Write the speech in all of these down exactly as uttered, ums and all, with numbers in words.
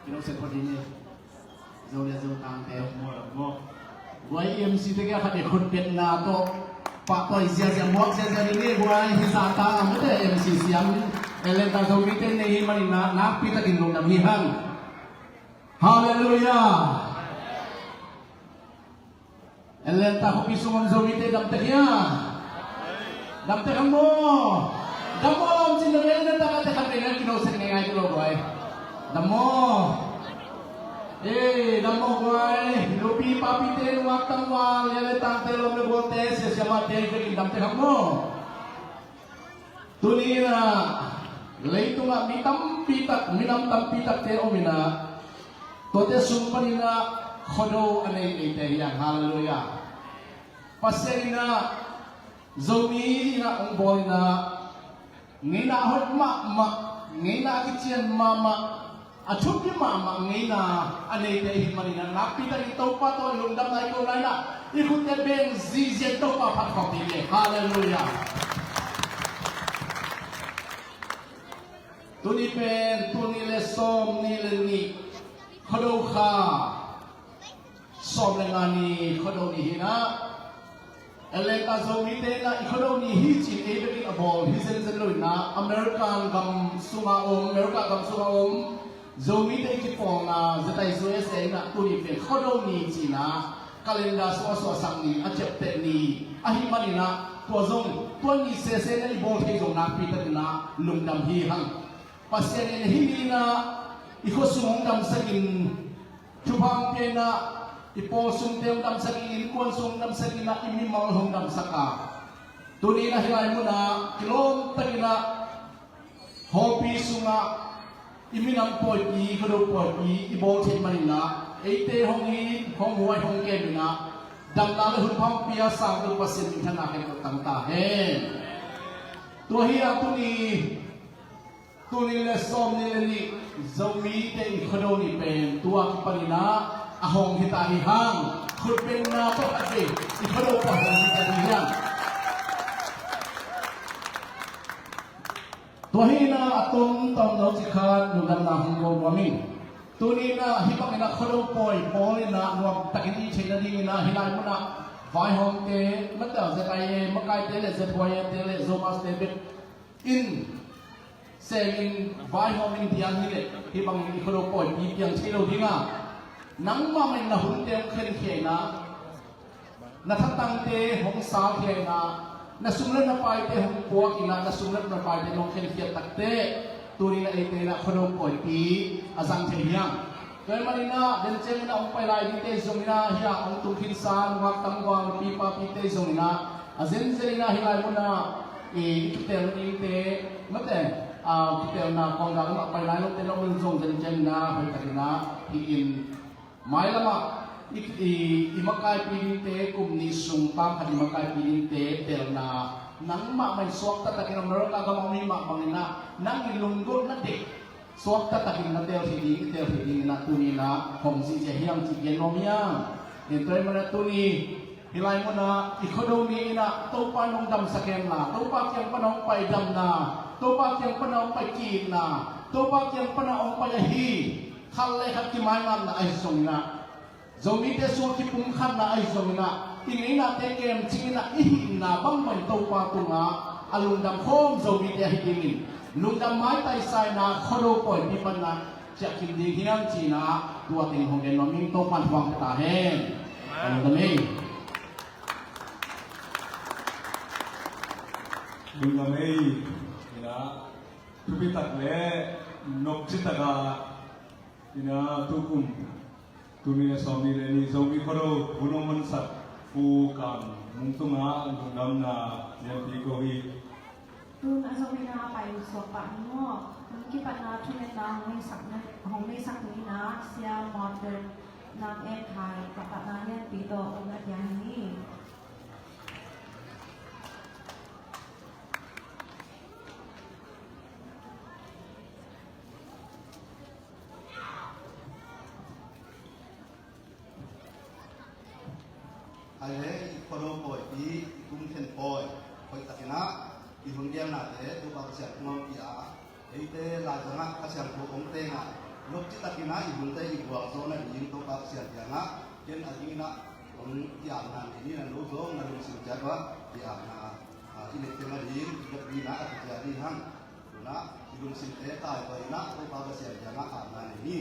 Lo se ko ding ni. Zo le zo tang te. Mo, mo. Guai M C te kia khat e khut betna tawh pahtawi ziazia, muak ziazia ding ni guai. Hi sa ta ang te M C siam. Ellen ta Zomite nei hi manin na, nakpi takin lungdam hi hang. Halleluiah. Ellen ta khuapi sung om Zomite dam tek hia? Dam tek hang maw? Dam maw lam cin dam Ellen ta ka tek khat vei na kino sek ngaingai tu lo guai. Dam maw? Ei, dam maw guai. Nupi papite, nungak tangval, Ellen tangte, lawm le gualte, sia siamahte, vekin dam tek hang maw? Tuni inah leitungah mi tampi tak, minam tampi takte om inah, tuate sung paninah Khuado a nei eite hi hang. Halleluiah. Pasian inah Zomi inah hong bawl inah ngeina a hoih mahmah, ngeina a kician mahmah, a thupi mahmah ngeina a neite ahih manin a nakpi takin Topa tawh i lungdamna i kona inah i khutte beng zizia in Topa phat khawm ding hi. Halleluiah. Tuni pen tul nih le sawm nih le nih Khuado kha sawm le nga ni Khuado ni hi inah, Ellen ta Zomite inah i Khuado ni hi ci-in ei bekin a bawl hi zenzen lo inah, American gam sunga om, America gam sunga om Zomite i kipawlna zetai U S A inah tuni pen Khuado ni ci-in ah calendar sungah suahsak ni, a ciapteh ni ahih manin ah tua zong tua ni sese inah i bawl thei zong nakpi takin ah lungdam hi hang. Pasian in hih ni inah i khuasung hong damsak in, thupha hong pia inah i pawl sungte hong damsak in, innkuan sung hong damsak inah i mimal hong damsak a, tuni inah hih lai munah kilawm takin ah hawpi sungah i minam pawipi, Khuado pawipi i bawl theih manin ah eite hong it, hong huai, hong kem inah damna le hun pha hong pia Sangtu Pasian minthanna khempeuh tang ta hen. Tua hi a tuni Tul nih le sawm nih le nih Zomite i Khuado nih pen tua kipanin ah a hong hi ta hi hang. Khutbenna tawh a kei i Khuado pah hong hi ta hi hang. Tua hi inah a tom tom lo ci khat lungdamna hong ko nuam ing. Tuni inah hih bangin ah Khuado pawi pawl inah nuam takin i theih nadingin ah hih lai munah vaihawmte, mate Z I A makaite le Z Y A te le Zomaste bek in semin vaihawm in dian hi leh hih bangin i Khuado pawipi piang thei lo ding a, nangmah mah in na hunte hong khenkhia inah, na thatangte hong salkhia inah, na sum le na paite hong puak inah, na sum le na paite hong khenkhiat takteh tuni inah eite inah Khuado pawipi a zang thei hi hang. Tua ahih manin ah den ciangin ah hong pai lai dingte zong inah hih ah hong tung khinsa nungak tangval nupi papite zong inah a zenzen inah hih lai munah i, i kitel dingte, mate, a, kitelna kawngdang lamah pai lai lote na om in zong den ciangin ah hoih takin ah hih in mailamah i, i, i makaipi dingte kum nih sung pamkhat i makaipi dingte telna nangmah mah in suakta takin America gam a om hi mah bangin ah nang i lunggulhna dek suakta takin na tel thei ding, i tel thei ding inah tuni inah hong zihziah hi hang cih gen nuam hi hang. Tua ahih manin ah tuni hih lai munah i Khuado ni inah Topa in hong damsak hen la, Topa kiang pan hong pai damna, Topa kiang pan hong pai ki-itna, Topa kiang pan hong pai ahi khat le khat kimaingatna ahi zong inah Zomite sungah kipumkhatna ahi zong inah i ngeinate kemcing inah i hihna bangbang Topa tungah a lungdam khawm Zomite ahi dingin lungdam maitaisa inah Khuado pawipi panah ciahkhin ding hi hang ci inah tua teng hong gen nuam ing. Topa in thupha hong pia ta hen. Ka lungdam ei. Lungdam ei. Inah thupi tak le nopci tak a inah tukum tul nih le sawm nih le nih Zomi Khuado hun hong honsak Pu Kam Mung tungah lungdamna lianpi ko hi. Tun a zong inah pai suak pah ni maw? Tun kipatna thungetna hong neisak, hong neisak ni inah Sia Martin Nam En Khai kipatna lianpi tawh hong na pia ni. Hai le i Khuado pawipi, i kum khen pawi, hoih takin ah i hun gelnate Topa Pasian hong pia a, eite laizangah Kha Siangtho hong teng a, Lopci takin ah i hunte i gualzawhna ding Topa Pasian kiangah ken a dingin ah hong i apna nei ni. Na lo zong na lungsim ciat uh ah i apna, ah, i neih teng a ding i dapdina a kician ding hang. Tuna i lungsimte taitawi in ah Topa Pasian kiangah apna nei ni.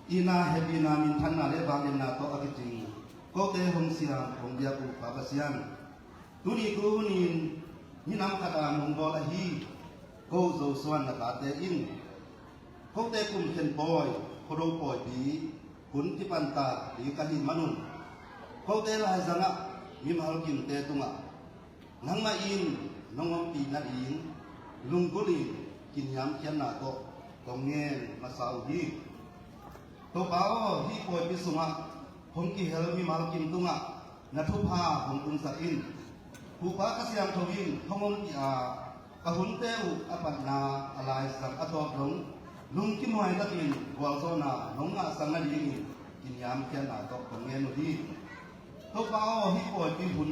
Ina hehpihna, minthanna le vangliatna tawh a kicing kote hong siam hong biak uh Pa Pasian, tuni tu hunin minam khat a nong bawl ahi ko Zo Suan na tate in kote kum khen pawi, Khuado pawipi hun kipan ta ding ka hih manun kote laizangah mimal kimte tungah nangmah in nong ompih nading lunggulh in kiniamkhiatna tawh kong ngen masa uh hi. Topa aw, hih pawipi sungah hong kihel mimal kim tungah na thupha hong tungsak in. Hupa Kha Siangtho in hong ompih a ka hunte uh a patna a laizang a tawp dong lungkimhuai takin gualzawhna nong ngahsak nadingin kiniamkhiatna tawh kong ngen uh hi. Topa aw, hih pawipi hun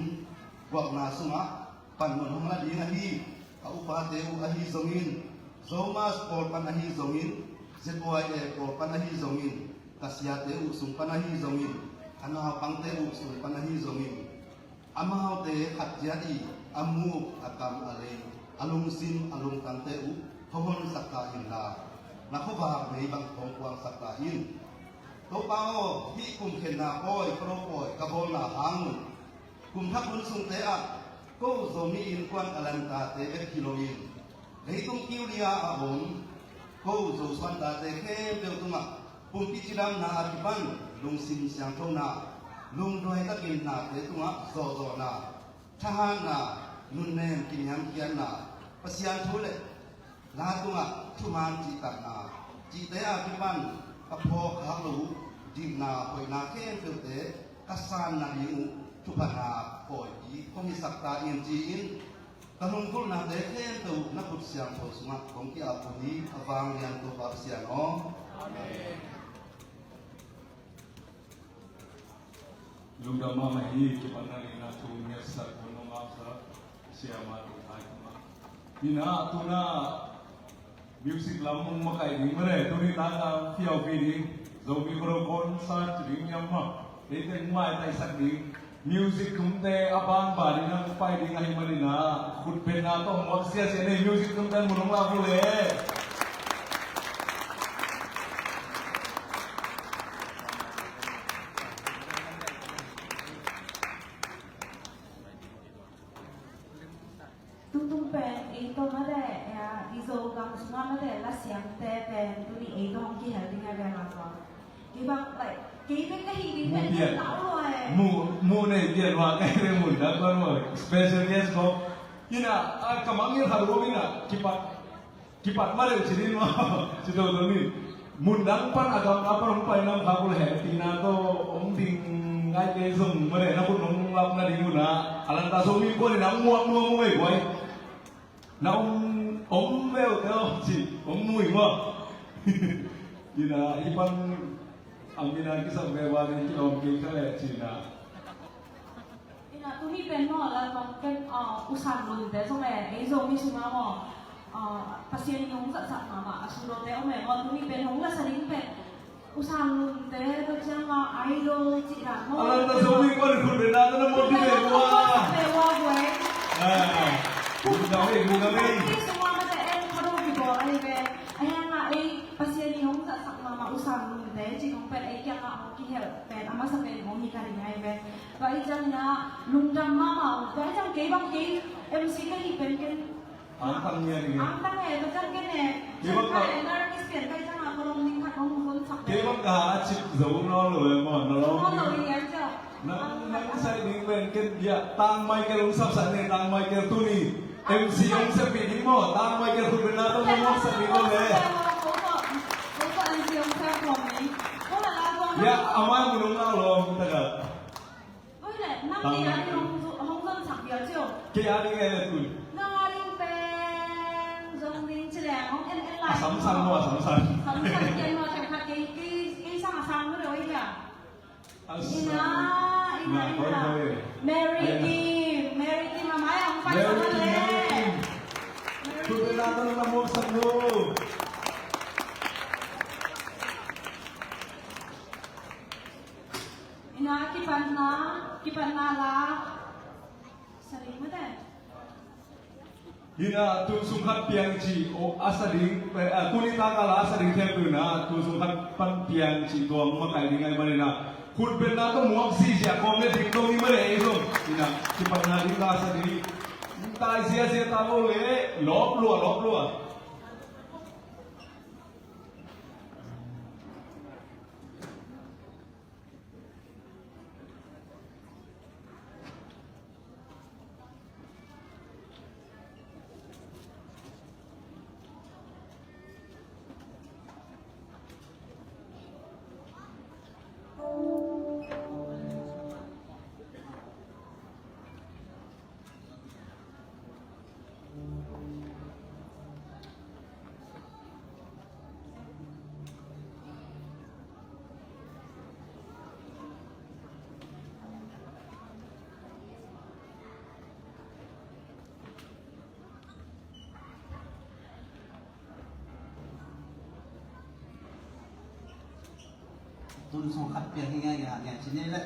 gualna sungah panmun hong la ding ahi ka upate uh ahi zongin, Zomus pawl pan ahi zongin, Z Y A pawl pan ahi zongin, ka siate uh sung pan ahi zongin, ka naupangte uh sung pan ahi zongin, amaute khat ciat i a muk, a kam, a lei, a lungsim, a lungtangte uh hong honsak ta inla, na khuavak mei bang hong kuangsak ta in. Topa aw, hih kum khenna pawi, Khuado pawi ka bawlna hang un kum thak hun sungte ah ko Zomi Innkuan a lantate bek hi loin leitung kiu li-a a om ko Zo Suan tate khempeuh tungah pumpi cidamna a kipan lungsim siangthona, lungduai takin nate tungah zawhzawhna, thahatna, nunnem, kiniamkhiatna, Pasian thu le la tungah thuman cihtakna, cihte a kipan ka phawk khak lo uh dikna, hoihna khempeuhte ka sanna ding uh thupha na pawipi hong hisak ta in ci-in ka lunggulhnate khempeuh na khut siangtho sungah kong ki-ap uh hi, a vanglian Topa Pasian aw. Amen. Lungdam mahmah hi, kipatna ding na thu ngetsak hun hong ngahsak siamah tung hai kuma. Hi na, tuna music lam hong makaih ding mah le, tuni taka phiaupi ding, Zomi Khuado concert ding hiam mah. Ei teng maitaisak ding. Music thumte a banban in hong pai ding ahih manin ah khutbenna tawh muak siasia nei, music thumte mun hong lak uh le. Tungtung pen ei tawh mate, eh, i Zogam sungah mate lasiamte pen tuni ei tawh hong kihel ding a bel a tua. Kei bang, like, kei bek ka hih ding pen lau lua e. Mu, mu nei pian hua kei bek mun dang kuan hua. Special guest ko. Ina, ah, ka mangngilh khat uh om ina, kipat. Kipat mah deuh ci ding maw? Ci toto ni. Mun dang pan a gamla pan hong pai nam kha kul he tina tawh hong ding ngai kei zong mah deuh na khut hong lap nading uh na. A lanta Zomi Innkuan in a hong muak nuam uh mei guai. Na hong, hong veu teo ci hong mui maw? Ina, i pan a mina kisam ve wa ni kilawm kei kha le ci na. Ina, tuni pen maw, la tawng ken, ah, U San Lun te zong e, ei Zomi sungah maw, ah, Pasian in hong zatsak mahmah a sudawte om e maw, tuni pen hong lasa ding pen U San Lun te, tua ciang a idol cih dan maw. A lanta Zomi Innkuan khut bena na motivate ua. Motivate ua buai. Ah, Zomi Innkuan sungah mate en Khuado kibawl ahi ve. A hiang a ei Pasian in hong zatsak mahmah U San Lun te cih khong pen ei kiangah hong kihel pen a masa pen hong hi ka ding ahi ve. Tua i ciangin ah lungdam mahmah uh. Tua i ciang kei bang kei M C ka hih pen ken angtang nia ding e. Angtang e, tua ciang ken e. Kei bang ka, kei bang ka, kei bang ka a cip zo nawn lo e maw, na lawm ding. Nawn lo ding e, ciau. Nang, nang sai ding pen ken bia Tang Michael hong sapsak ne, Tang Michael tuni. M C hong sep ding maw, Tang Michael khut bena tawh hong sep ding maw le. Ko ko, ko ko M C hong sep ko mi. Ko la la ko. Ya, amah mun hong la lo, takat. Oi le, nang kei a ding hong, hong zon sak bia cio. Kei a ding e le tun. Nang a ding pen zong ding ci leng hong en en lai. A samsang maw, a samsang. Samsang kei maw, kei khat kei, kei, kei sang a sang maw le oi dia. A sang. Ina, ina, ina. Mary Kim, Mary Kim a mai hong pai sang le. Mary Kim, Mary Kim. Ina, kipatna, kipatna la sa ding mate. Ina, tu sung khat piang ci, o, a sa ding, eh, tu ni taka la a sa ding themtu ina, tu sung khat pan piang ci, tua makaih ding ai man ina. Khutbetna tawh muak zihziah kawm le ding dong i mah le ei zong. Ina, kipatna ding la sa ding. Taizia zia ta lo le, lawp lua, lawp lua. Tun sung khat piang hi ngai ngai ngai ci ni le.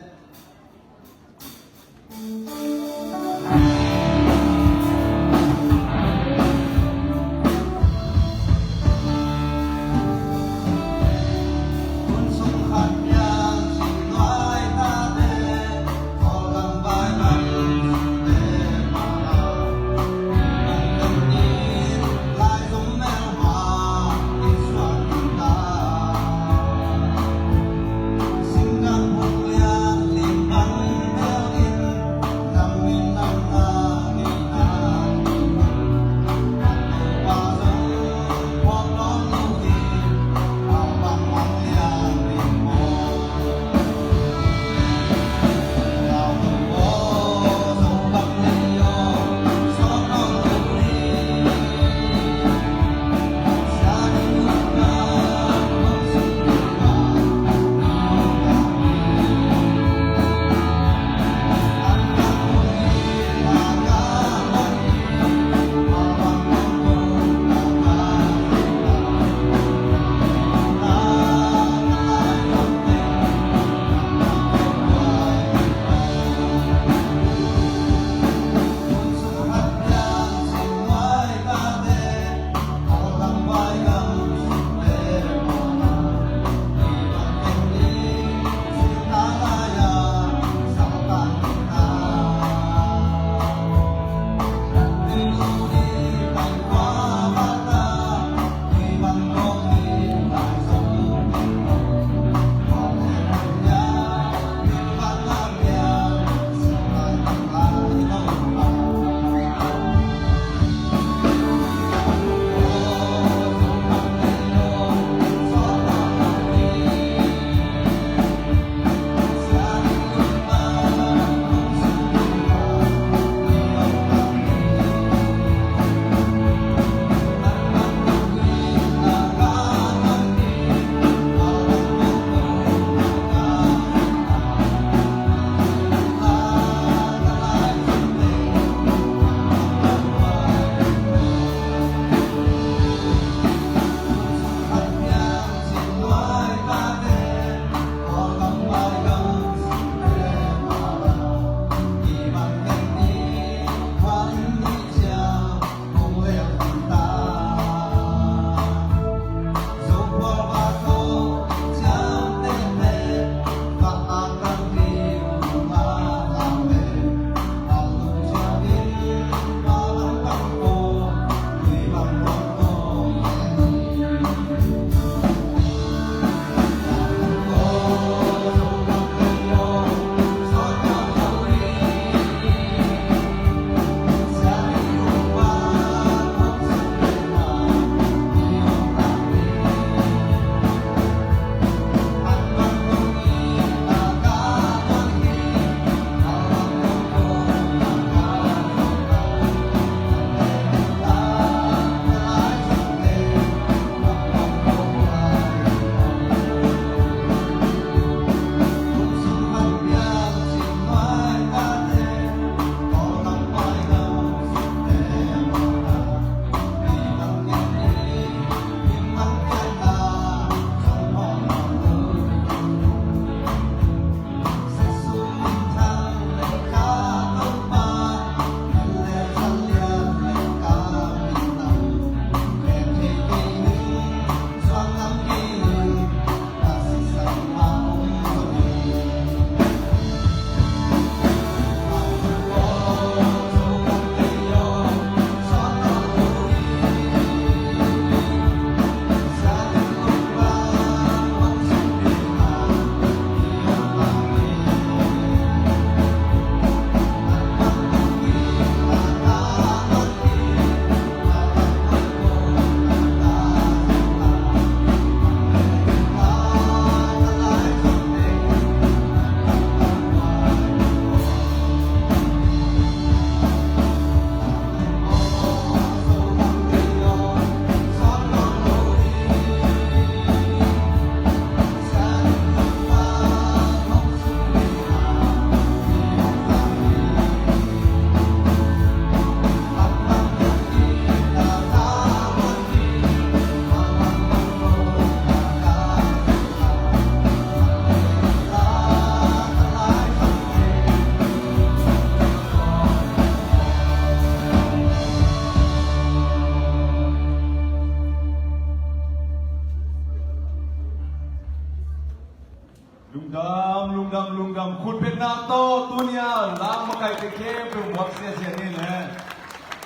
Lungdam, lungdam, lungdam. Khut beng nang tawh tuni-a lam makaite khempeuh muak siasia ni le.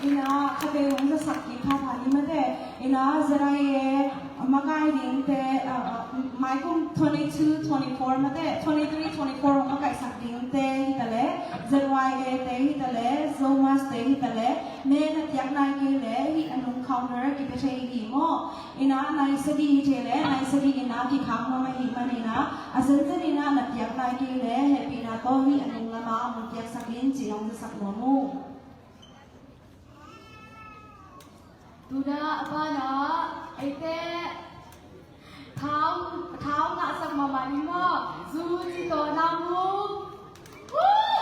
Ina, khatvei hong zasak kik pha pha ni mate. Ina, Z I A makai dingte, ah, ah, maikum twenty-two, twenty-four mate, twenty-three, twenty-four hong makaisak dingte hi ta le, Z Y A te hi ta le, Zomas te hi ta le, ne na piak nai kei le, hih a nung counter kipia thei hi maw. Ina, nai sagih hi thei le, nai sagih ina kikhak nuam ahih manin a, a zenzen ina na piak nai kei le, hehpihna tawh hih a nung lama hong piaksak in ci hong zasak nuam uh. Tuna a pana eite thau, thau ngahsak mahmah ni maw? Zu ci tawh na mu. Woo!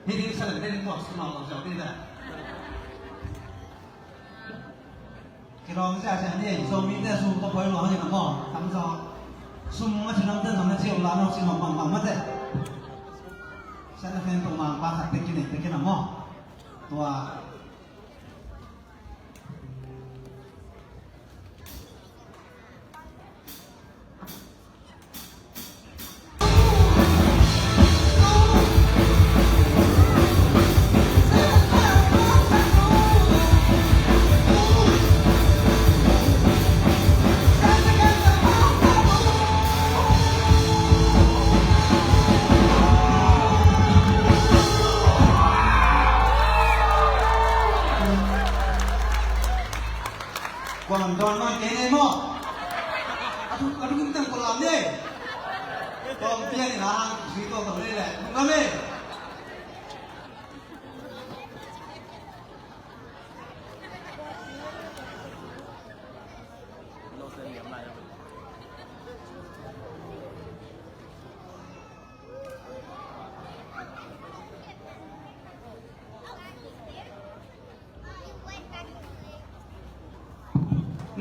Hih ding sa leh ding tuak sum a lau ziau ding leh. Kidawng ziahziah ni, Zomite sum tawh poi lua hi na maw? Tam zaw. Sum a ci namte zong na ci uh la, na ci uh bang bang mate. Sa na fen tung mang pa khat te kinei te kinei maw? Tua. Kua lam dawn nawn kei nei maw? A thu, a thu kim teng kua lam nei. Kawm pian in a hang sui tawh tawh nei leh. Lungdam ei.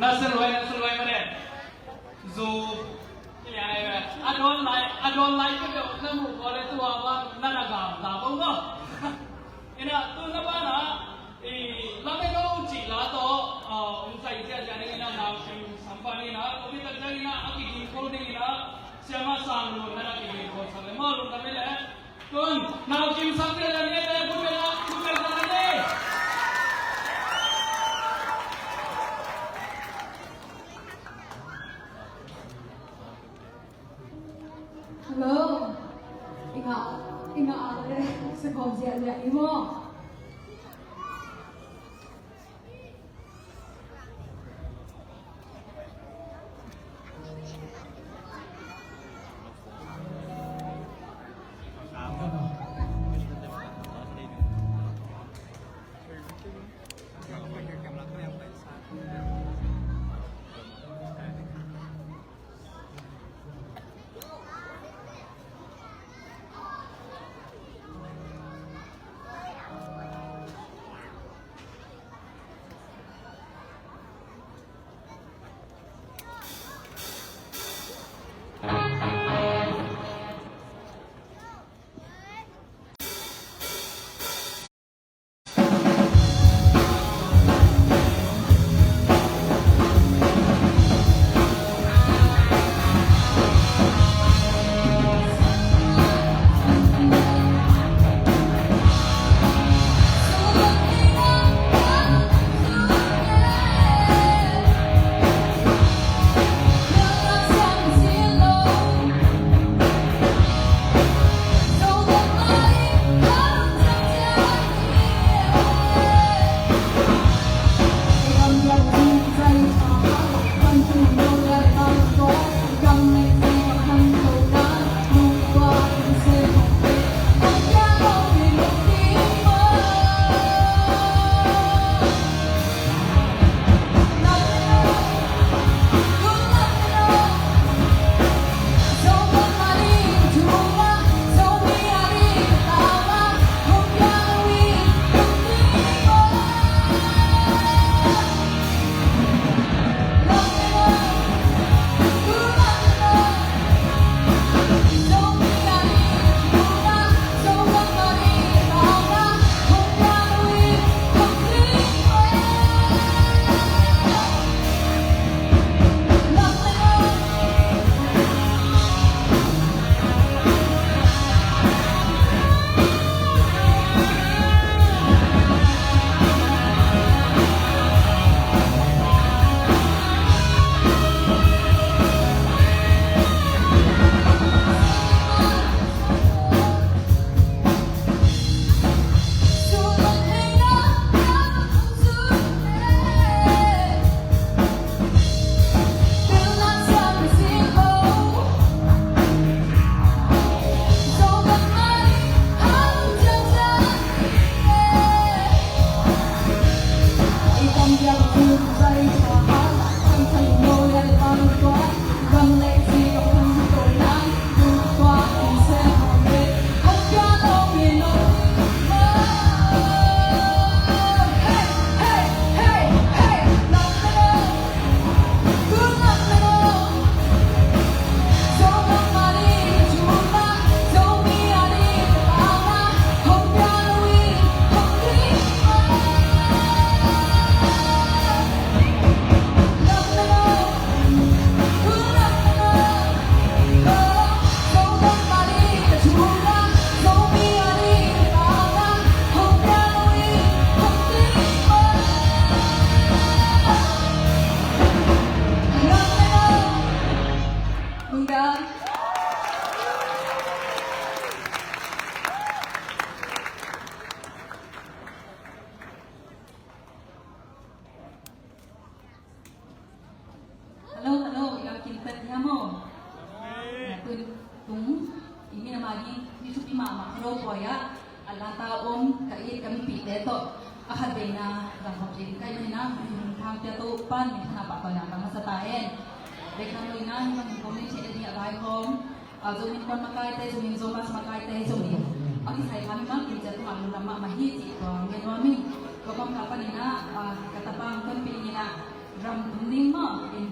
Na sa luai, na sa luai mah ne. Zu. A dawn lai, a dawn lai ka deuh na muh khaw le tua bang na na gam ta bang maw. Ina, tu na bana, i, lameno cih la tawh, a, hong sai ziahziah ding ina nau kim sam pan ina, kopi tak ciang ina, a kigingkhol ding ina, siama sang lun na na kigingkhol sak le maw lungdam ei le. Tun, nau kim sak ziahziah ding ina, khut beng a, khut beng sak ding. Hello. Ina, ina ale, sa kong ziahziah ni maw. Tawh a khat veina zangkhawm ding kai manin ah, hong thangpiaktu pan minthanna pahtawina ka masa ta hen. Bek tham loin ah, hih bang hong kawm ning thei ding a vaihawm, ah, Zomi Innkuan makaite, Zomi Zomi makaite, Zomi a kisai kha mimal kim ciat tungah lungdam mahmah hi cih tua ngen nuam ing. Tua bang ka panin ah, ah, ka tapa hong tonpih ning ah, ram tum ding maw, in,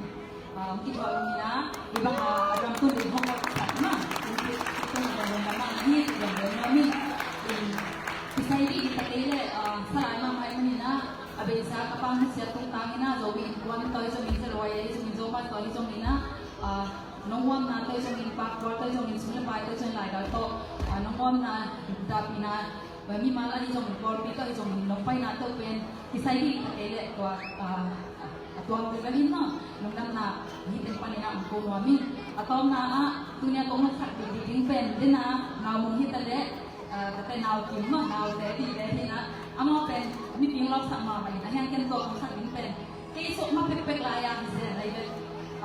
ah, kituah lo ning ah, i bang a ram tum ding hong kawk sak maw, in ki, ki tum ding hong kawk sak hi, tum ding maw, in, in, kisai dih dih ta kei leh, ah, salai mahmah ahih manin ah, a beisa ka pa nusiat tungtang in ah, Zomi Innkuan tawh hi zongin, Zaloi ahi zongin, Zomi tawh hi zongin ah, ah, nong uamna tawh hi zongin, pakbual tawh hi zongin, sum le pai tawh hi zongin, laigal tawh, ah, nong uamna, dapihna, mimal ahi zongin, pawlpi tawh hi zongin, nong paina tawh pen kisai dih ta kei leh tua, ah, a tuamte bel hi maw, lungdamna hih teng panin ah hong ko nuam ing. A tawpna ah, tuni a kong ngetsak ding pen, den a nau mong hi ta leh, ah, tate nau kim maw, naute dih leh hi na, amau pen mipil lawpsak mahmah in, a hiang ken tua kong sak ding pen kei suak mah pekpek lai-a hi zen ahi ve.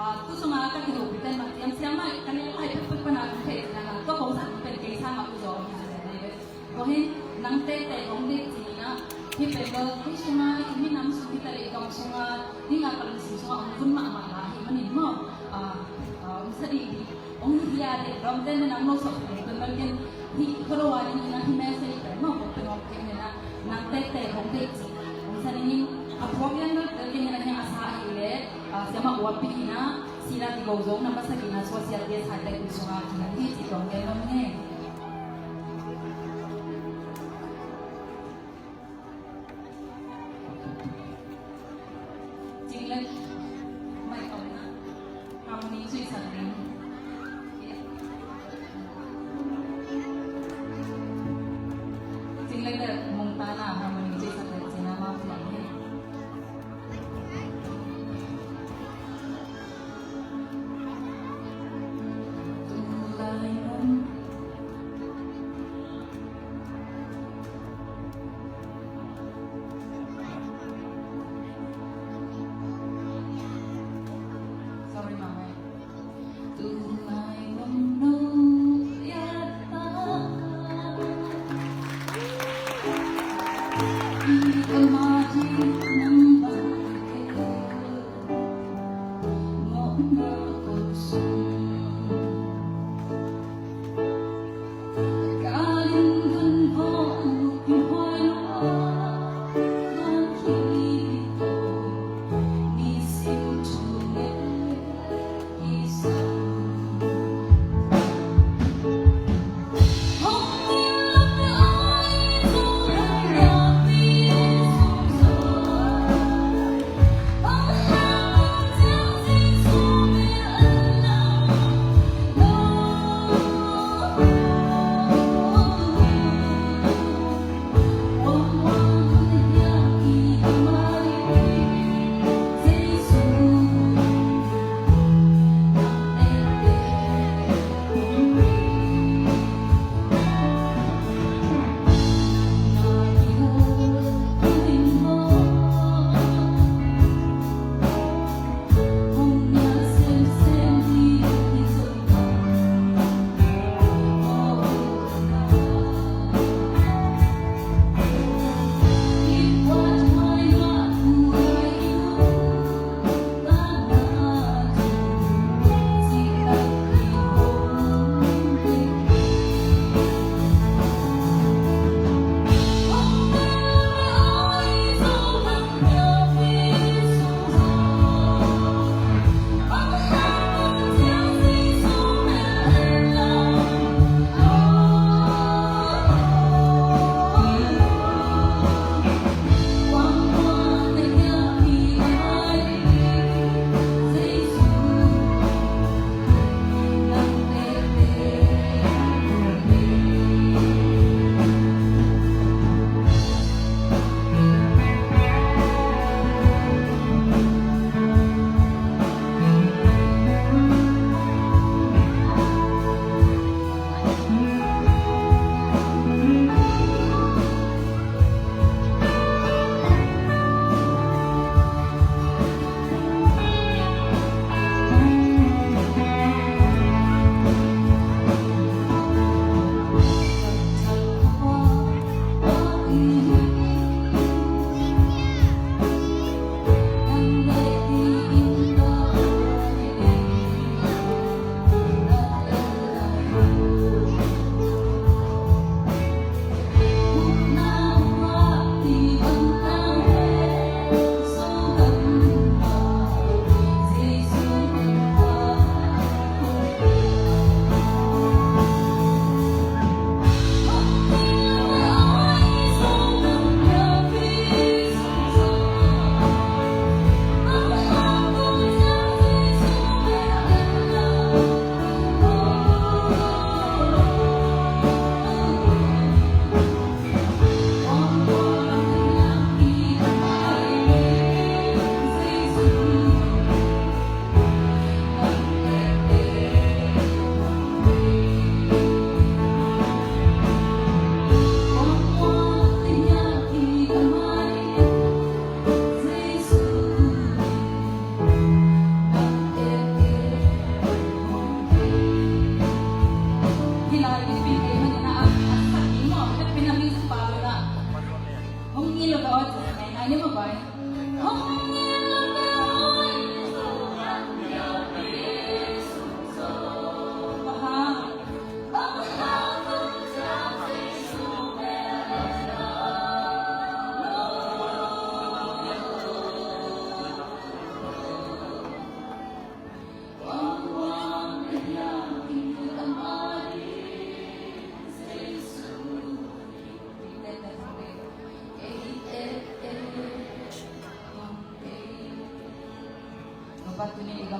Ah, tu sungah ka kidopite mah ciamsiam mah, ka leh lai pekpek pan a kong theih ciangin ah, tua kong sak ding pen kei sang a uzaw hi zen ahi ve. Tua hi, nang tektek hong deih ci-in ah, hih pen bel kei sungah, i minam sung hi ta leh, i gam sungah, i ngah ka lungsim sungah hong vun mahmah lai ahih manin maw, ah, ah, hong sa dih dih. Hong hi a leh, dawmte na nang lo sawh pen pen bel ken hih khuado a dingin ah hih message pen maw, kong pen hong pen nen ah, nang tektek hong deih ci. Hong sa dingin a thuak lian bel ken nen ah, hih a sa ahih leh, ah, siamah uapi in ah, sila kigo zong na masak in ah, suahsiate saitek in sungah kilang hi ci tuang gen lo ne. Cing le mai tawh na harmony cuihsak ding. Cing le le mong ta na harmony cuihsak le cina mau tuang hi. Sorry, Mama.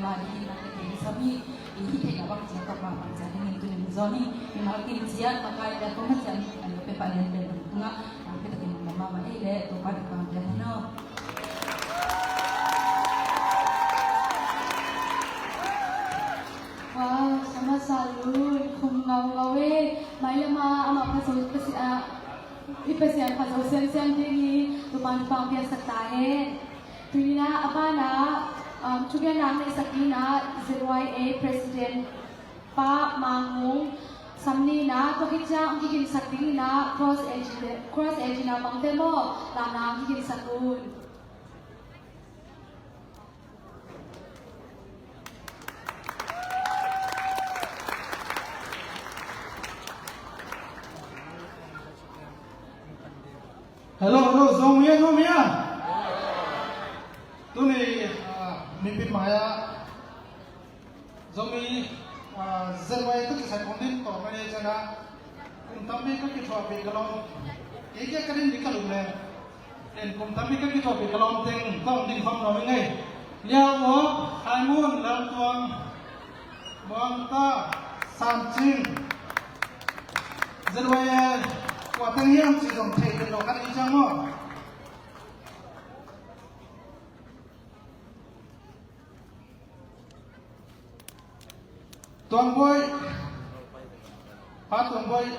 Bani in a te kei sam hi. I hih theihna bang ciat tawh pahpah ciat dingin tuni in zon hi. Mimal kim ciat makai le kong ciat ni a lo pe pah lian pen tungah a pe takin mama ma ei le Topa in pang ciat hi no. Wow, sama salun khum ngau ngau e. Mai lama ama phazo pasi a i Pasian phazo siam siam ding hi. Topa in pang piasak ta hen. Tuni in a banah um, thugenna neihsak dingin a Z Y A President Pa Mang Mung sam ni in a, tua khit ciang hong kiginsak dingin a Cross A G, Cross A G naupangte maw, lamna hong kiginsak un. Hello, hello, Zomi a, Zomi a. Tuni, ah, mipi mai-ah Zomi, ah, Z Y A ka kisai kong din tawh mah ni ciangin ah, kum tampi ka kithuahpih ka lawm. Kei kia ka din ding ka lum leng. En, kum tampi ka kithuahpih ka lawm teng tawh ding khawm lo ing ei. Liau Uap, Khai Mun, Lam Tuang, Muang Ta, San Cing, Z Y A kua teng hiam cih zong thei pen lo khat i ciang maw. Tuang Boih, Pa Tuang Boih.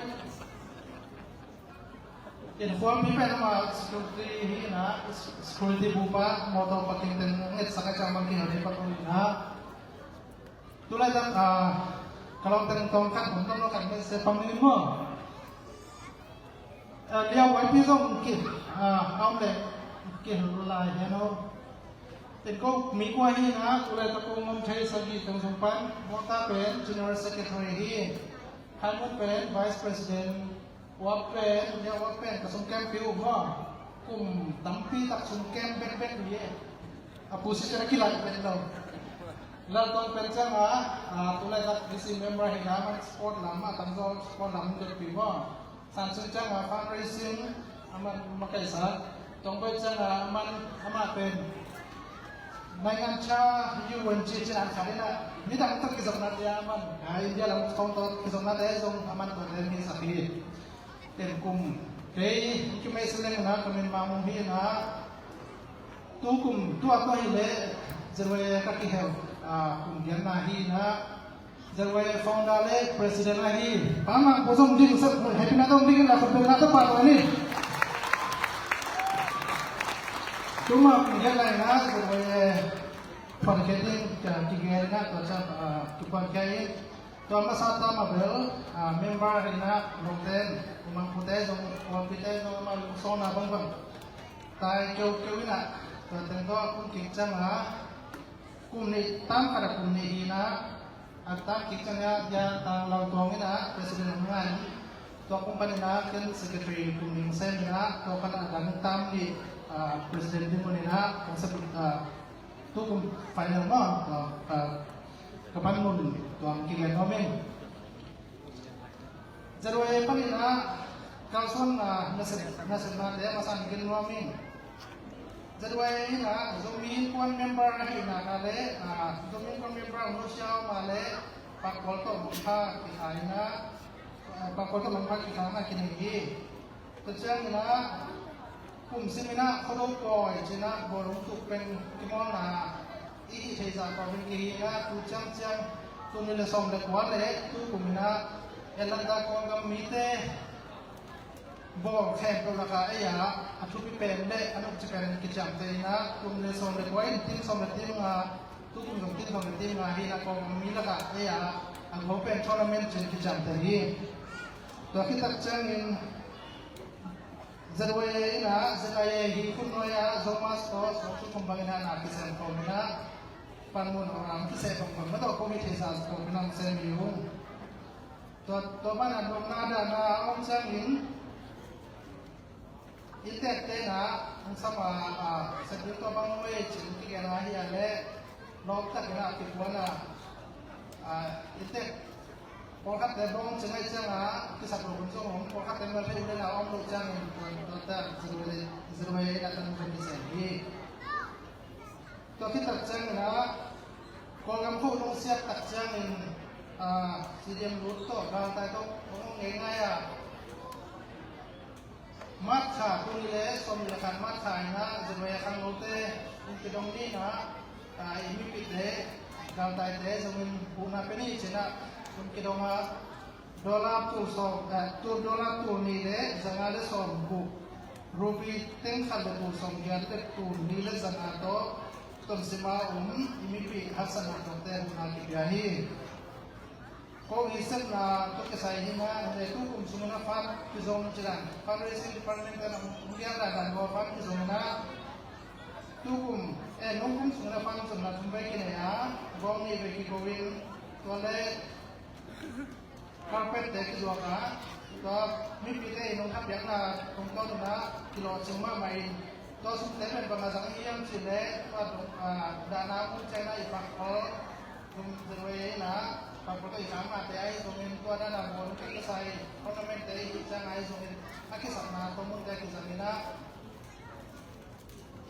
In khualpi pen ama security hi in ah, security bupa motor parking teng ngetsak a ciang bang kihel ding pa Tuang in ah. Tu laitak, ah, ka lawmte tawng khat, hong tawng lo khat, message pang ning maw. Ah, Liau Y P zong ki, ah, a om le, ki lai hian aw. Ten ko mi kua hi na, tu laitak ko ngom thei sagih teng sung pan, Mawta pen General Secretary hi, Khai Mun pen Vice President, Uap pen, Liau Uap pen ka sung kem piu maw. Kum tampi tak sung kem bekbek hi e. A pu si tena kilai pen lo. Laltong pen ciang a, a, tu laitak D C member hi na, man sport lam, a tam zo sport lam dot pi maw. San Cing ciang a fundraising, a man makaisa. Tuang Boih ciang a, a man, a man pen. Naingan cha U N G ciang a khat in a, midang tak kizopna te a man. A, India lam kong tot kizopna te zong a man tot le mi sak hi. Ten kum kei, kum kei mai seleng na, ka min Mang Mung hi na. Tu kum, tua tua hi le, Z Y A ka kihel, ah, kum giatna hi na. Z Y A founder le president ahi. Pa Mang Pu zong ding, sa, happy na zong ding, na khut beng na to pa ni. Tu ma kum giatna hi na, Z Y A, for getting, ah, kigel na, tua sa, ah, tu pa kia in. Tua masa ta mah bel, ah, member hi na, lawmte, umang pute zong, umang pute zong, ama lungsawna bangbang. Tai keukeu in a, tua teng tua kum kik ciang a, kum nih, tam khat a kum nih hi na, a tam kik ciang a, dia tang lau tuang in a, president hong ngai, tua kum pan in a, ken secretary kum nih sem in a, tua pan a dang tam nih, ah, president ding mun in a, kong sep, ah, tu kum final maw, tua, ah, ka pan mun tua kigen nuam in. Z Y A panin ah kalsuanna nasep, nasepnate a masa in gen nuam in. Z Y A in ah Zomi Innkuan member ahih nak leh, ah, Zomi Innkuan member a nusia om a leh pakkual tawh mangpha kikha in ah, ah, pakkual tawh mangpha kikha in ah kinei hi. Tua ciangin ah, kum simin ah Khuado pawi ci-in ah bawlung tuk pen kimawlna i hih theih zah tawh pen kihi in ah, tu ciang ciang, tul nih le sawm le kua le tu kumin ah Atlanta Kawlgam mite bawl khempeuh lakah ei ah a thupi pen le a nopci pen kiciamteh in ah, tul nih le sawm le kua in team sawm le team nga, tu kum zong team sawm le team nga hi in ah Kawlgam mi lakah ei ah a go pen tournament ci-in kiciamteh hi. Tua khit tak ciangin Z Y A in ah, Z I A hi khut nuai ah, Zomi Sports, Zomi Sports bangin ah na kisem khawm in ah, panmun a ram kisem khawm khawm, na tawh kong i theihsa khawm in ah sem hi ung. Tua, tua banah lawmna dahna a om ciangin, i tekte in ah, hong sam a, a, September bang nuai cin kigen a hi a leh, lawm takin ah kipuan a, a, i tek Pawlkhatte bawng ci ngai ciangin, kisap lo hun zong om, pawlkhatte mel thei uh le na om lo ciangin, tua, tua ta, Z Y A, Z Y A in a tan hun kisem hi. Tua khit tak ciangin ah, Kawlgam khua nong siak tak ciangin, ah, C D M lut tawh, galtai tawh, kong ngai ngai a. March kha, tuni le sawm le khat March kha in a, Zomai a khangnote, hong kidong ni in a, ah, i mipite, galtaite, zongin huhna pia ni ci in a, hong kidong a, Dollar tul sawm, eh, tul dollar tul nih le zanga le sawm guk, rupee teng khat le tul sawm giat le tul nih le zanga tawh tonsima um i mipi haksatna tawh te huhna kipia hi. Ko i sepna tawh kisai hi na, le tu kum sungin a fund kizom ci dan, fundraising department te na um giat dan dan ko fund kizom na, tu kum, eh, nung kum sungin a fund zomna thum vei kinei a, gawng nih vei kigo in, tua le carpet te kizuak a, tua mipite i nong khat biakna tungtawn in a kilawhcing mahmah in, tua sumte pen bang a zang hiam cih leh, tua dong, ah, dahna mun ciang a i pakpawl, kum zerwe in a, pakpawl tawh i kangmate ahi zongin, tua dahna bawl kei kisai, ornament te i hih ciang ahi zongin, a kisapna tua munte a kizang in a,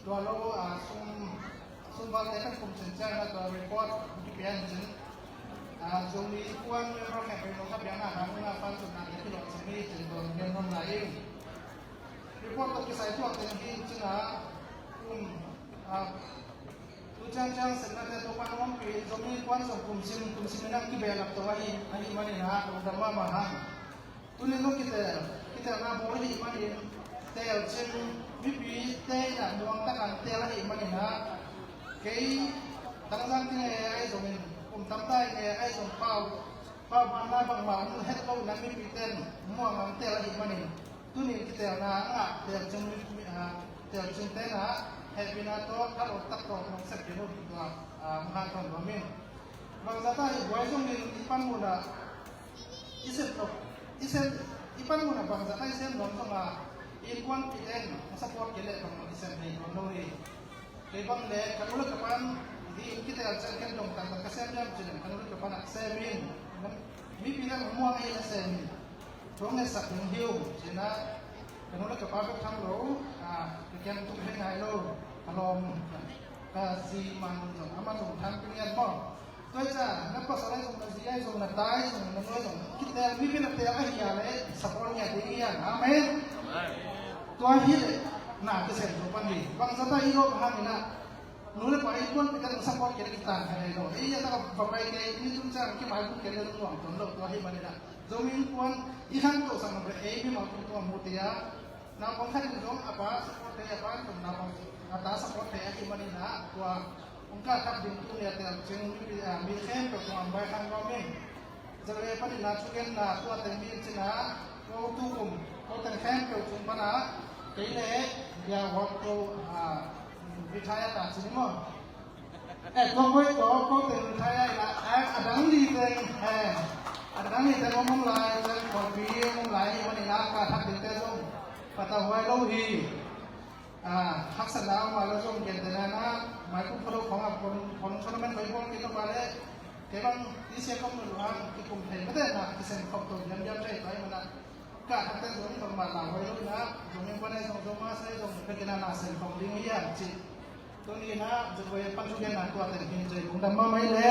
tua lo, ah, sum, sum valte kan kum cin ciang na tua report kipia in cin. Ah, Zomi kuan member khempeuh nong khat biakna hang na fund sutna te kilawhcing hi cin tua gen nong lai in. Report tawh kisai tuak teng hi in cin a, kum, ah, tu ciang ciang sepna te Topa nong ompih in Zomi kuan zong kum sim, kum sim in a kibehlap to ahi, ahi manin a, lungdam mahmah hang. Tuni zong kitel, kitelna bawl ahih manin, telcing mipite in a muang takin tel ahih manin a, kei Tangzang ti nge ahi zongin, kum tamta i nge ahi zong pau, pau banna bangmah om het lo in a mipite in muang a tel ahih manin, tuni kitelna a ngah telcing mi, mi, ah, telcingte in a hehpihna tawh, thalawp tak tawh, nong sep kei lo ding tua, ah, hong hanthawn nuam ing. Bangzah ta i buai zongin i panmun ah, i sem lo, i sem, i panmun a bangzah a i sem nuam zong a, i innkuanpihte in hong support kei leh bangmah i sem thei tuan lo hi. Kei bang leh ka nu le ka pa'n hih inn kitelna ciang ken dong taktak ka sem hiam cih leh ka nu le ka pa'n a sem in, mipi in a muang ahih leh sem in, thong ngetsak ding hi uh ci in a, ka nu le ka pa bek tham lo, a, ka kiang tuk hi ngai lo, ka lawm, ka zi man zong, amah zong tham ping ngiat maw. Tua hi ciang, na pasal ahi zong, na zi ahi zong, na ta ahi zong, na nu ahi zong, kitel, mipi in a tel ahi a leh, support ngiat ding hi hang. Amen. Amen. Tua hi leh, na kisem zo pan hi. Bangzah ta i lawp hang in a, nu le pa innkuanpihte in support kei leh kitan kha hi lo. Ei, a tak a va pai kei, ni tung ciang, kimaipum kei leh lungnuam tuan lo, tua hi manin a. Zomi innkuan, i khantohsak nop leh, ei, mimal tung tua mu te a. Naupang khat in zong a pa support thei, a pa in zong naupang, a ta support thei ahih manin a, tua hong kahthak ding tuni a telcing mi, a, mi khempeuh tungah hong baihkhak nuam ing. Zale panin a thugenna tua teng hi in cin a, ko tukum, ko teng khempeuh tung pan a, kei leh, bia wak ko, a, retire ta cin maw. Eh, tua koi tua, ko teng thai ai la, eh, a dang li teng, eh, a dang li teng om om lai, teng khuapi om om lai, hi manin a ka thak ding te zong, patau huai lo hi. Ah, haksatna om a lo zong gen te na na, mai kum pha lo khong a pon, pon tournament bai bol kei lo ba le, kei bang, this year kom lo hang, kikum thei mate na, kisen khop to, diam diam thei bai mana. Ka thak teng zong bangmah lau huai lo in a, zong in kuan ai zong, zong ma sai zong, ka kina na sen kong ding hi a, ci. Tuni in a, zong huai pan thugenna tua teng hi, zong lungdam mahmah hi le.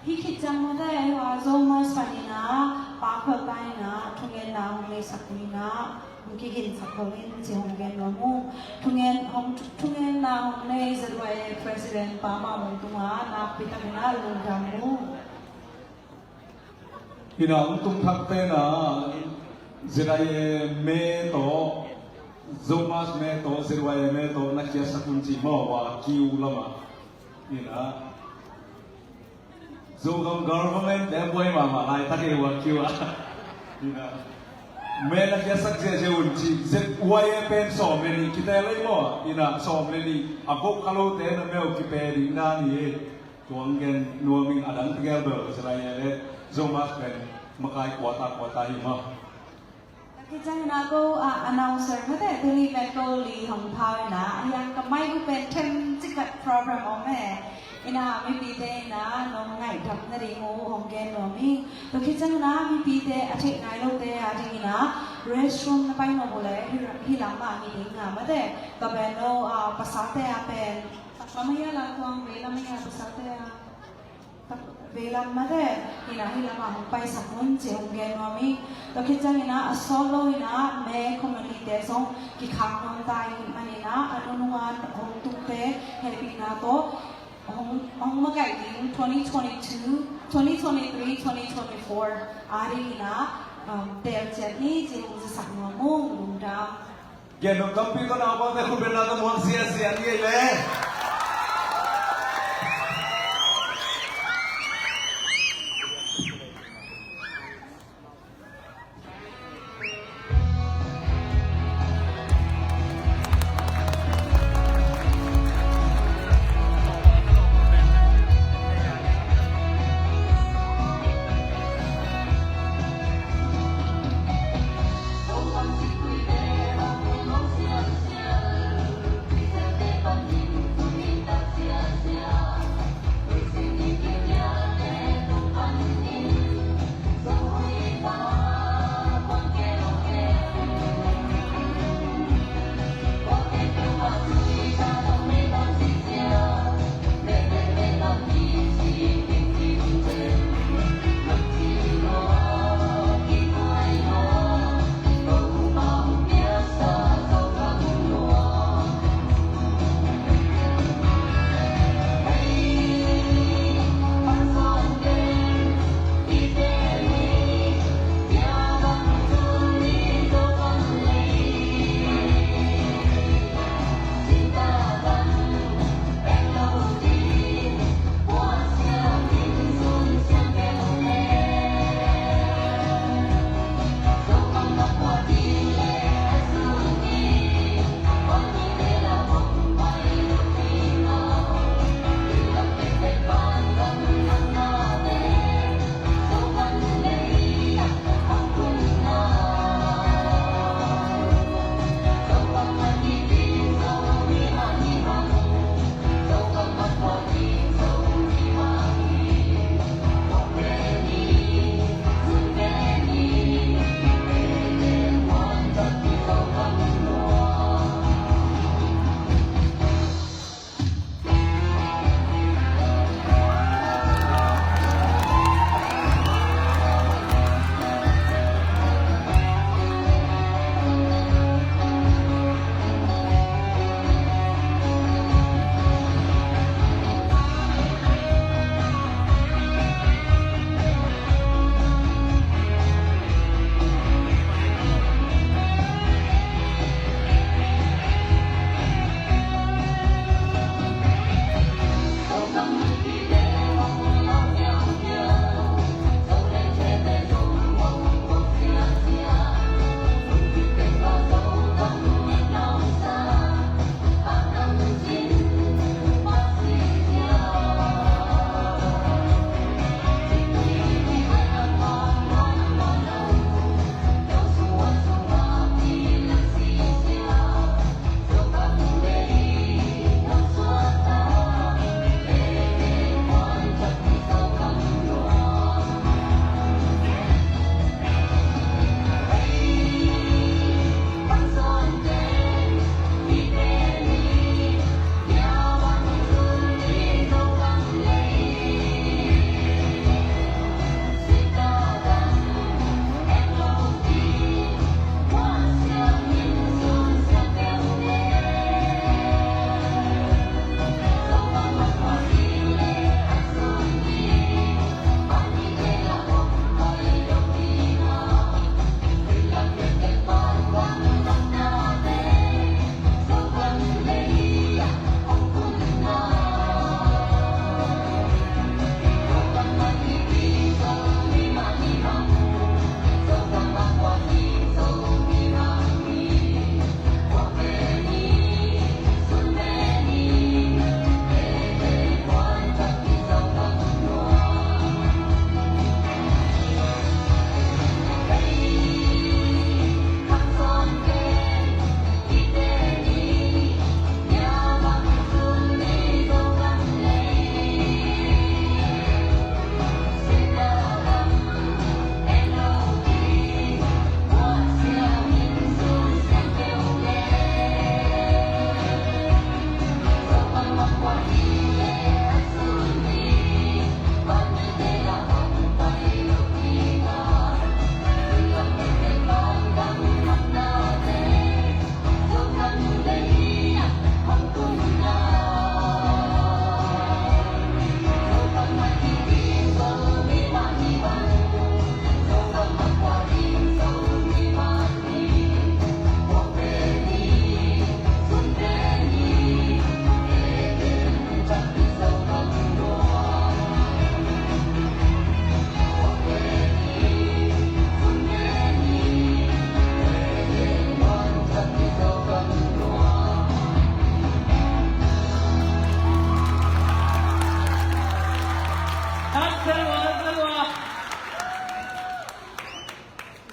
Hih khit ciang mawk a, Zomi panin a, pakhual panin a, thugenna hong neisak dingin a, hong kigingsak lo in ci hong gen nuam uh. Thungen, hong, thugenna hong nei Z Y A President Pa Mah Mung tungah nakpi takin a lungdam uh. Ina hong tung thak pen a Z I A me tawh, Zomi me tawh, Z Y A me tawh na khiasak un ci maw, a kiu lamah. Ina Zogam government te buai mahmah laitak e, a kiu a. Ina me na khiasak ziahziah un ci, Z Y A pen sawm le nih kite lei maw, ina sawm le nih a gok kha lote na meu kipe ding dan hi e. Tuang gen nuam ing, a dang tegel bel, Israel le Zomi pen makai kuata kuata hi maw. Tua khit ciangin ah ko, ah, announcer mate, tuni pen ko Li Hong Phau in ah, a hiang ka mic uh pen them cik vet problem om e. In ah mipite in ah nong ngaidam nading uh hong gen nuam hi. Tua khit ciangin ah mipite a theih nai lote a dingin ah restroom na pai nuam uh leh hih, hih lam ah hi ding a mate. Tua pen no, ah, pasalte a pen taklam ahi a, la tuang veilam ahi a, pasalte a veilam mate, in ah hih lam ah hong paisak un ci hong gen nuam hi. Tua khit ciangin ah a sawt lo in ah me community te zong kikhak nuam ta ahih manin ah a nunung a hong tukte hehpihna tawh hong, hong makaih ding twenty twenty-two, twenty twenty-three, twenty twenty-four a dingin ah, um, teel ciat ni ci hong zasak nuam ung. Lungdam. Gen nop tampi tawh naupangte khut bengna tawh muak ziahziah ni ei le.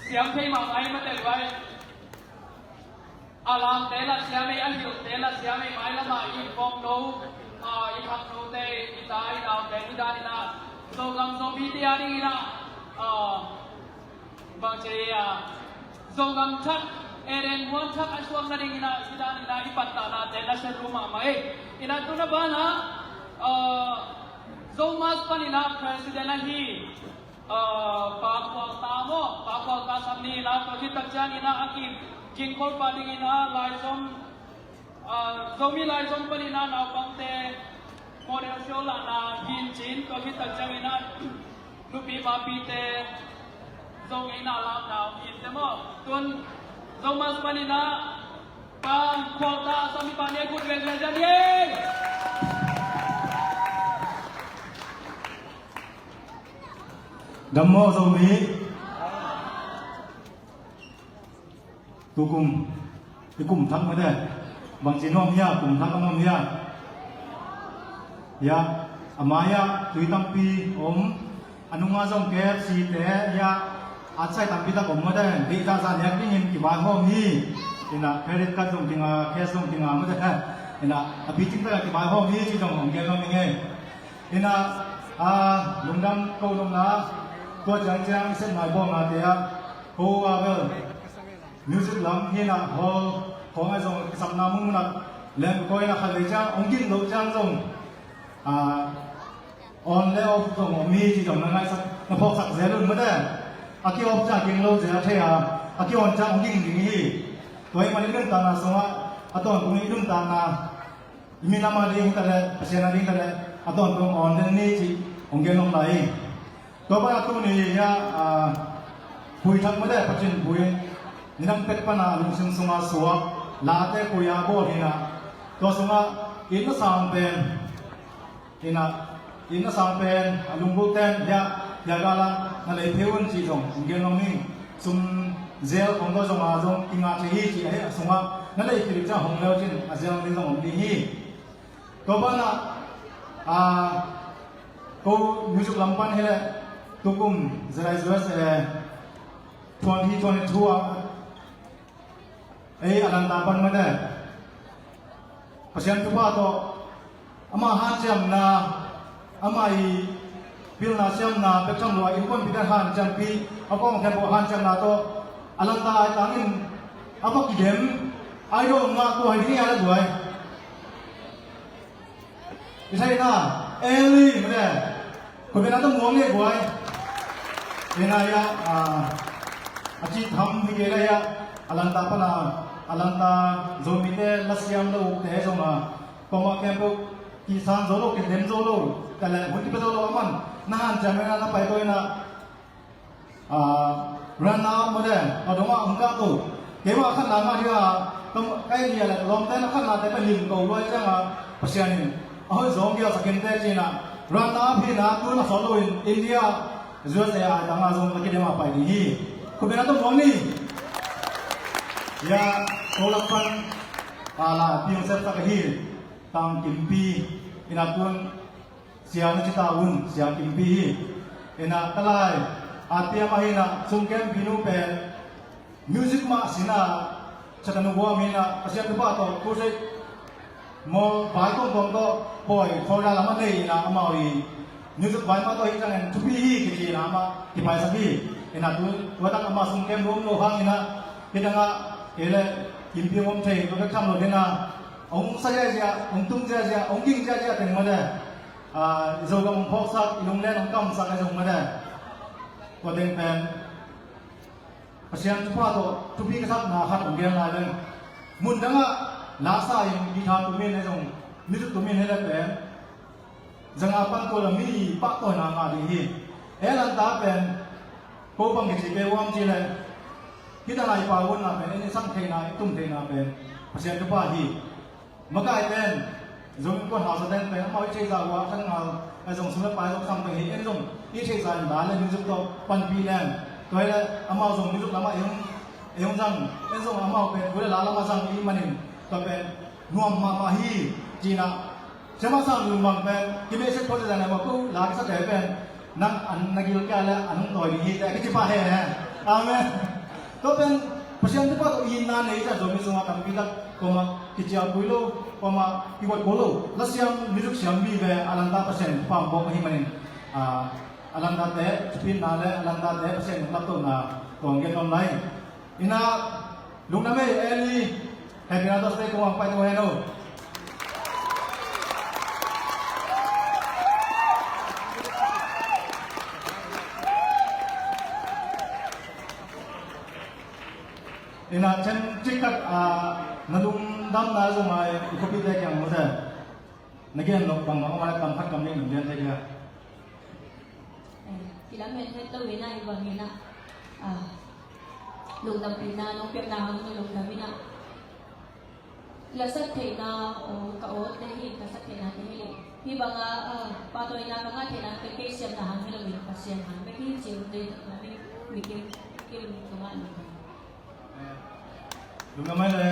Siam thei mahmah ei mate vai. A lamte la siam ei, a hilhte la siam ei, mailamah i kawmno, a, i khaknote, i ta i naute, i daninah Zogam Zomite a dinginah, a, bangci a, Zogam thak, Eden huan thak a suak nadinginah, i daninah i pattahna te na sia ru mahmah ei. Inah tuna banah, a, Zomas paninah president ahi, a, Pa Khualta maw, Pa Khualta sam ni inah tua khit tak cianginah a ki, kingkol pa dinginah laizom, a, Zomi laizom paninah naupangte model show lahna hin cin, tua khit tak cianginah nupi papite zong inah lamna om hin te maw. Tun Zomas paninah Pa Khualta a sam ni pa ni a kut vekvek cian ei. Dam maw Zomi? Tukum i kum thak mate. Bangci nuam hia, kum thak a nuam hia? Hia, a mai-ah tui tampi om, a nungah zong K F C te hia, a sai tampi tak om mate. Deih zahzah nek dingin kivaihawm hi. Inah credit card zong kinga, cash zong kinga mate. Inah a picing takah kivaihawm hi ci zong hong gen nuam ing ei. Inah, a, lungdam ko nopna, tua ciangciang i sep nai bawlnate ah, ko a bel music lam hinah hall khawng ah zong kisapna munmunah lem ko inah khat vei ciang hong ging loh ciang zong, a, on le off zong om hi ci zong na ngaihsak, na phawksak zel un mate. A ki-off ciang ging lo zel thei a, a ki-on ciang hong ging ding hi. Tua ahih manin i nuntakna sungah a tawntung i nuntakna i minam a ding hi ta leh, Pasian a ding hi ta leh, a tawntung on den ni cih hong gen nuam lai hi. Tua banah tuni hia, a, pui thak mate, Pathian pui, nidang pek pana lungsim sunga suak, late pui a bawl hinah, tua sungah itna sang pen, inah, itna sang pen a lunggulh ten hia, hia galang na lei phei un cih zong hong gen nuam ing. Sum zel khong tawh zong a zong i ngah thei hi cih a heh a sungah na lei phei ding ciang hong leu cin a zel ding zong om ding hi. Tua banah, a, ko music lam pan hileh tukum Z I U S A twenty twenty-two ah ei a lanta pan mate. Pasian thupha tawh ama hanciamna, ama i pilna siamna bek tham lo a innkuanpihte hanciampih a kawng khempeuh hanciamna tawh a lanta ai tangin a va kidem ai dawh ngah tua hi ding a la duai. I thaina, Eli mate. Khuapi na tawh muang nge buai. Ina ia, a, a cih tham hi kei la ia, a lanta pana, a lanta Zomite lasiam lo te zong a, koma khempeuh kisan zo lo, kidem zo lo, talent hun kipe zo lo a man, na hanciam ina na pai to ina, a, runner up mate, a dongah hong kah to. Keimah khatna ngah ding a, ka, ka inn hi a le, lawmte na khatnate ka lim ko luai ciang a, Pasian in a hoih zawng gialsak in te cina, runner up hi na, tun a sawt loin India, U S A ai tanga zong na kidem a pai ding hi. Khupina tawh muang ni. Ya, ko lak pan, a, la, piang sep sak hi, Tang Kimpi, ina tun, Sia na ci ta un, Sia Kimpi hi. Ina ka lai, a piang mah hi na, sung kem pinu pen, music mah sina, chatanu guam hi na, Pasian thupha tawh, crusade, maw, vai tawngtawng tawh, pawi, Florida lam a nei ina, amau hi, music vai mah tawh hi ciangin, thupi hi, kici ina, amah, kipaisak hi. Ina tu, tua tak amah sung kem rum lo hang ina, hi dang a, kei le, Kimpi om thei, tua ka tham lo hi na, ong sa ziazia, ong tung ziazia, ong ging ziazia teng mah le. A, i Zogam hong phawksak, i lunglen hong kamsak a zong mah le. Tua teng pen Pasian thupha tawh thupi ka sakna khat hong gen lai leng. Mun dangah lasa in guitar tumin a zong, music tumin hi le pen. Zanga pan tua la mi pahtawina ngah ding hi. E lanta pen ko bang kici kei uam ci le. Hita nai pa unna pen, en i sang theina, i tum theina pen Pasian thupha hi. Makai pen, zong in kuan hausa ten pen, amau i theih zah ua, a than ngal, a zong sum le pai zong sam pen hi, en zong i theih zah in dan le music tawh panpih len. Tua hi le, amau zong music lamah i hong, i hong zang, en zong amau pen, thu le la lamah zang i manin, tua pen, nuam mahmah hi, cina. Siamah sang lum bang pen, kimeh set phot zan a mah ko, la kisa te pen, nang an na gil kia le, an hong tawi ding hi te, kici pah he ne. Amen. Tua pen Pasian thupha tawh itna nei ciang Zomi sungah tampi tak kuamah kicialpui lo, kuamah kiguat kul lo. Lasiam, music siam vive a lanta Pasian thupha hong pia ahih manin, a, a lantate, thupitna le a lantate Pasian hong laptona tawh hong gen nuam lai. Ina, lungdam ei, Eli, hehpihna tawh stage kung hong pai to hen o. Ina, chem cik khat, a, na lungdamna zong a, i khuapite kiang mawte. Na gen nop bangbang om a, kam khat kam nih na gen thei dia. Eh, kilamen het lo ina, i bang ina. Ah, lungdampihna nong piakna hang na lungdam ina. Lasak theihna, o, ka awte hi, ka sak theihna te hi leh. Hih banga, ah, pahtawina ka ngah theihna te kei siamna hang hi lo in, Pasian hang bek hi ci-in te, na mi, mi kim, kim, kim, kim. Lungdam ei le.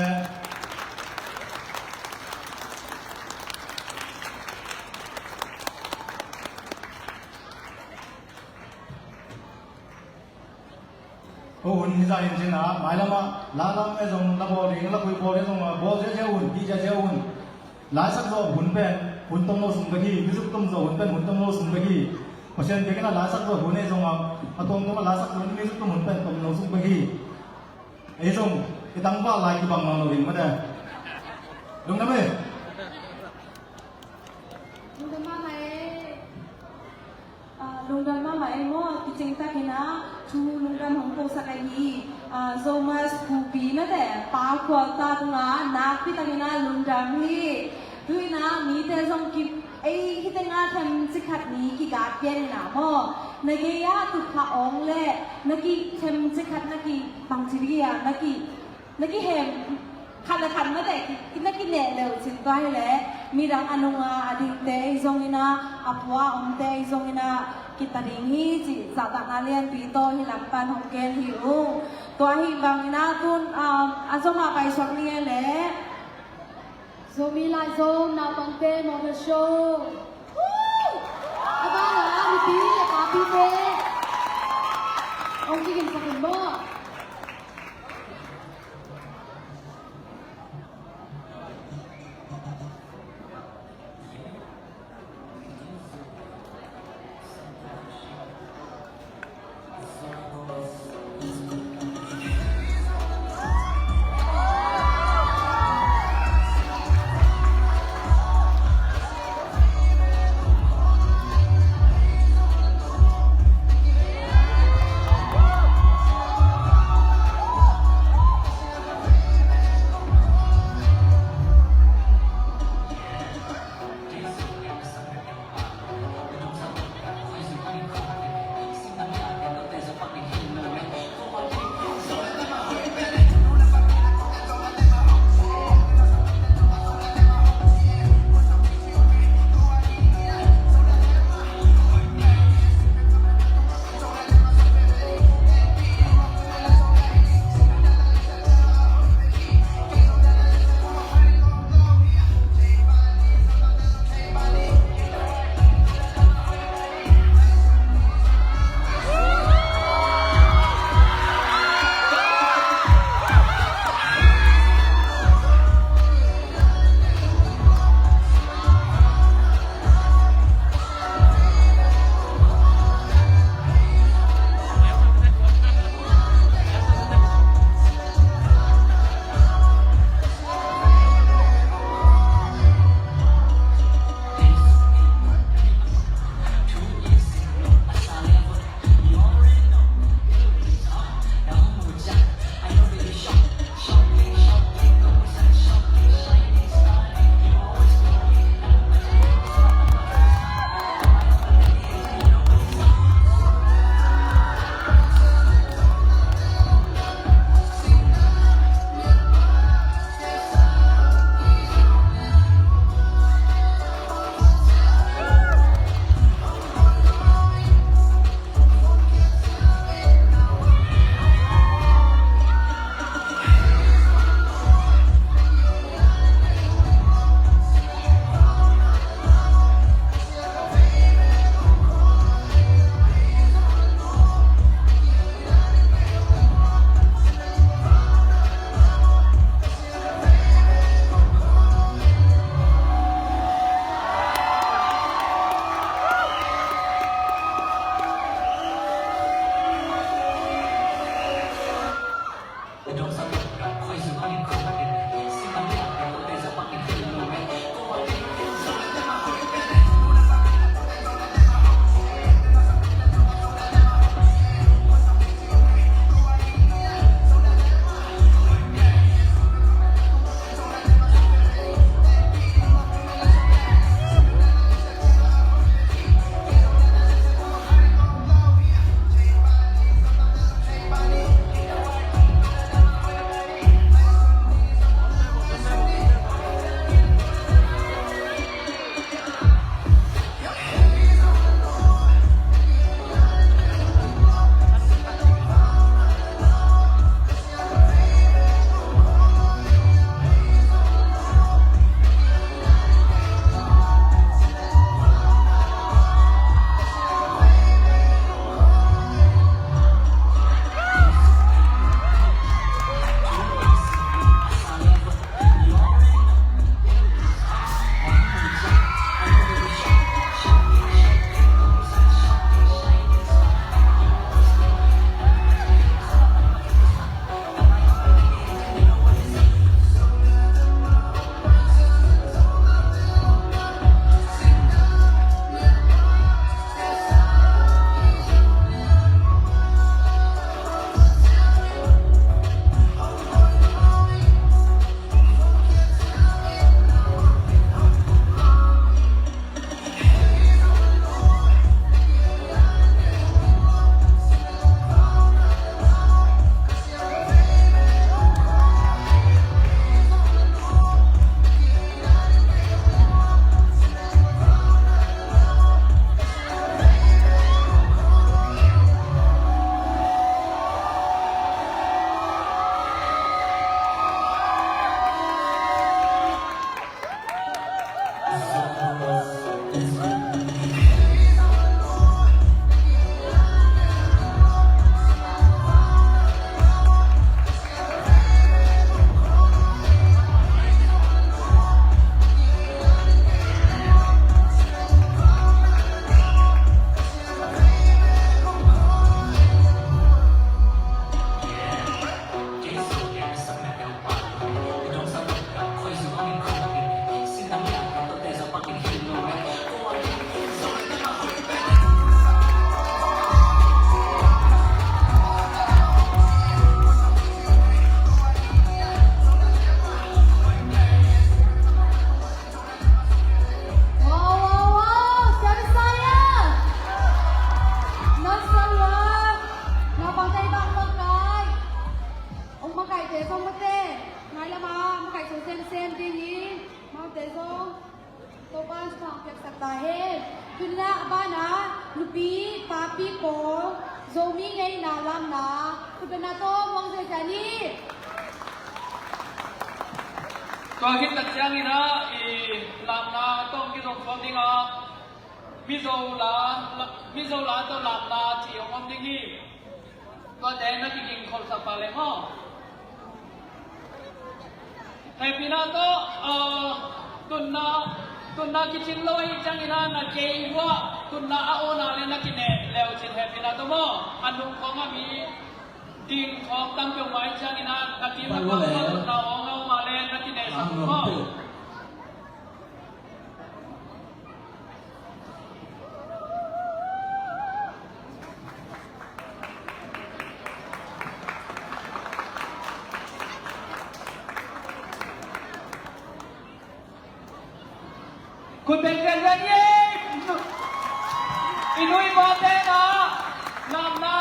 Ko hun hi zah in cin ah, mailam ah, la lam e zong, la bawl ding, la khui bawl e zong, ah, bawl ziazia un, dih ziazia un. Laisak zawh hun pen hun tomno sung bek hi, music tum zawh hun pen hun tomno sung bek hi. Pasian biakinn ah laisak zawh hun ei zong a, a tuamtuam ah laisak zawh hun, music tum hun pen tomno sung bek hi. Ei zong i tangval lai kibang mang lo ding mate. Lungdam e. Lungdam mahmah e. Ah, lungdam mahmah e maw, kicing takin ah thu lungdam hong kosak ahi. Ah, Zomas Kuki nate, Pa Khualta tungah nakpi takin ah lungdam hi. Tu-in ah mite zong ki, ei hite nga them cikhat ni kigat gen in ah maw, na gei ah tutphah awng le na ki them cikhat na ki bangci dih ah na ki, na kihem khat le khat mate, ki, na kineh le uh cin tua hi le, midang a nunga a dingte i zong ina, a pua a omte i zong ina, kita ding hi ci, zahtakna lianpi tawh hih lam pan hong gen hi ung. Tua hi bang ina tun, ah, a zong a paisuak ni e le. Zomi Lai Zom naupangte mawhna show. A bang a mipi le papite hong kigin sak in maw. Amaute, mailam ah makaih zo semsem dingin amaute zong Topa'n thupha piaksak ta hen. Tuni-in ah a banah nupi, papi pawl, Zomi ngeina lamna, khutbetna tawh muang ziahziah ni. Tua khit tak ciangin ah i lamna tawh kizom khawm ding a, Mizo la, Mizo la tawh lamna ci hong om ding hi. Tuate na kiging kholhsak pah leh maw. Hehpihna tawh, ah, tunna, tunna kicing lo ahih ciangin ah na kei uh ah tunna a awna le na kineh leucin hehpihna tawh maw. A nung khawng a mi ding khawng tam peuhmah ahih ciangin ah na kim a tunna awng a om a le na kinehsak uh maw. Khut beng lianlian ni ei. I nu i pate na lamna,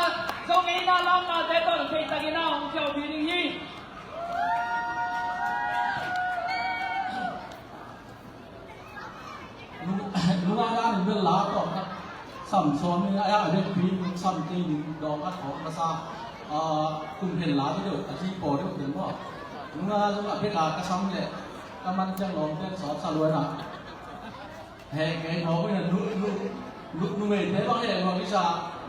Zo ngeina lamnate tawh thei takin a hong khiaupi ding hi. Nung, nung a dan bel la tawh khat sam sawm ni a, a vekpi sam kei ni dawng khat khawng ka sa. Ah, kum khen la deuh a ci paw deuh khen maw. Nung a zong a bek a ka sam leh ka man ciang lawm ciang sawt sa luan a. He kei mawk in a nu, nu, nu, numeite bang he mawk i sa.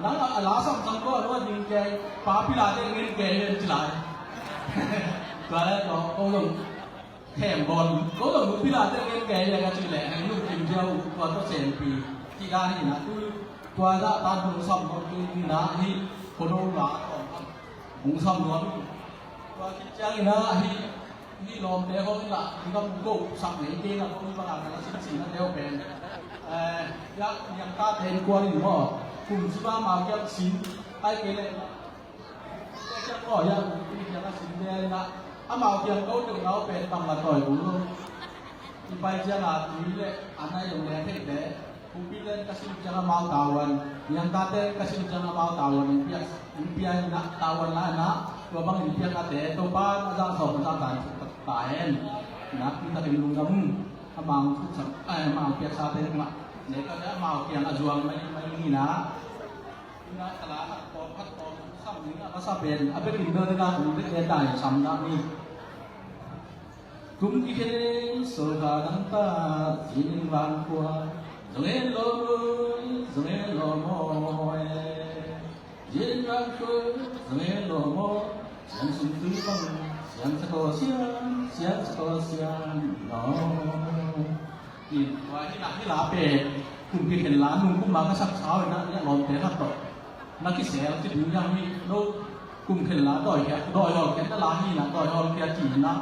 Nang a la sam sam ko a lua ding kei, papi late ngen kei hen ci lai. Tua leh ko, ko zong Khem bawl, ko zong nupi late ngen kei le ka cih leh heng lungkim ziau uh tua tawh senpi cih dan hi na, tu tua zah tan hong sam nuam kei ni na hi. Ko no la tawm hong sam nuam hi. Tua khit ciangin ah hi, hi lawmte hong la hi kam ko sak ngei kei na, ko bang a ka la sim sim na teu pen. Eh, ya, yang ta ten kuan in maw, kum si ba ma kiak sim ai kei le. Tua ciang aw hiang, tua ciang a sim te na, amau kiang ko deuh nau pen bang la tawi kul lo. I pai ciang a tui le a nai zong le thei te. Pumpi ten ka sim ciang amau tawan, niang ta ten ka sim ciang amau tawan in piak, in piak na tawan la na, tua bang in piak a te, Topa na zang sawm na zang tan ta hen. Na pi ta kin lungdam, amau thuk sak, ai, amau piak sa te ma. Ne ka te amau kiang a zuang mai, mai ni na. Ina kala khat pawm khat pawm sam ning a masa pen a bekin bel ina kum bek le dai sam dah ni. Kum kikhen solkha dang ta zin vang khua zong en lo maw, zong en lo maw, zin vang khua zong en lo maw, siang sung tu bang siang sa ko siang, siang sa ko siang no. In, tua hi na hi la pen kum kikhen la nung kum ma ka sak sau in na, ni a lawmte khat tawh na kisel ci ding hiam hi lo. Kum khen la dawi khia, dawi hawl khia na la hi na, dawi hawl khia ci na,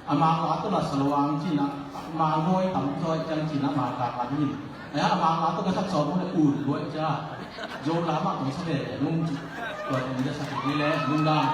a mang la tawh na sa lo ang ci na, mang dawi tam dawi ciang ci na, mang ka ka hi. Aya a mang la tawh ka sak sau mu le un dawi cia. Zo la ma tawh sa ve nung ci. Tua tawh ni ka sak hi le nung dang.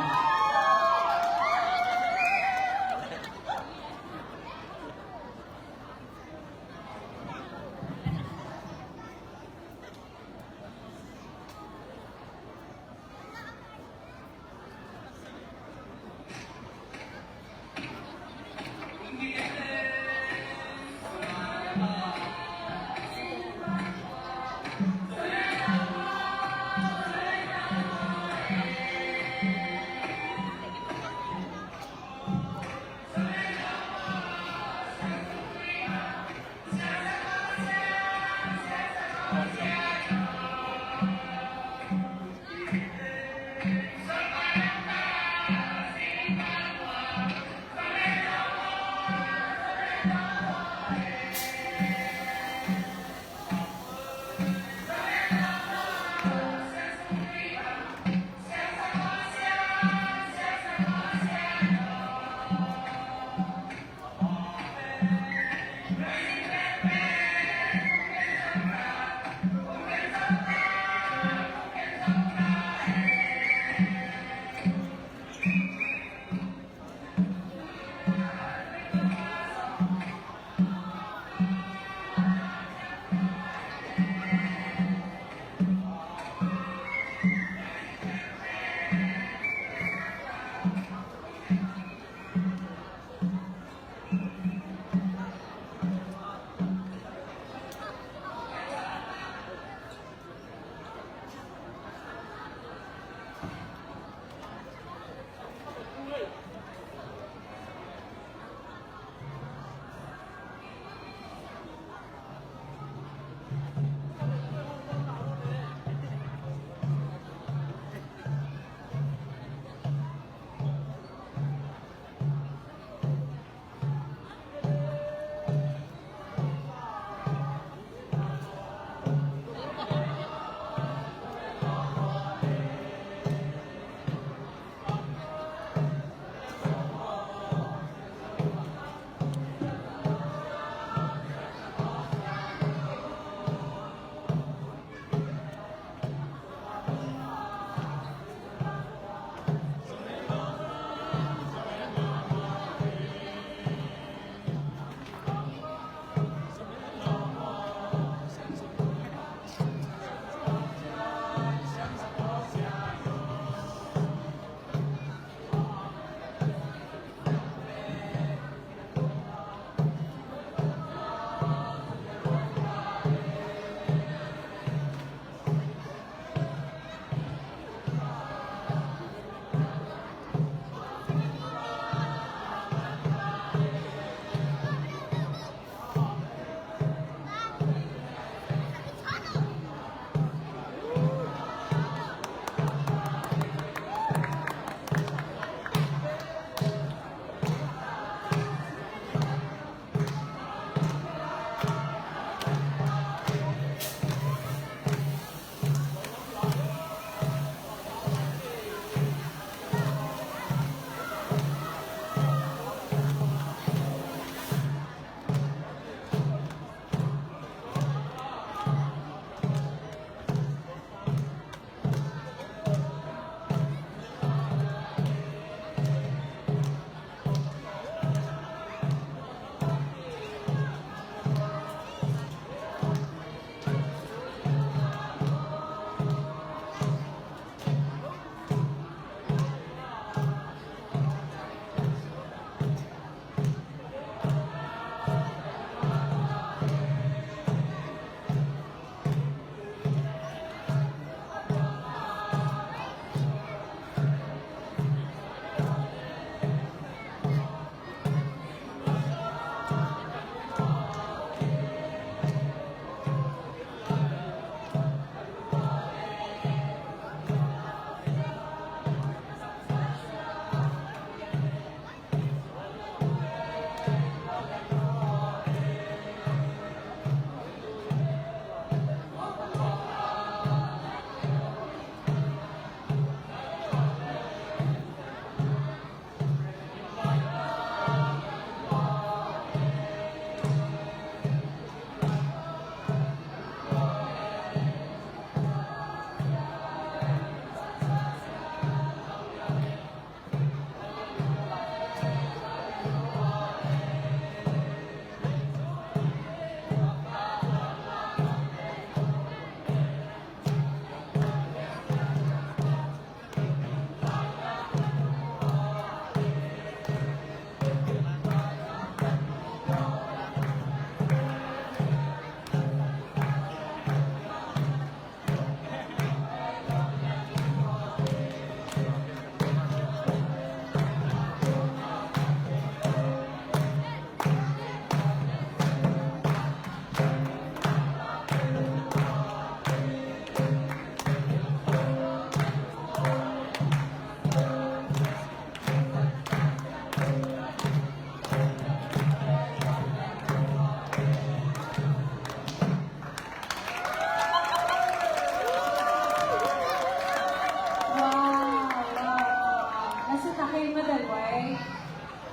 Ei mate guai.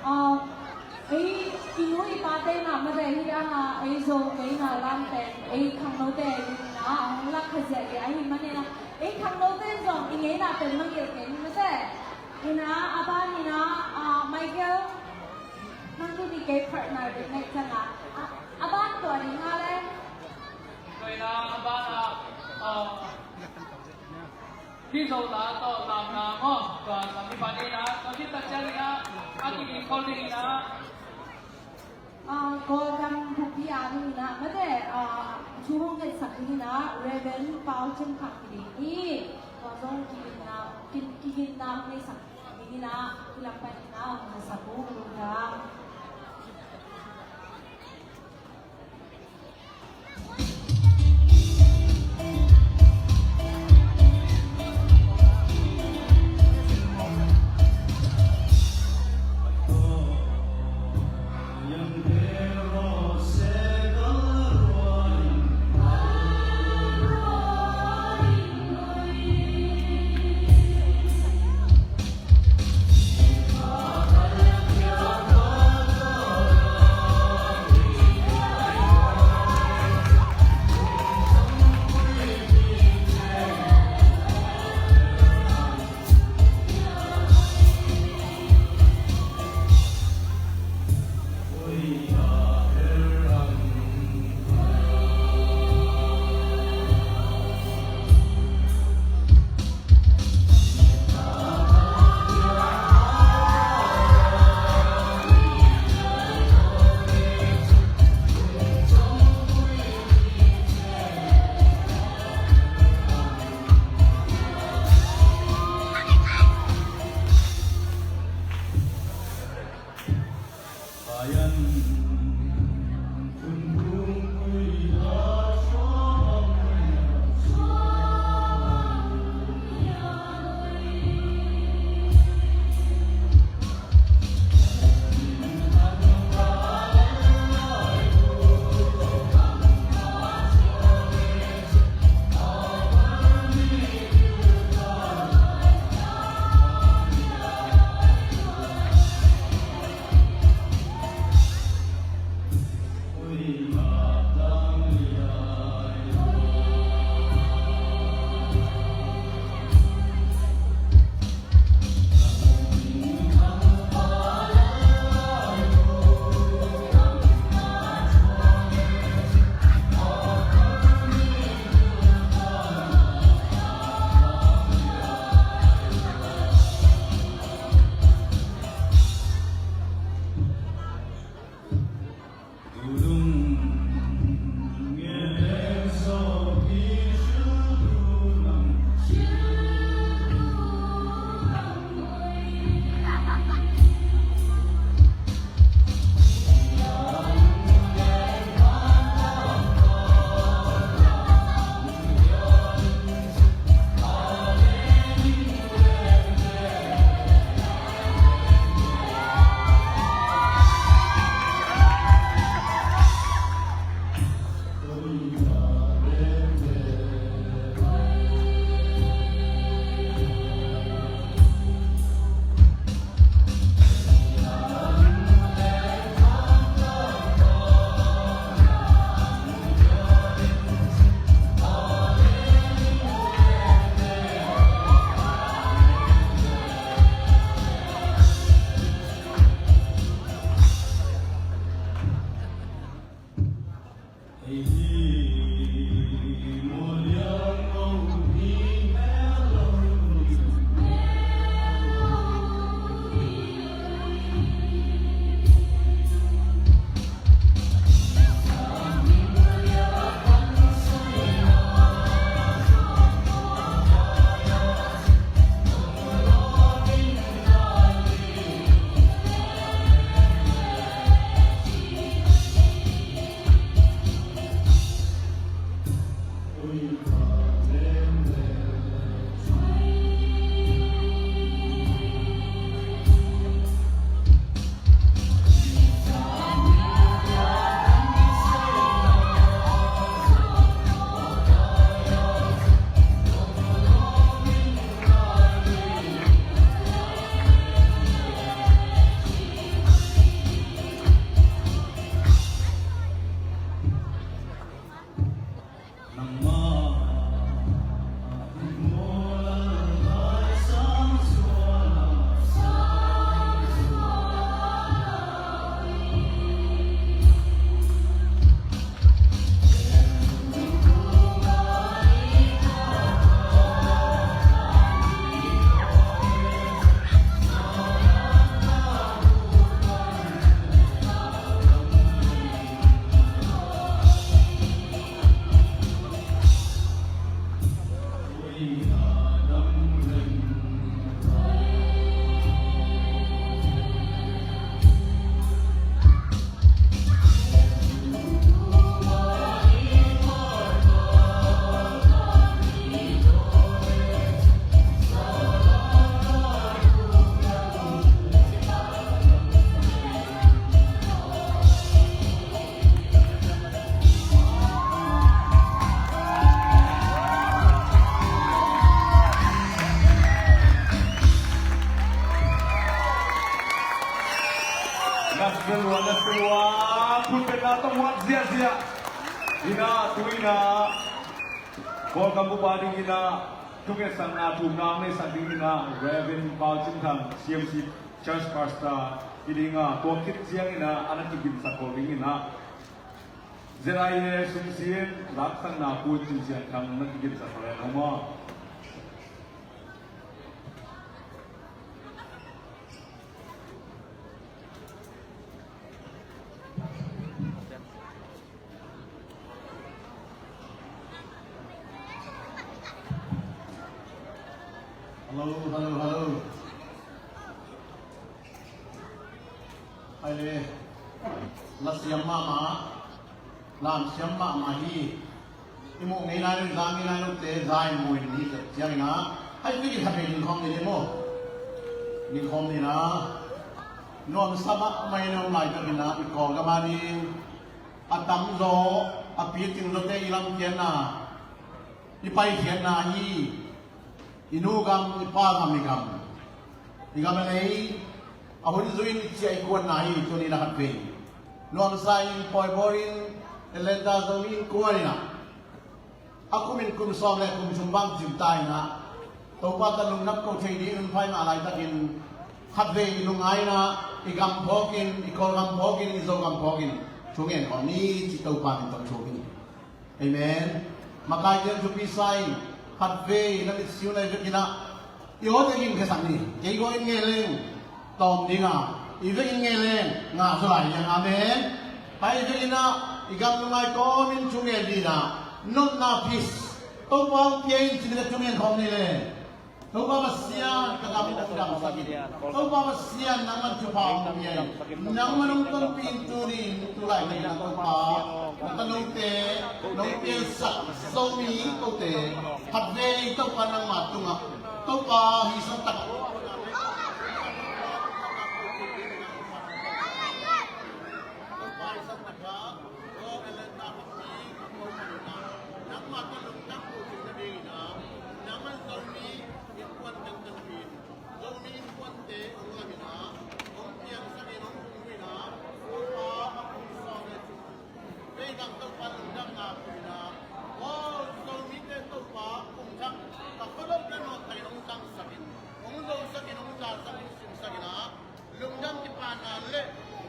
Ah, ei i nu i pate na mate hi a, ei Zo, ei na lam pen ei khangnote na a hong lak kha ziah hi a, ahi manin a ei khangnote zong i ngeina pen mangngilh kei ni mate. Ina a ban ina, ah, Michael, nang tu ni kei partner de mek cang a. A ban tua ni nga le. Tua ina a ban a, ah, Hi zo la tawh lamna maw, tua sangmi pa ding ina, tua khit tak ciangin a, a kiging khol ding ina. Ah, Kawlgam bukpi a ding ina, mate, ah, thu hong ngetsak ding ina, Reverend Pau Cin Khang kiding hi, tua zong kiginna, kin-, kiginna hong ngetsak ding ina, i lam pan ina, hong ngetsak uh, lungdam. Naselua, naselua, pulpit na tong wat ziahziah. Ina, tu ina, Kawlgam bup a ding ina, thungetsakna, thumna neisak ding ina, Reverend Pau Cin Thang, C M C Church Pastor, i ding a, tua khit ciang ina, a na kiginsak kul ding ina, Z I A sung sin, laksakna pu Cin Sian Thang na kiginsak kul ding ina. Hello, hello, hello. Hai le, la siam mahmah, lam siam mahmah hi. I muh ngei nai lo, za ngei nai lote, za i muh in hi ciangin ah, hai, i khat vei ding khawm ni le maw. Ding khawm ni na. Nuamsa mahmah i nuam laitakin ah, i Kawlgam a ding a tamzaw, a picing zawte i lamkhiatna, i paikhiatna hi. I nu gam, i pa gam, i gam, i gam a nei, a hun zui in i ciah i kuanna hi. Tuni na khat vei nuamsa in, pawi bawl in, Atlanta Zomi Innkuan in ah, a kum in kum sawm le kum thum bang cim ta in ah, Topa tawh lungdam ko thei ding hun pha i ngah laitakin, khat vei i lungngaihna, i gam phawk in, i Kawlgam phawk in, i Zogam phawk in, thu ngen khawm ni ci Topa min tawh thu hi. Amen. Makai ciang thupi sa in, khat vei na mit siu na i vekin ah, i aw te ging khesak ni, kei gaw in ngen leng tawm ding a, i vekin ngen leng ngah zaw lai ding. Amen. Hai, i vekin ah, i gam lungngai kawmin thu ngen ding ah, nopna, peace, Topa hong pia in ci ding a thu ngen khawm ni le. Topa Pasian, ka gam hong damsak in. Topa Pasian, nangman thupha hong pia in. Nangman hong tonpih in. Tuni, tu laitakin ah Topa, na tanote nong piansak Zomi kote, khat vei Topa nangma tungah, Topa hi san tak. Nangma tawh lungdam ko thei nadingin ah, nangman Zomi innkuan tengteng pi in, Zomi innkuante hong lamin ah, hong piangsak in, hong hong win ah, Topa a kum sawm le thum vei dang Topa lungdamna kum in ah, aw Zomite Topa kum thak, ka khuadawkte nawngkai in hong tangsak in, hong zosak in, hong zasak, hong simsak in ah, lungdam kipahna le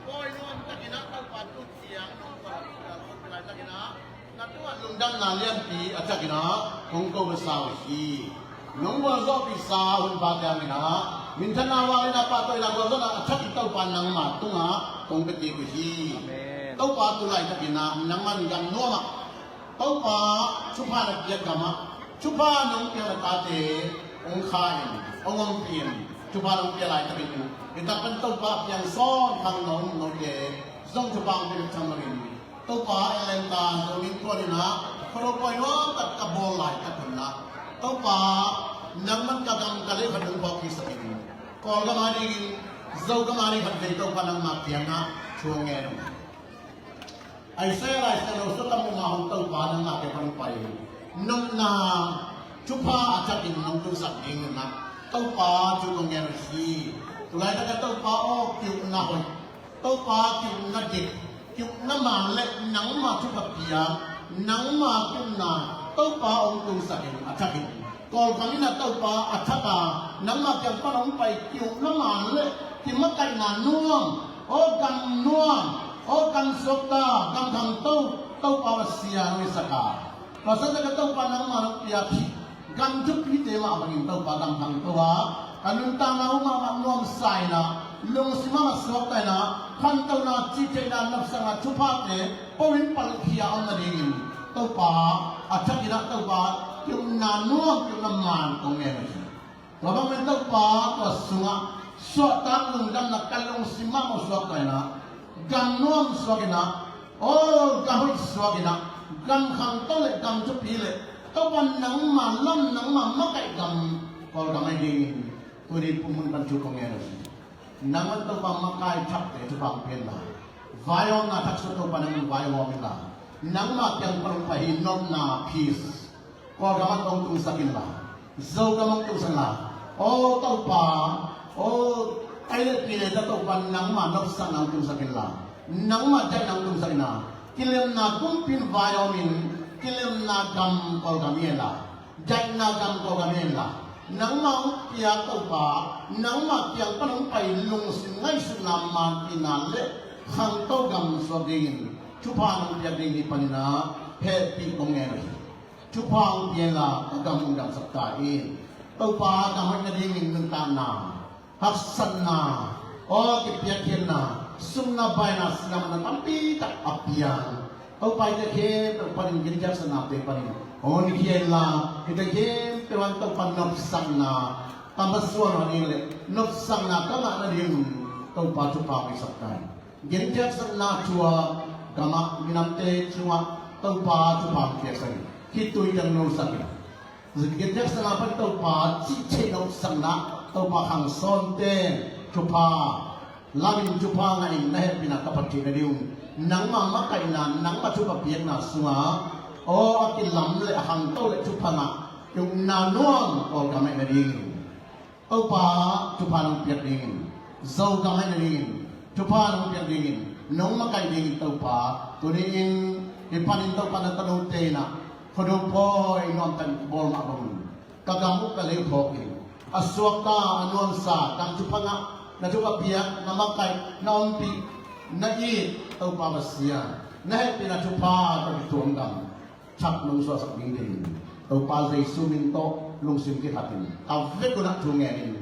pawi nuam takin ah Topa tu ciang nong kawlpi laitakin ah, na tungah lungdamna lianpi a thakin ah hong ko masa uh hi. Nong gualzawhpihsa hun pha ciangin ah, minthanna, vangliatna, pahtawina, gualzawhna a thakin Topa nangma tungah kong pia kik uh hi. Amen. Topa tu laitakin ah nangman gam nuam ah, Topa thupha na piak gam ah, thupha nong piak na tate hong kha in, hong ompih in. Thupha nong pia laitakin, i tak pen Topa piang sawn khang nong note zong thupha hong pia bek tham loin, Topa, Atlanta Zomi Innkuan in ah khuadawk pawi nuam tak ka bawl laitak hun ah, Topa, nangman ka gam ka lei khat hong phawk kiksak in, Kawlgam a dingin, Zogam a ding khat vei Topa nangma kiangah thu hong ngen uh. Isaiah laisiangtho sung tawh muh mah hang Topa nangma kiang pan hong pai, nopna, thupha a thakin nong tungsak ding in ah, Topa thu kong ngen uh hi. Tu laitak ah Topa aw, ki-ukna hoih, Topa ki-ukna dik, ki-ukna man le nangma thupha piak, nangma ki-ukna Topa hong tungsak in a thakin, Kawlgam in ah Topa a thak a, nangma kiang pan hong pai ki-ukna man le kimakaihna nuam, aw gam nuam, aw gam suakta, gam khangto, Topa Pasian hong hisak a, Pasian ka Topa nangma hong piak hi. Gam thupite mah bangin Topa gam khangto a, ka nuntakna uh mahmah nuamsa in ah, lungsim mahmah suakta in ah, khantohna, cihtheihna, nopsakna, thuphate po in palkhia om nadingin, Topa a thakin ah Topa ki-ukna nuam, ki-ukna man kong ngen uh hi. Tua bang men Topa tua sungah suahtak lungdamna ka lungsim mahmah suakta in ah, gam nuam suak in ah, aw gam hoih suak in ah, gam khangto le gam thupi le Topa nangma lam, nangma makaih gam Kawlgam a dingin tuni pumhun pan thu kong ngen uh hi. Nangman Topa makai thakte thupha hong pia in la, vaihawmna thak sung Topa nangman vaihawm in la, nangma kiang pan hong pai hi nopna, peace, Kawlgam ah hong tungsak in la, Zogam ah hong tungsak in la. Aw Topa, aw Ai le pi le ta Topa nangmah nopsakna hong tungsak inla, nangmah daihna hong tungsak inla, kilemna kumpi in vai a om in, kilemna gam Kawlgam hi inla, daihna gam Kawlgam hi inla, nangmah hong piak Topa, nangmah kiang pan hong pai lungsim ngaihsutna manpihna le khangto gam suak dingin thupha nong piak ding hi panin ah hehpih kong ngen uh hi. Thupha hong pia inla ka gam hong damsak ta in. Topa gam hoih nadingin nuntakna, haksatna, aw kipiakkhiatna, sumna baina sinamna tampi tak a piang. Topa hihte khempeuh panin gentehna te panin honkhia inla, hihte khempeuh an Topa nopsakna ka masuan hon ing le nopsakna ka ngah nading Topa thupha hong piaksak ta in. Gentehna thu a gamah minamte cungah Topa thupha hong piaksak in. Khitui teng nosak in. Gentehna pan Topa cih theih nopsakna, Topa khang sawnte thupha lamin thupha ngah in na hehpihna ka phat theih nading, nangmah makaihna, nangmah thupha piakna sungah aw a kilam le a khangto le thupha ngah i ukna nuam Kawlgam aih nadingin Topa thupha nong piak dingin, Zogam aih nadingin thupha nong piak dingin, nong makaih dingin Topa tuni-in hi panin Topa na tanote in ah khuado pawi nuamtakin bawl mah bangin ka gam uh ka lei khawk in a suakta a nuamsa gam thupha ngah, na thupha piak, na makaih, na ompih, na it Topa Pasian, na hehpihna thupha tawh kituam gam thak nong suahsak ding dingin Topa Jesu min tawh lungsim kikhatin ka vek un ah thu ngen in.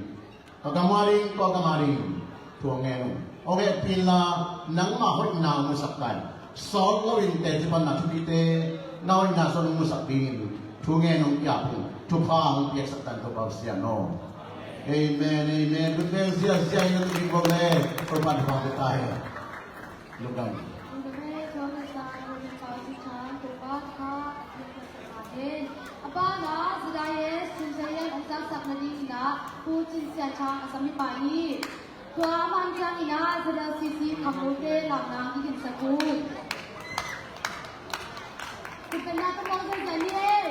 Ka gam a ding, ka gam a ding thu ngen un. Hong hehpih inla nangmah hoihna hong musak ta in. Sawt loin teci panna thupite na hoihna sawt hong musak dingin thu ngen hong kiap un. Thupha hong piaksak ta in Topa Pasian aw. Amen, amen. Kut beng ziazia in na tung ding bawk le Topa thupha pia ta hen. Lungdam. Lungdam e, Tuan Pastor Robin Pau Cin Thang, Topa thupha a piaksak ta hen. A banah Z I S Chin Giant hong zaksak nadingin ah Pu Cin Sian Thang a sam hi pah hi. Tua a man ciangin ah Z L C C khangnote lamna hong kikhinsak uh. Kipelna tawh mawk zaizai ni e.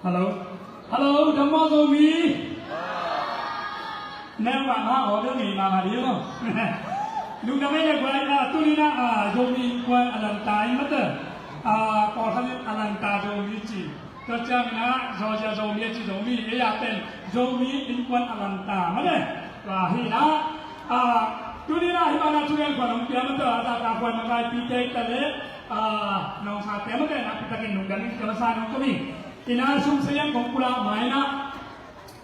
Hello. Hello, dam maw Zomi? Neu bang ha, order nei mahmah ding maw? Lungdam ei le guai, ah, tuni-in ah, Zomi Innkuan a lanta in mate. Ah, pawlkhat in a lanta Zomi ci. Tua ciangin ah, Georgia Zomi a ci Zomi, ei a pen Zomi Innkuan a lanta mate. Tua hi-in ah, ah, tuni-in ah, hih banah thungen khuan hong pia mate, a zahtakhuan makaipite hi ta leh, ah, nawngsaite mate, nakpi takin lungdam ing ci masa nong ko ing. Ina sum sayang kong pulak mai na.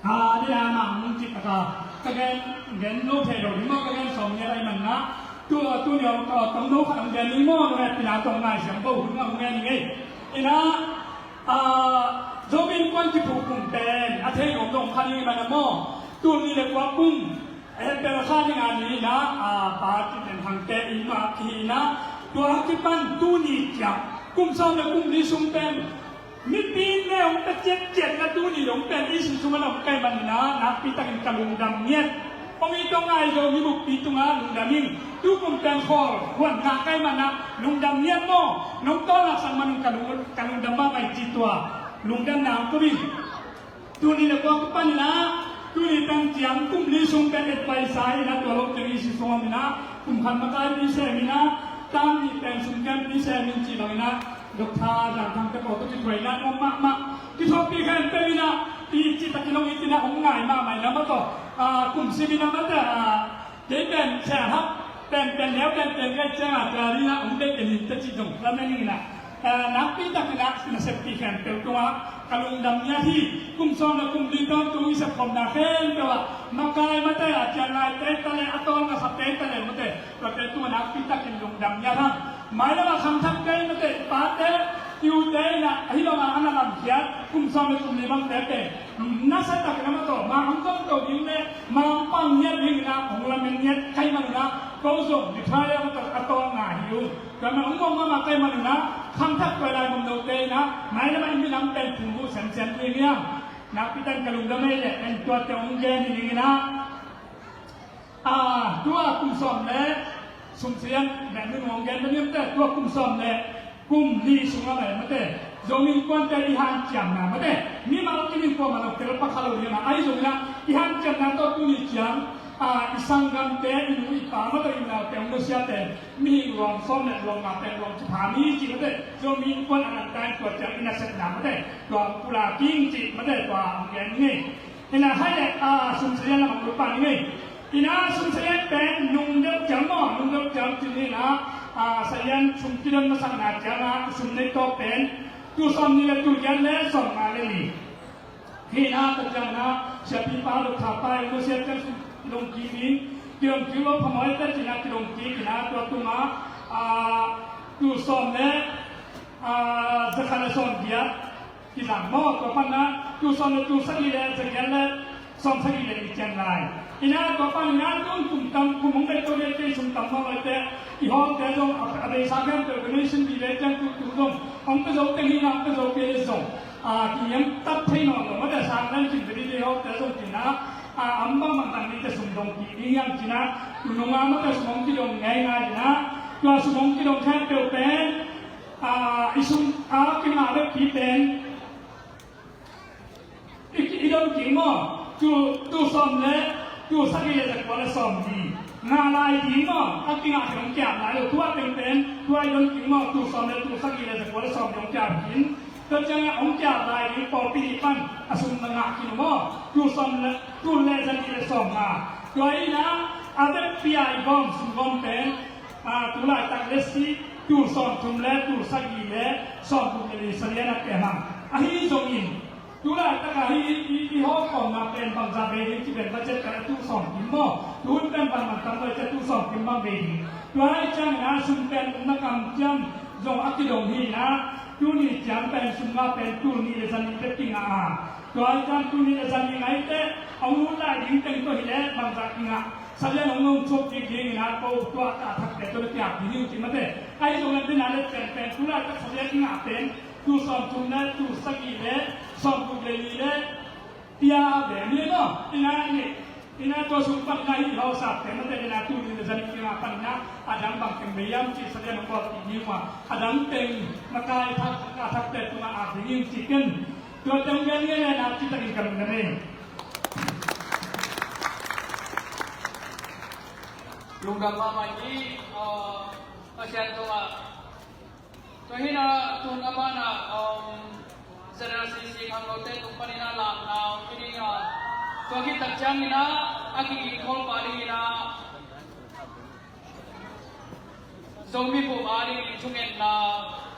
Ah, dia na mung cik taka. Ka gen, gen lo thei lo ding maw, ka gen sawm ngiat ahih manin ah. Tu, tuni a tong lo khat hong gen ding maw, lo pina tong ngai siang bo hun hong gen ding ei. Ina, ah, Zomi Innkuan kiphuk kum pen a thei lo dong kha ding ahih manin ah maw. Tul nih le kua kum. Hempel kha ding a ni na, a, pa Cin Sian Thang te inn mah kihi na, tua a kipan tuni ciang kum sawm le kum li sung pen mipi in le hong pia ciatciat na tuni dong pen i si sung a dong kai man na, nakpi takin ka lungdam ngiat. Hong it hong ngai Zomi buppi tungah lungdam ing. Tu kum pen khawl huan ngah kai man na lungdam ngiat maw. Nong tawlnaksak man ka lung, ka lungdam mahmah ing ci tua lungdamna hong ko ing. Tuni le kua kipan in ah, tuni pen ciang kum li sung pen et pai sa in ah, tua lo teng i si sung in ah, kum khat makai pi sem in ah, tam nih pen sum kem pi sem in ci bang in ah, Doctor Zan Thang te ko tu ci tuai na nuam mahmah. Kithuahpih khempeuh in ah, i cih takin hong it in ah, hong ngai mahmah in ah, mah tawh, ah, kum sim in ah, mah tawh, ah, Kei pen siathak penpen neu penpen ka hih ciangin tua dingin ah hong deih kei ning te cih zong lam na ning in ah, eh, nakpi takin ah nasep pi khempeuh tungah ka lungdam ngiat hi. Kum sawm le kum li tawntung i sepkhopna khempeuh ah makai mate a ciangngaite hi ta leh a tawlngasate hi ta leh mate tuate tungah nakpi takin lungdam ngiat hang. Mailam ah khangthakte hi mate pate I ute in ah ahi bangin a na lamkhiat kum sawm le kum li bangte pen nasia takin a ma tawh ma hong zong to ding le ma hong pang ngiat ding in ah hong lamen ngiat ka hih manin ah ko zong retire a tawh a tawh ngah hi ung. Tua man hong muang mahmah ka hih manin ah khangthak tua lai mumnote in ah mailam ah i minam pen phungvuh semsem ding hi hang. Nakpi takin ka lungdam ei leh en tuate hong gen hi ning in ah. Ah, tua kum sawm le sum sia lian bek nun hong gen bek ni om te, tua kum sawm le kum li sungah mah mate, Zomi Innkuante i hanciamna mate, mimal khat in kuamah lo tel pakha lo hi a, ahi zongin ah i hanciamna tawh tuni ciang, ah, i sanggamte, i nu i pa mah tawh i unaute hong nusiate, mihing luang sawm le luang nga pen luang ci pha mi ci mate, Zomi Innkuan a nang ta in tua ciang i nasepna mate, tua pulak ing ci mate, tua hong gen ning ei. Ina hai le, ah, sum sia lian lam ah lut pah ning ei. Ina sum sia lian pen nung deuh ciang maw, nung deuh ciang ci ni ina, ah, sia lian sum kidon masakna ciang ah sum nei tawh pen tul sawmnih le tul giat le sawmnga le li. Hi ina tua ciang ina siapipa Dr. Pai lo sia ciang sum kidong kik in, kidong kik lo phamawh ei te ci ina kidong kik ina tua tungah, ah, tul sawm le, ah, zakhat le sawmgiat kizang maw, tua pan ina tul sawm le tul sagih le zagiat le sawmsagih le nih ciang lai. Ina tua pan ina tun kum tam, kum hong bei to le kei sum tam maw lai te, i hawlte zong a, a beisa khempeuh donation vive ciang tul tul zong hong pia zo teng hi ina hong pia zo kei le zong, a, kiniam tak thei nawn lo mate, sang len cin bedi te hawlte zong ci ina, a, am bang bang tang ni te sum dong kik ding hi hang ci ina, tu nung a mate sum hong kidong ngeingai ina, tua sum hong kidong khempeuh pen, a, i sum a kingah bek pi pen i, i don kik maw, tul, tul sawm le tul sagih le zakua le sawmli ngah lai ding maw, a kingah kei hong kiap lai lo, tua teng pen tua i don kik maw, tul sawm le tul sagih le zakua le sawmli hong kiap kik in, tua ciangin hong kiap lai ding pawlpi nih pan a sum na ngah kik uh maw, tul sawm le tul le zanih le sawmnga. Tua ina a vekpi a i gawm sum gawm pen, a, tu laitak le si tul sawmthum le tul sagih le sawmguk le li sia lian a kem hang. Ahi zongin tu laitak a hi i, i, i hawlkhawmna pen bangzah bei ding ci pen budget pen a tul sawmthum maw, tu hun pen bangmah tam lo ci a tul sawmthum bang bei ding. Tua ahih ciangin a sum pen na kamciam zong a kidong hi ina, tuni ciang pen sum ngah pen tul nih le zanih bek kingah a, tua ahih ciang tul nih le zanih ngah hi teh, a hun lai ding teng tawh hi leh bangzah kingah. Sia lian hong nong thuak kik ding ina ko tua a thakte tawh le kiap ding hi uh ci mate. Ahi zongin a dena le pen pen tu laitak sia lian i ngah pen tul sawmthum le tul sagih le sawmguk le li le pia ve ni maw. Ina ni, ina tua sung pan ina hi hawsate mate ina tul nih le zanih kingah pan ina a dang bang teng bei hiam cih sia lian hong bawl kik ding uh a, a dang teng makai thak, a thakte tungah ap ding hi uh ci ken. Tua teng gen ngiat le na citakin ka lungdam ei. Lungdam mahmah hi, uh, Pasian tungah. Tua hi ina tun a banah, um, Z L C C khangnote tung panin a lamna hong kiding a, tua khit tak ciangin a, a kiging khol pah ding ina Zomi bup adingin thungetna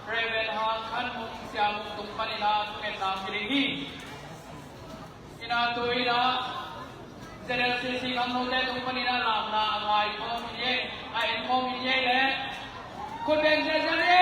Reverend Hang Khan Mung Sia Mung tung panin a thungetna hong kiding hi. Ina tu ina Z L C C khangnote tung panin a lamna a ngai khawm hi e, a en khawm hi e le khut beng ziahziah ni.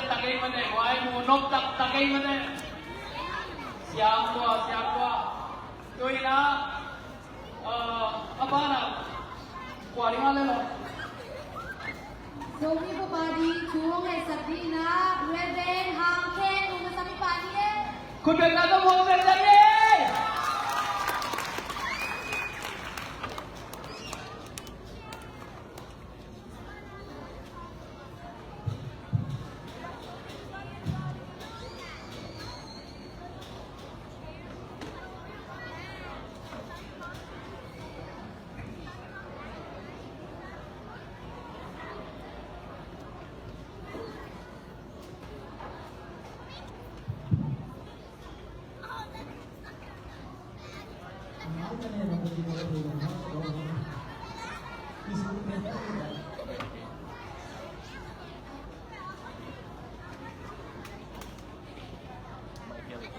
Tak ei mate, wai mu nop tak tak ei mate. Siam tua, siam tua. Tuina, uh, a bana, kuari ma le lo. Zomi bup a ding thu hong hehsak dingin ah Reverend Hang Khen, u masa mipa ding e. Khut beng na tawh hong hehsak ding e.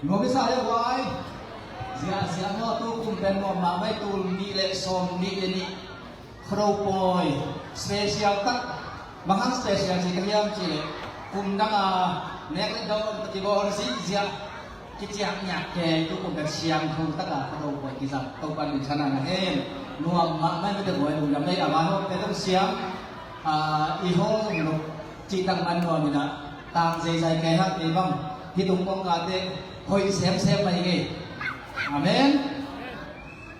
Nuam i sa le guai. Ziahziah maw, tu kum pen nuam mahmah i, tul nih le sawm nih le nih Khuado pawi special tak. Bang hang special ci ka hiam cih leh kum dang a nek le dawn kibawl ziahziah kiciah ngiat kei, tu kum pen siangtho tak a Khuado pawi kizang Topa min thang na hen. Nuam mahmah i, mite buai lungdam ei, a man hawmte tawh siam, a, i hawl zong lo cih tak man nuam in ah, tang zeizai kei hang, kei bang hih tung kong kate hoih semsem mah ing ei. Amen.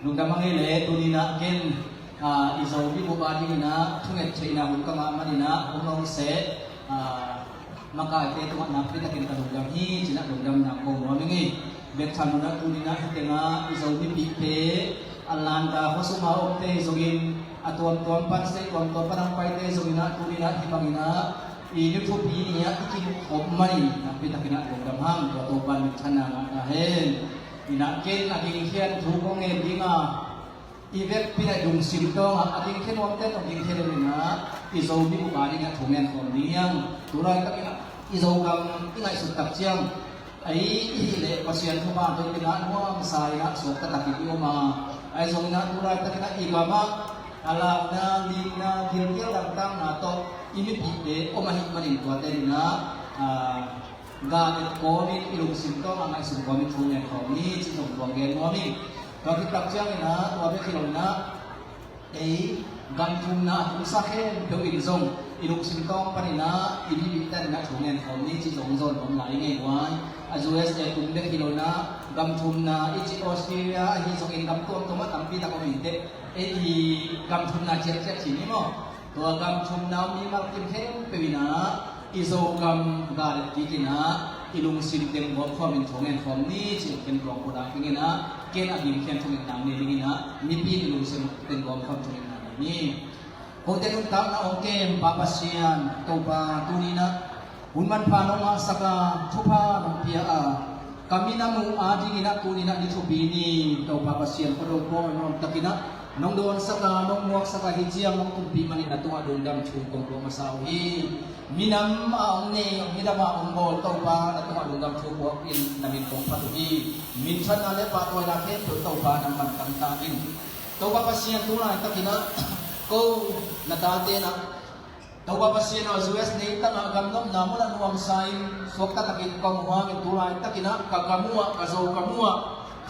Lungdam hang ei le, tuni in ah ken, a, i Zomi bup a dingin ah thunget theihna hun ka ngah manin ah hong nong seh, a, makaite tungah nakpi takin ka lungdam hi ci-in ah lungdamna ko nuam ing ei. Bek tham lo in ah tuni in ah hih tengah i Zo mipihte, Atlanta khuasung a omte zongin, a tuamtuam pan, state tuamtuam pan hong paite zongin ah tuni in ah hih bangin ah i ni thupi ni ah i kimuh khop manin nakpi takin ah lungdam hang, tua Topa min thang na ngah ta hen. In ah ken a dingkhian thu kong ngen ding a, i vekpi in ah i lungsim tawngah a dingkhia nuamte tawh dingkhia lel in ah i Zomi bup a dingin ah thu ngen khawm ding hi hang. Tu laitakin ah i Zogam i ngaihsut tak ciang, ei i hih leh Pasian thupha tawh i ngah nuamsa in ah suakta takin i om a, ahi zongin ah tu laitakin ah i gamah a launa, lina, gilkial dangtakna tawh i mipihte om ahih manin tuate in ah, a, gal et kawmin i lungsim tawngah ngaihsun kawmin thu ngen khawm ni ci zong tua gen nuam ing. Tua khit tak ciangin ah tua bek hi lo in ah ei gam thumna a tungsa khempeuh in zong i lungsim tawng panin ah i mipihte in ah thu ngen khawm ni ci zong zawn nuam lai ing ei guai. A U S A tung bek hi lo in ah gam thumna i cih Australia ahi zongin gam tuamtuam ah tampi tak om inteh, ei i gam thumna ciatciat ci ni maw? Tua gam thumna mimal kim khempeuh in ah i Zogam gal et kik in ah i lungsim teng buak khawmin thu ngen khawm ni ci-in ken tuang ko dak dingin ah ken a dingkhian thungetna nei dingin ah mipi in i lungsim teng buak khawm thungetna nei ni. Kote nuntakna hong kem Pa Pasian Topa, tuni in ah hun manpha nong ngahsak a, thupha nong pia a, ka minam uh a dingin ah tuni in ah ni thupi ni Topa Pasian, Khuado pawi nuam takin ah nong dawnsak a, nong muaksak a, hih ciang nong tumpih manin na tungah lungdam thu kong tuak masa uh hi. Minam a hong nei, midam a hong bawl Topa, na tungah lungdam thu puak in na min kong phat uh hi. Minthanna le pahtawina khempeuh Topa nangman tang ta in. Topa Pasian, tu laitakin ah ko na tate in ah Topa Pasian aw, U S neitang ah gam nopna munah nuamsa in suakta takin ka om uh hangin tu laitakin ah ka gam uhah, ka Zogam uhah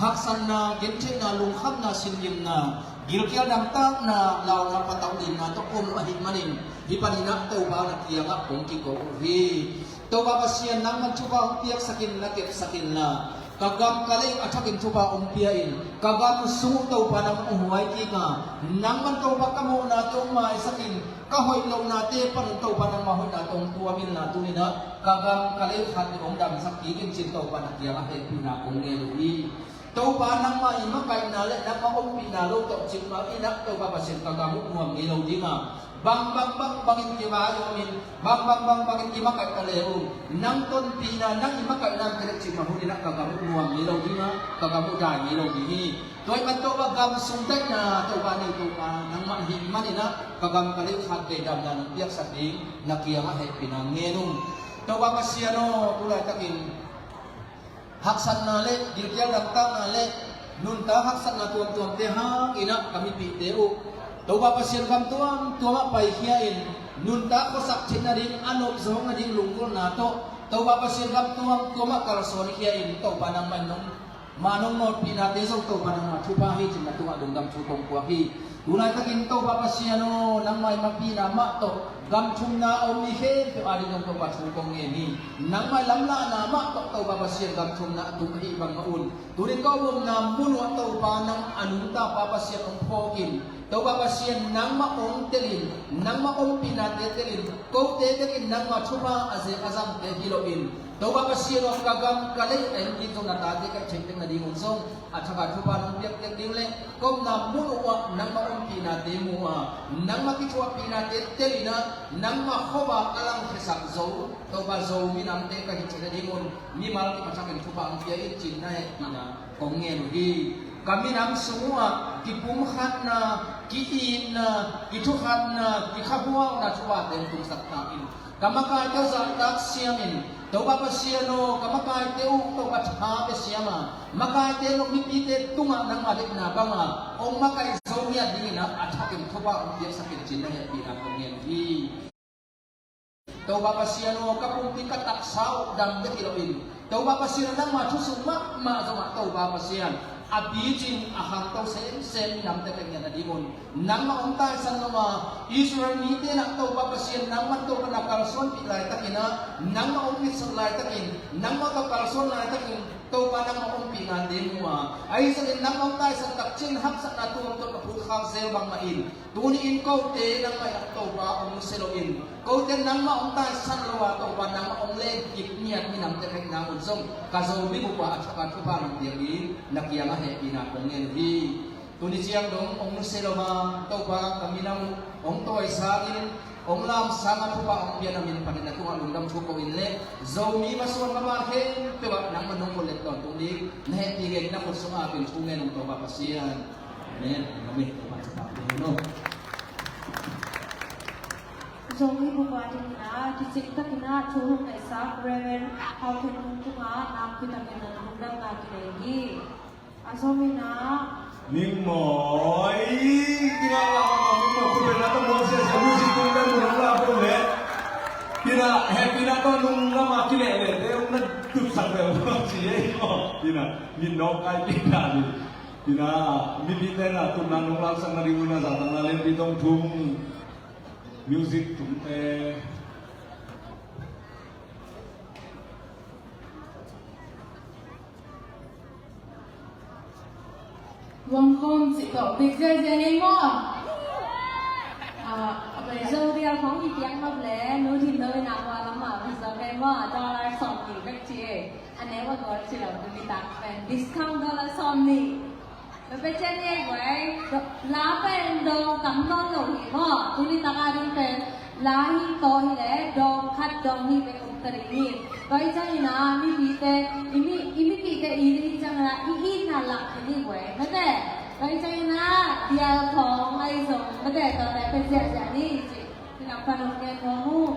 haksatna, gentheihna, lungkhamna, sinlimna, gilkial dangtakna, launa, patauh, dinna tawh om uh ahih manin hih panin ah Topa na kiangah kong kiko uh hi. Topa Pasian, nangman thupha hong piaksak in, na kepsak inla, ka gam ka lei a thakin thupha hong pia in, ka gam sung uh Topa nangman hong huai kik a, nangman Topa ka mawhnate hong maisak in, ka hoih lohnate panin Topa nangma hoihnate hong tuam inla, tuni in ah ka gam ka lei khat in hong damsak kik in ci-in Topa na kiangah hehpihna kong ngen uh hi. Topa nangmah i makaihna le nangmah ompihna lo tawh cikmah in ah Topa Pasian ka gam uh nuam ngei lo ding a, bang bang bang bangin kivai om in, bang bang bang bangin kimakaih ta le uh, nang tonpihna, nang i makaihna khat le cikmah hun in ah ka gam uh nuam ngei lo ding a, ka gam uh dai ngei lo ding hi. Tua ahih man Topa gam sung daihna Topa nei Topa nangmah hih manin ah ka gam ka lei khat vei damna nong piaksak ding na kiangah hehpihna ngen ung. Topa Pasian aw, tu laitakin haksatna le gilkial dangtakna le nuntak haksatna tuamtuamte hangin ah ka mipihte uh Topa Pasian gam tuamtuam ah paikhia in, nuntak khuasak theih nading, a nop zawk nading lunggulhna tawh Topa Pasian gam tuamtuam ah kalsuan khia in, Topa nangmah in nong, ma nong nawlpihnate zong Topa nangmah thupha hi ci-in na tungah lungdam thu kong puak hi. Tulaitakin Topa Pasian aw, nangmah i mapihna mah tawh gam thumna a om mi khempeuh ading zong Topa thu kong ngen hi. Nangmah i lamlahna mah tawh Topa Pasian gam thumna a tung ahih bangmah un, tuni ka omna mun uah Topa nang a nungta Pa Pasian hong phawk in, Topa Pasian nangmah hong tel in, nangmah ompihna te tel in, kote tel in nangmah thupha a zek a zamte hi lo in, Topa Pasian aw, ka gam ka lei a hing kik zong na tate ka hih theih nading un zong a thak a thupha nong piak tek ding le, ka omna mun uah nangmah ompihna te mu a, nangmah kithuahpihna te tel in ah, nangmah khuavak a langkhiasak Zo, Topa Zo minamte ka hih theih nading un mimal kim a thakin thupha hong pia in ci-in na hehpihna kong ngen uh hi. Ka minam sung uah kipumkhatna, ki-itna, kithukhatna, kikhahuakna thupha te hong tungsak ta in. Ka makaite uh zahtak siam in, Topa Pasian aw, ka makaite uh Topa tha pia siam a, makaite uh mipite tungah nangmah deihna banga hong makaih zo ngiat dingin ah a thakin thupha hong piaksak in ci-in na hehpihna kong ngen uh hi. Topa Pasian aw, ka pumpi ka taksa uh dam bek hi lo in, Topa Pasian aw, nangmah thu sung mahmah zongah Topa Pasian a picing a khangto semsem minamte ka ngiat nading un nangmah hong taisan lo a, Israel mite in ah Topa Pasian nangmah Topa na kalsuanpih laitakin ah, nangmah hong mitsot laitakin, nangmah ka kalsuan laitakin Topa nangmah ompihna te mu a, ahi zongin nangmah hong taisan takciang haksatna tuamtuam ka phut khak zel bangmah in, tuni in kote nangmah i lak Topa hong nusia lo in, kote nangmah hong taisan lo a Topa nangmah hong len kip ngiat minamte ka hih na'ng un zong ka Zomi bup ah a thak a thupha nong piak ding na kiangah hehpihna kong ngen uh hi. Tuni ciang dong hong nusia lo a Topa ka minam uh hong tawisang in, hong lamsang a thupha hong pia na min panin na tungah lungdam thu ko in le, Zomi masuan mama khempeuh ah nangmah nong khut let tawntung ding na hehpih ngen na khut sungah a pin thu ngen ung Topa Pasian. Amen. Amen. Topa Pasian. Zomi bup a dingin ah kicing takin ah thu hong ngetsak Reverend Hau Khen Nung tungah nakpi takin lungdamna kinei hi. A Zomi in ah Ning Mawi, kina la ma Ning Mawi, khut beng la tawh Moses a music tung kan mun hong la ko le. Kina happy na tawh nung la ma kile le te hong na tutsak le ci ei maw. Kina min nawk kai kina ni. Kina mipite na tun na nung lamsang na ding un na za tang na le pi tong thum. Music thum te. Wang khawm cih tawh bik ziahziah ngei maw? Ah, a pai zo dial khawng i piak nop le, nu Thin Lo in a hua lamah pai zo ngei maw? Dollar sawm nih bek ci e. A neu a gol ci lo, tu nitak pen discount dollar sawm nih. Tua pen ciang hi ei guai, la pen dawng tam nawn lo hi maw? Tu nitak a ding pen la hi tawh hi leh dawng khat dawng nih bek om ta ding hi. Tua hi ciangin ah mipite, i mi, i mipite it hi ciangin ah i itna lak khin hi guai. Mate, tua hi ciangin ah dial khawng ahi zong mate, tua leh pen ziahziah ni ci. Tinang pan om gen nuam uh.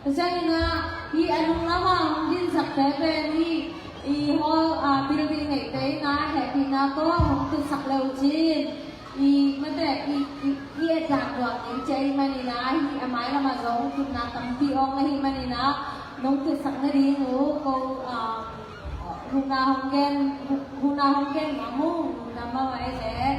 Tua ciangin ah, hih a nung lamah hong dinsakte pen hih, i hall, ah, building neite in ah hehpihna tawh hong tutsak le uh cin. I, mate, i, i, i et dan luat ding ci ahih manin ah, hih a mai lamah zong tutna tampi awng ahih manin ah, nong tutsak nading uh, ko, ah, huhna hong gen, huhna hong gen nuam uh, huhna mawh ei leh.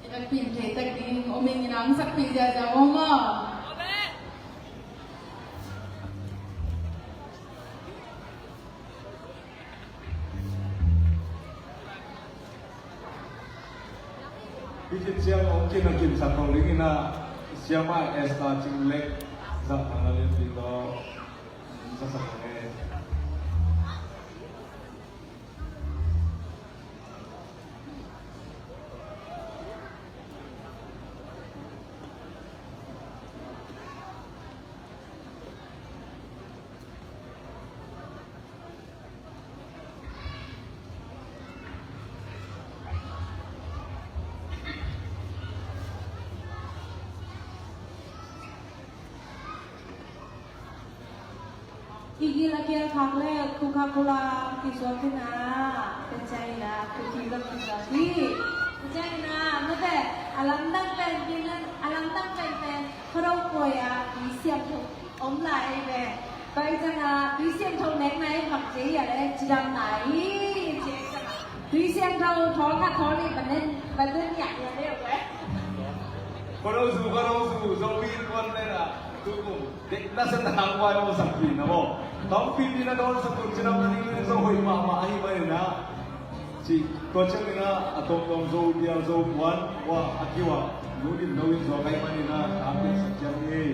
Ina pin thei tak ding om ing, ina hong sakpih ziahziah om maw? Hih khit ciang hong kin a kinsak lo ding ina, Siamah Esther Cing Lek zahna na lianpi tawh. Gigil a kial khak le Coca-Cola kisuak hi na, tua ciangin a Coca-Cola kisuak hi. Tua ciangin a mate, a lamdang pen, a lamdang penpen Khuado pawi a Tui Siangtho om lai ve. Tua ciangin a Tui Siangtho nek na i mak cia hi a le cidam na hi, cia ciangin a Tui Siangtho thawl khat thawl nih baden, baden ngiat ngiat le ve. Khuado zu, Khuado zu, Zomi innkuan te na, tu kum. Dek na sen hang wai om sak pi na maw. Tampi pi na dawn sak pi cih na mah ding in zo hoih mahmah ahih manin a. Ci tua ciangin a, a tawmtawm Zo dial Zo puan, wa a kiwa, nu dim no in zo kai manin a, a piak sak ciang hi.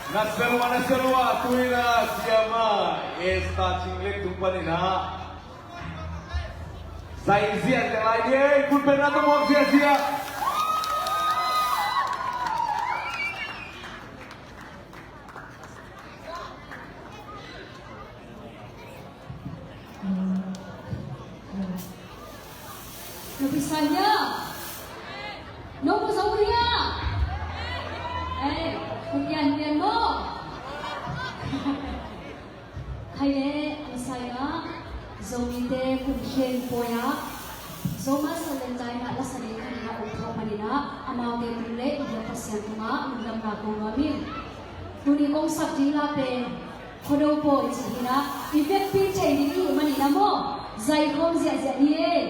Naselua, naselua, tu-in a siamah Esther Cing Lek tung panin ah zai ziahziah lai ding ei, pulpit na tawh muak ziahziah. Nopihsan hia? Nong mu zo hia? Ei, kong pianpian maw? Khai le, a masa in ah Zomite kum khen pawi ah Zomi Salent Line ah lasa nei khat in ah om thawh panin ah amaute tung le i biak Pasian tungah lungdamna kong nuam ing. Tuni kong sak ding la pen Khuado pawi ci-in ah i vekpi thei ding i hih manin ah maw, zai khawm ziahziah ni ei.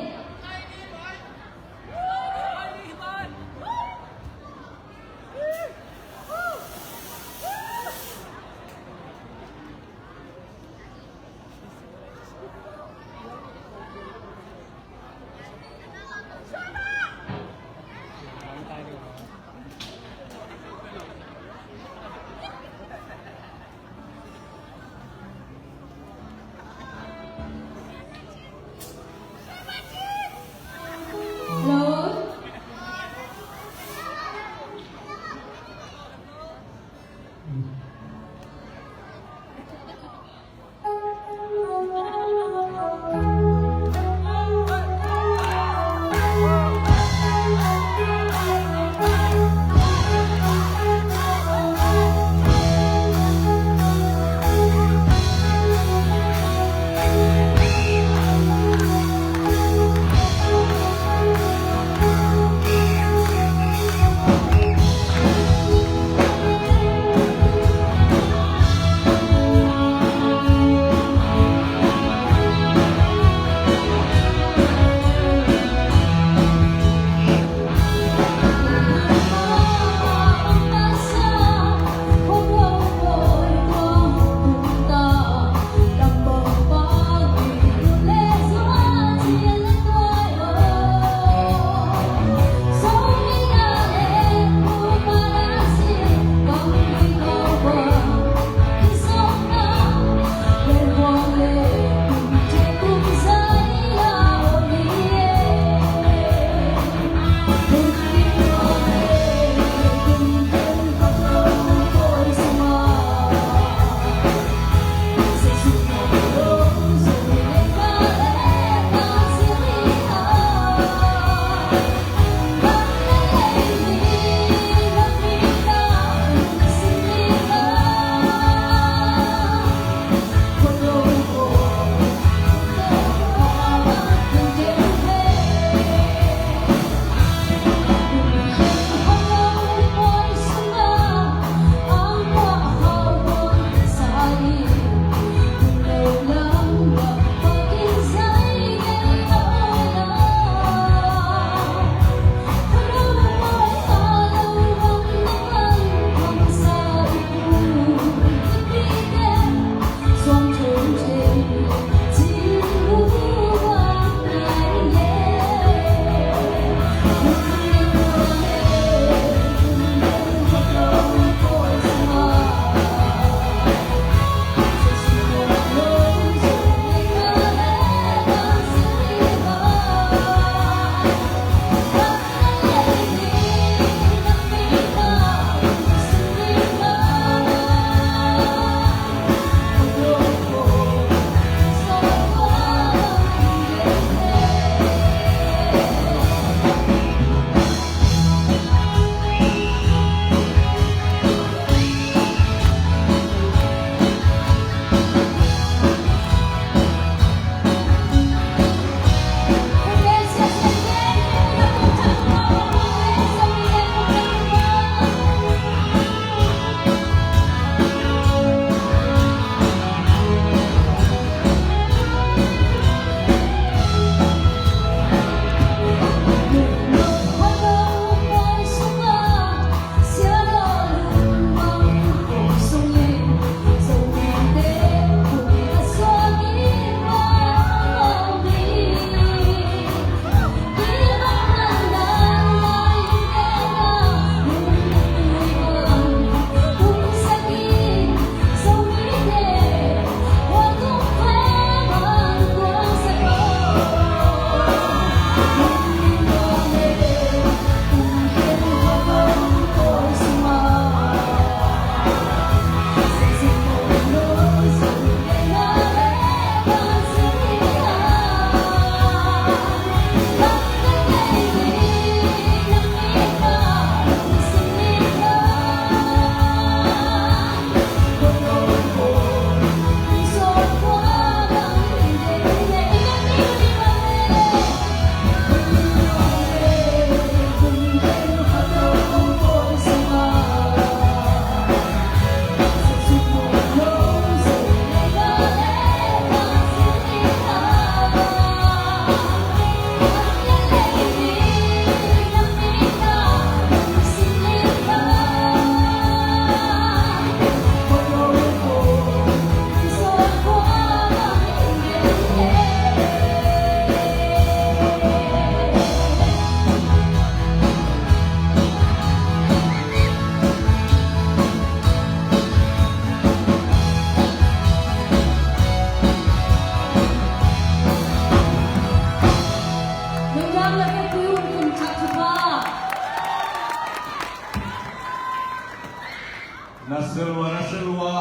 Na selua, na selua,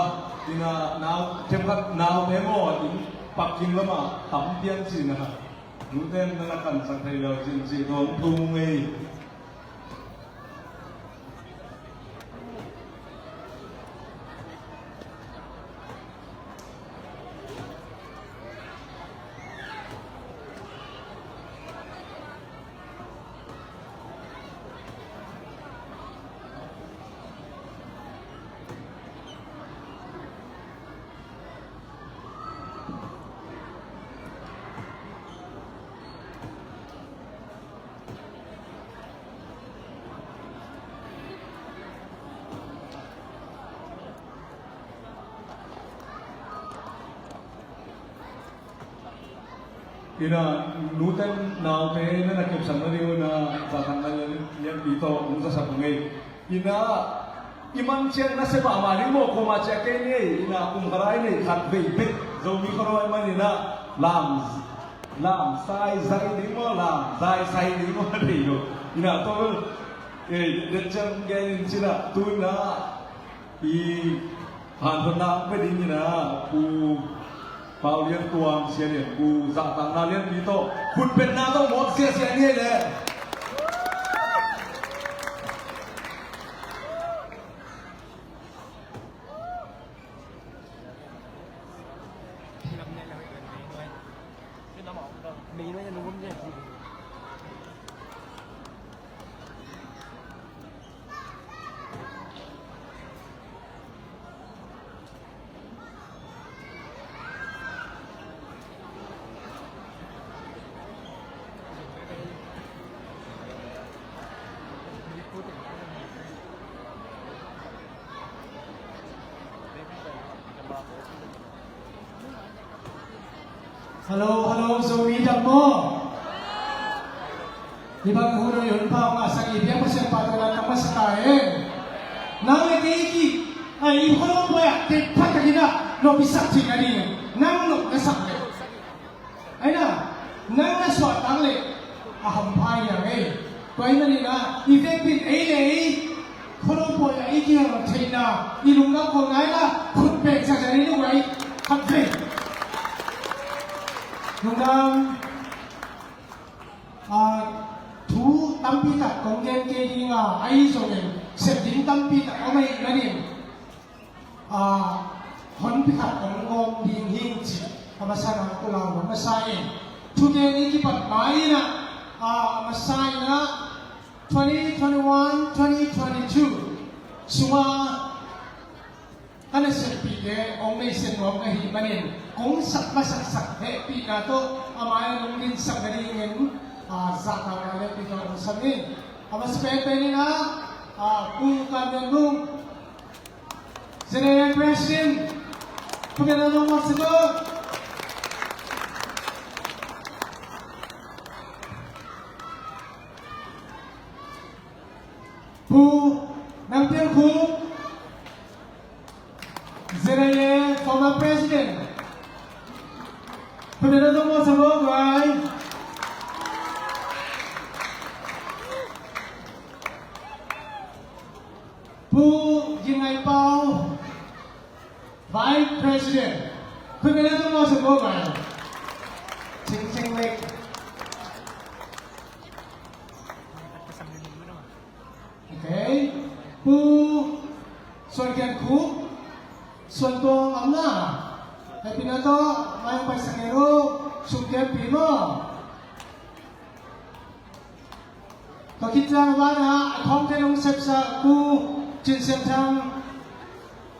ina nau, themkhat naute maw, inn pakin lamah tam pian cihna. Nute na na kansak thei lo cin cih tawh hong thum ngei. Ina, nute naute na na kepsak nading uh ina, zahtakna lianpi tawh hong zasak uh ngei. Ina, i man ciang na sep mahmah ding maw, kuamah ciah kei ni ei. Ina, kum khat a i neih khat vei bek Zomi khuado ahih manin ah, lam, lam sai zai ding maw, lam zai sai ding maw, thei lo. Ina, tawh, eh, den ciang gen in cin ah, tu-in ah, i hanthotna hong pia dingin ah, Pu Pau Lian Tuang, Sia Lian Pu, zahtakna lianpi tawh, khutbetna tawh mawk ziahziah ni ei leh. Hello, hello, Zomi dam maw? Hih bang hun a i hun pha hong ngahsak i biak Pasian pahtawi lamdang masa ta hen. Nang le kei ki, ai, i khuado pawi ah, kei phat takin ah nop i sak theih nading, nang nop na sak leh, ai na, nang na suahtak leh a hampha hi hang ei. Tua ahih manin ah, i vekpi in ei le ei khuado pawi ah i kihel theihna, i lungdam khol nai-in ah khut beng ziahziah ni, guai, khat vei. Lungdam. Ah, thu tampi tak kong gen kei ding a, ahi zongin sep ding tampi tak om ahih manin, ah, honpi khat kong gawm ding hi ing ci, a masa in ah ka lau masa in. Thugen i kipat ma-in ah, ah, a masa in ah twenty twenty-one, twenty twenty-two sungah ka naseppihte hong neihsiat nuam ka hih manin, kong sak masaksak hehpihna tawh a mai-ah hong dinsak nadingin, ah, zahtakna lianpi tawh hong sam in. A masa penpen in ah, ah, Pu Kam Lian Lung, General President, Pu Kam Lian Lung, Pu Nang Pian Khum, Z A A former president, Pu Nang Pian Khum, Pu Gin Ngai Pau, Vice President, Pu Nang Pian Khum, Cing Cing Lek. Okay. Pu Suan Kian Khuk, Suan Tuang Amna, hehpihna tawh mai hong paisak kei un, sum kianpi maw. Tua khit ciang a banah a thawngte hong sepsak Pu Cin Sian Thang,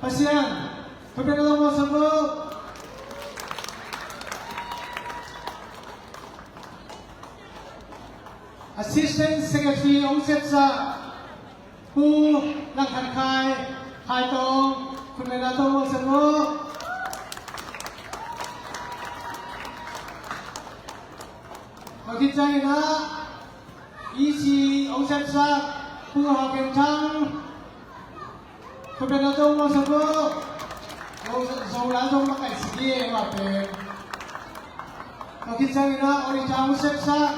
Pasian, Pu Pian Lawng Mawsam Pu. Assistant Secretary hong sepsak Pu Lang Khan Khai, Khai Tawng, khut beng a tawng mawk sek uh. Tua khit ciangin ah E C hong sepsak Pu Hau Khen Thang, khut beng a tawng mawk sek uh. Zo, Zo la zong makaih sik hi e, mah pen. Tua khit ciangin ah Auditor hong sepsak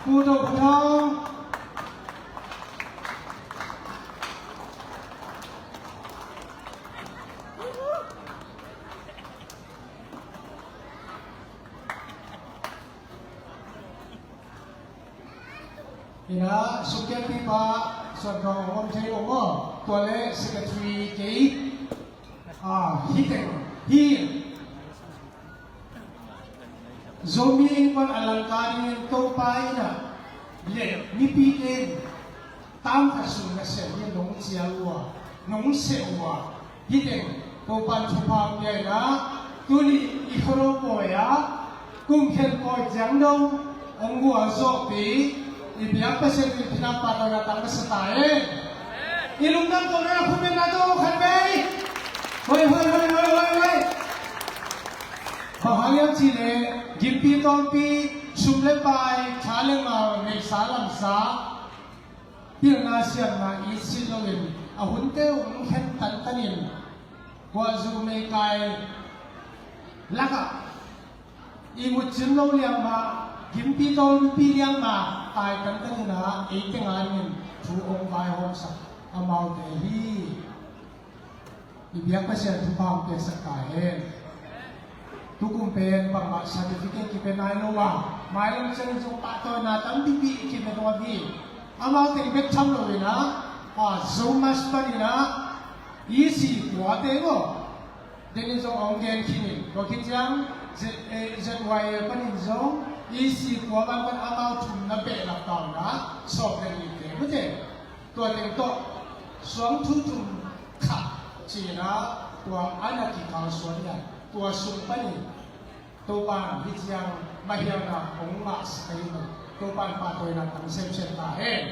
Pu Do Phu Thang. Ina, sungkiat pipa, suan kong om thei om aw, tua le secretary kei, ah, hi teng, hi. Zomi in pan a langka dingin Topa ina, le mipi ten, tam khat sung na seh hi nong cial ua, nong seh ua, Hi teng, Topan thupha hong pia ina, tuni i khuado pawi a, kum khen pawi ciang dong, hong gualzawhpih, i biak Pasian min phatna pahtawina tang ka sa ta hen. I lungdam tawh na khut beng na tawh khat vei. Hoi, hoi, hoi, hoi, hoi, hoi. Bang hang hiam cih leh, gimpi tawmpi, sum le pai, tha le nga, neihsa lamsa, pilna siamna i sin loin a hunte hong khen tantanin, guahzu meikai lakah ihmut cim lo liang mah, gimpi tawmpi liang mah tai tantanin ah ei teng adingin thu hong vaihawmsak amaute hi. I biak Pasian thupha hong piaksak ta hen. Tukum pen bangmah certificate kipia nai lo a, mailam ciangin zong pahtawina tampipi kipia nuam hi. Amau teng bek tham lo in ah, a, Zomus panin ah, E C kuate maw, denin zong hong gen khin in. Tua khit ciang Z-, eh, Z Y A panin zong E C kua bang pan amau thumna behlap tawn ah, sawm le nihte mute. Tua teng tawh suang thu thum khat ci-in ah tua a na kikalsuan in ah tua sung panin Topan hih ciang mahialna hong ngahsak ahi maw, Topan pahtawina tang semsem ta hen.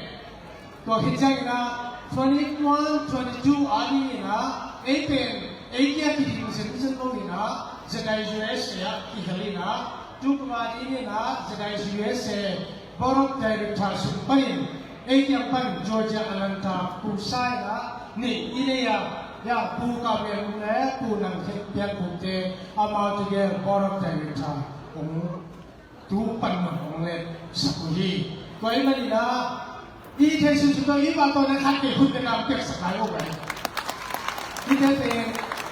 Tua hih ciangin ah twenty-one, twenty-two a dingin ah ei pen ei kia kiding zenzen lo in ah Jedi U S A ah kihel in ah tu kuma dingin ah Jedi U S A Board of Director sung panin ei kiang pan Georgia Atlanta Pu Sai in ah nih i nei a, ya Pu Ka Mian le Pu Nang Khen Pian Pu te amau tegel Board of Director hong tu pan hong let sak uh hi. Tua ahih manin ah i theih sunsun tawh i pahtawina khat kei khut beng na piaksak lai uh hi. I te pen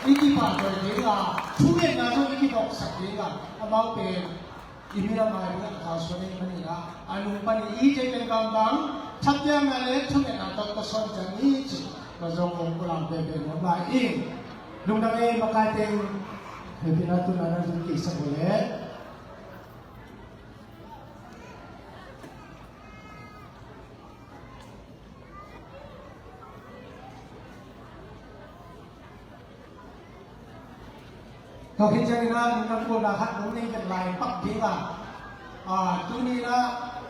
i kipahtawi ding a, thungetna zong i kibawksak ding a, amau pen i minam a ding a kalsuan ahih manin ah, a nung panin i theih pen bangbang, thapiakna le thungetna tawh ka sawn ciang hi ci, ka zong kong pulang pehpeh nuam lai ing. Lungdam ei, makai teng hehpihna tuna na zong kihsak uh leh. Tua khit ciangin ah, nunnak kawlna khat hong nei vet lai pak ding a, ah, tuni in ah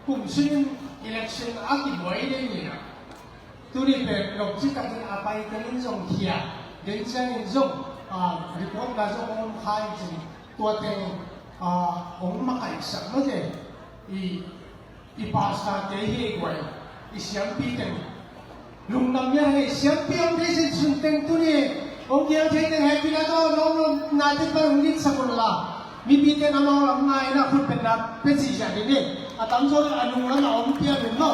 kum sungin election a kibuai ding in ah, tuni pen lawmci takin a pai tengin zong khia, den ciangin zong, ah, report na zong hong om kha in cin, tua teng, ah, hong makaihsak mate i I pastor te hi guai, i siampi teng. Lungdam ngiat hei, siampi om thei sin sun teng tuni. Om kial thei teng hei, pina to, lom lom, na te pa ung gin sa kun la. Mipi ten amau lam ngai na khut pen na, pen si sia ni ni. A tam zo a nung lam a om pia min mo.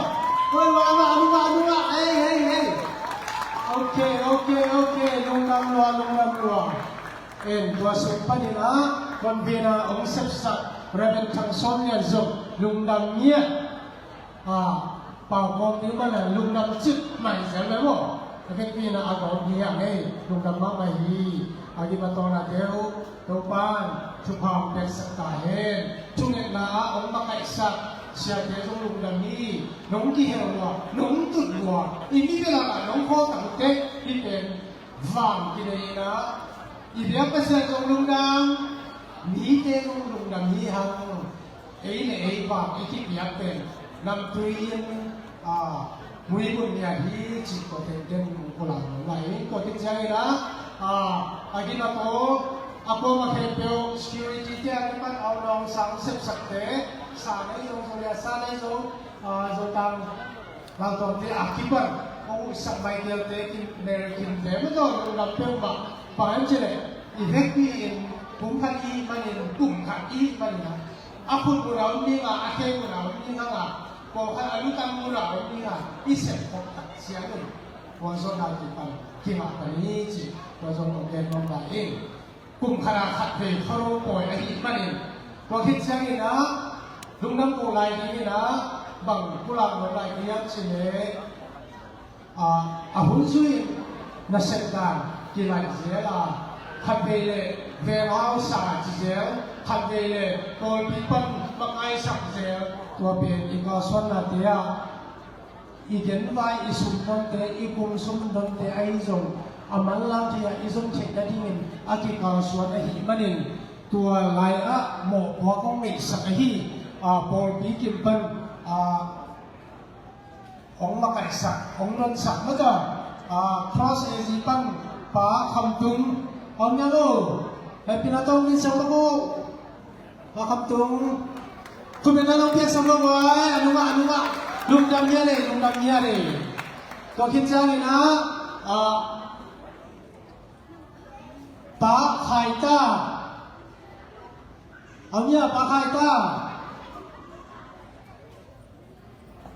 Oi, wa, wa, nung, nung, ei, ei, ei. Ok, ok, ok, lungdam lua, lungdam lua. En, tua sung panin ah, convener hong sepsak, Reverend Thang Sawm Lian zong, lungdam ngiat. Ah, pau kawm ding manin ah, lungdam cip mai zel le maw. A vekpi in ah, a kawm hi a ngei, lungdam mahmah hi. A gim a tawnate uh, Topan, thupha hong piaksak ta hen. Thungetna ah, hong makaihsak, siate zong lungdam hi. Nong kihel lua, nong tut lua, i mi belam ah, nong khawl tak uh teh, i pen, Vang kinei in ah, i biak Pasian zong lungdam, mite zong lungdam hi hang. Ei le ei vang i kipiak pen namtui in, ah, muibun nia hi cih ko tengteng mu ko lang lo lai. Ko tik ciangin ah, ah, a gina ko, a ko ma khempeuh security te a kipan au long sang sepsak te, sa nei zong zong lia sa nei zong, ah, zong tang Laltawmte a kipan hong uksak Michael te, Mary Kim te, mah tawh lungdam peuhmah. Bang hiam cih leh i vekpi in kum khat i hih manin, kum khat i hih manin a, a khut mun a om ding a, a khe mun a Pawlkhat a lutang mun a om ding a i sep khop khat ciangin tua zong a kipan kihah ta ni ci, tua zong ong gen nuam lai ing. Kum khat a khat vei khuaro pawi ahih manin tua khit ciangin ah lungdam ko lai dingin ah bang pulak nuam lai ding hiam cih leh, a, a hun zui-in nasep dan kilaih zel a, khat vei leh venghau sa ci zel, khat vei leh pawlpi pan makaihsak zel, tua pen i kalsuannate ah i genvai, i sumdonte, i kum sumdonte ahi zong a manlang thei a i zong theih nadingin a kikalsuan ahih manin tua lai-ah mawhpuak hong neihsak ahi, a, pawlpi kim pan, a, hong makaihsak, hong nonsak mata, a, Cross A Z pan Pa Kham Tung, om nang o, hehpihna tawh hong ngetsak mah o, Pa Kham Tung. Khutbetna hong piaksak mah o vai, a nungah, a nungah. Lungdam ngiat e, lungdam ngiat e. Tua khit ciangin ah, a, Pa Khai Ta. Om nang a, Pa Khai Ta.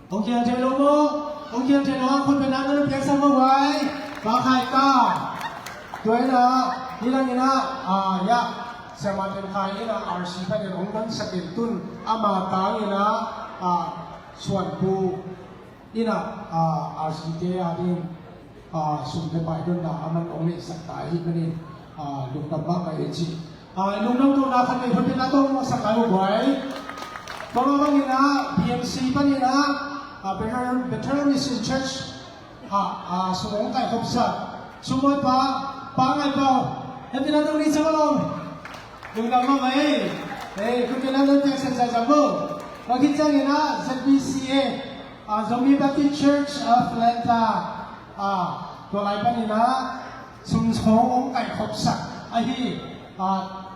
Hong kiang thei lo maw? Hong kiang thei lo a, khutbetna na piaksak mah o vai, Pa Khai Ta. Tua in ah, nidang in ah, a, ya, Siamah Ten Khai in ah R C panin hong nonsak in tun ama tang in ah, a, suanpu in ah, a, R C te a ding, a, sum le pai donna a man hong neihsak ta ahih manin, a, lungdam mahmah e ci. A, lungdam kohna khat vei khutbetna tawh hong muangsak lai uh guai. Tua mah bangin ah B M C panin ah, a, Bethel, Bethel Mission Church, a, a, sum hong kaikhopsak sumbawipa Pa Ngai Pau, hehpihna tawh hong ngetsak a lom. Lungdam mahmah e. Ei, khutbetna tawh piaksak zahzah bo. Tua khit ciangin ah Z B C A, a, Zomi Baptist Church of Lanta, a, tua lai panin ah sum hong kaikhopsak ahi, a,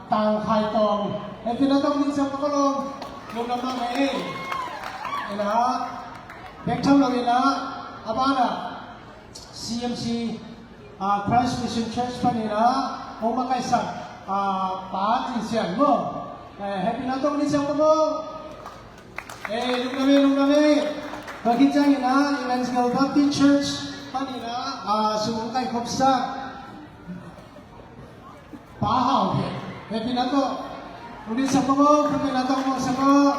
Tang Khai Tawng, hehpihna tawh hong ngetsak a lom. Lungdam mahmah e. In ah, bek tham lo in ah, a ban ah C M C, a, Christ Mission Church panin ah hong makaihsak, a, Pa Cin Sian maw, eh, hehpihna tawh hong ngetsak a lom. Eh, lungdam e, lungdam e. Tua khit ciangin ah Evangelical Baptist Church panin ah, a, sum hong kaikhopsak Pa Hau Phet, hehpihna tawh hong ngetsak a lom, hehpihna tawh hong muangsak a lom.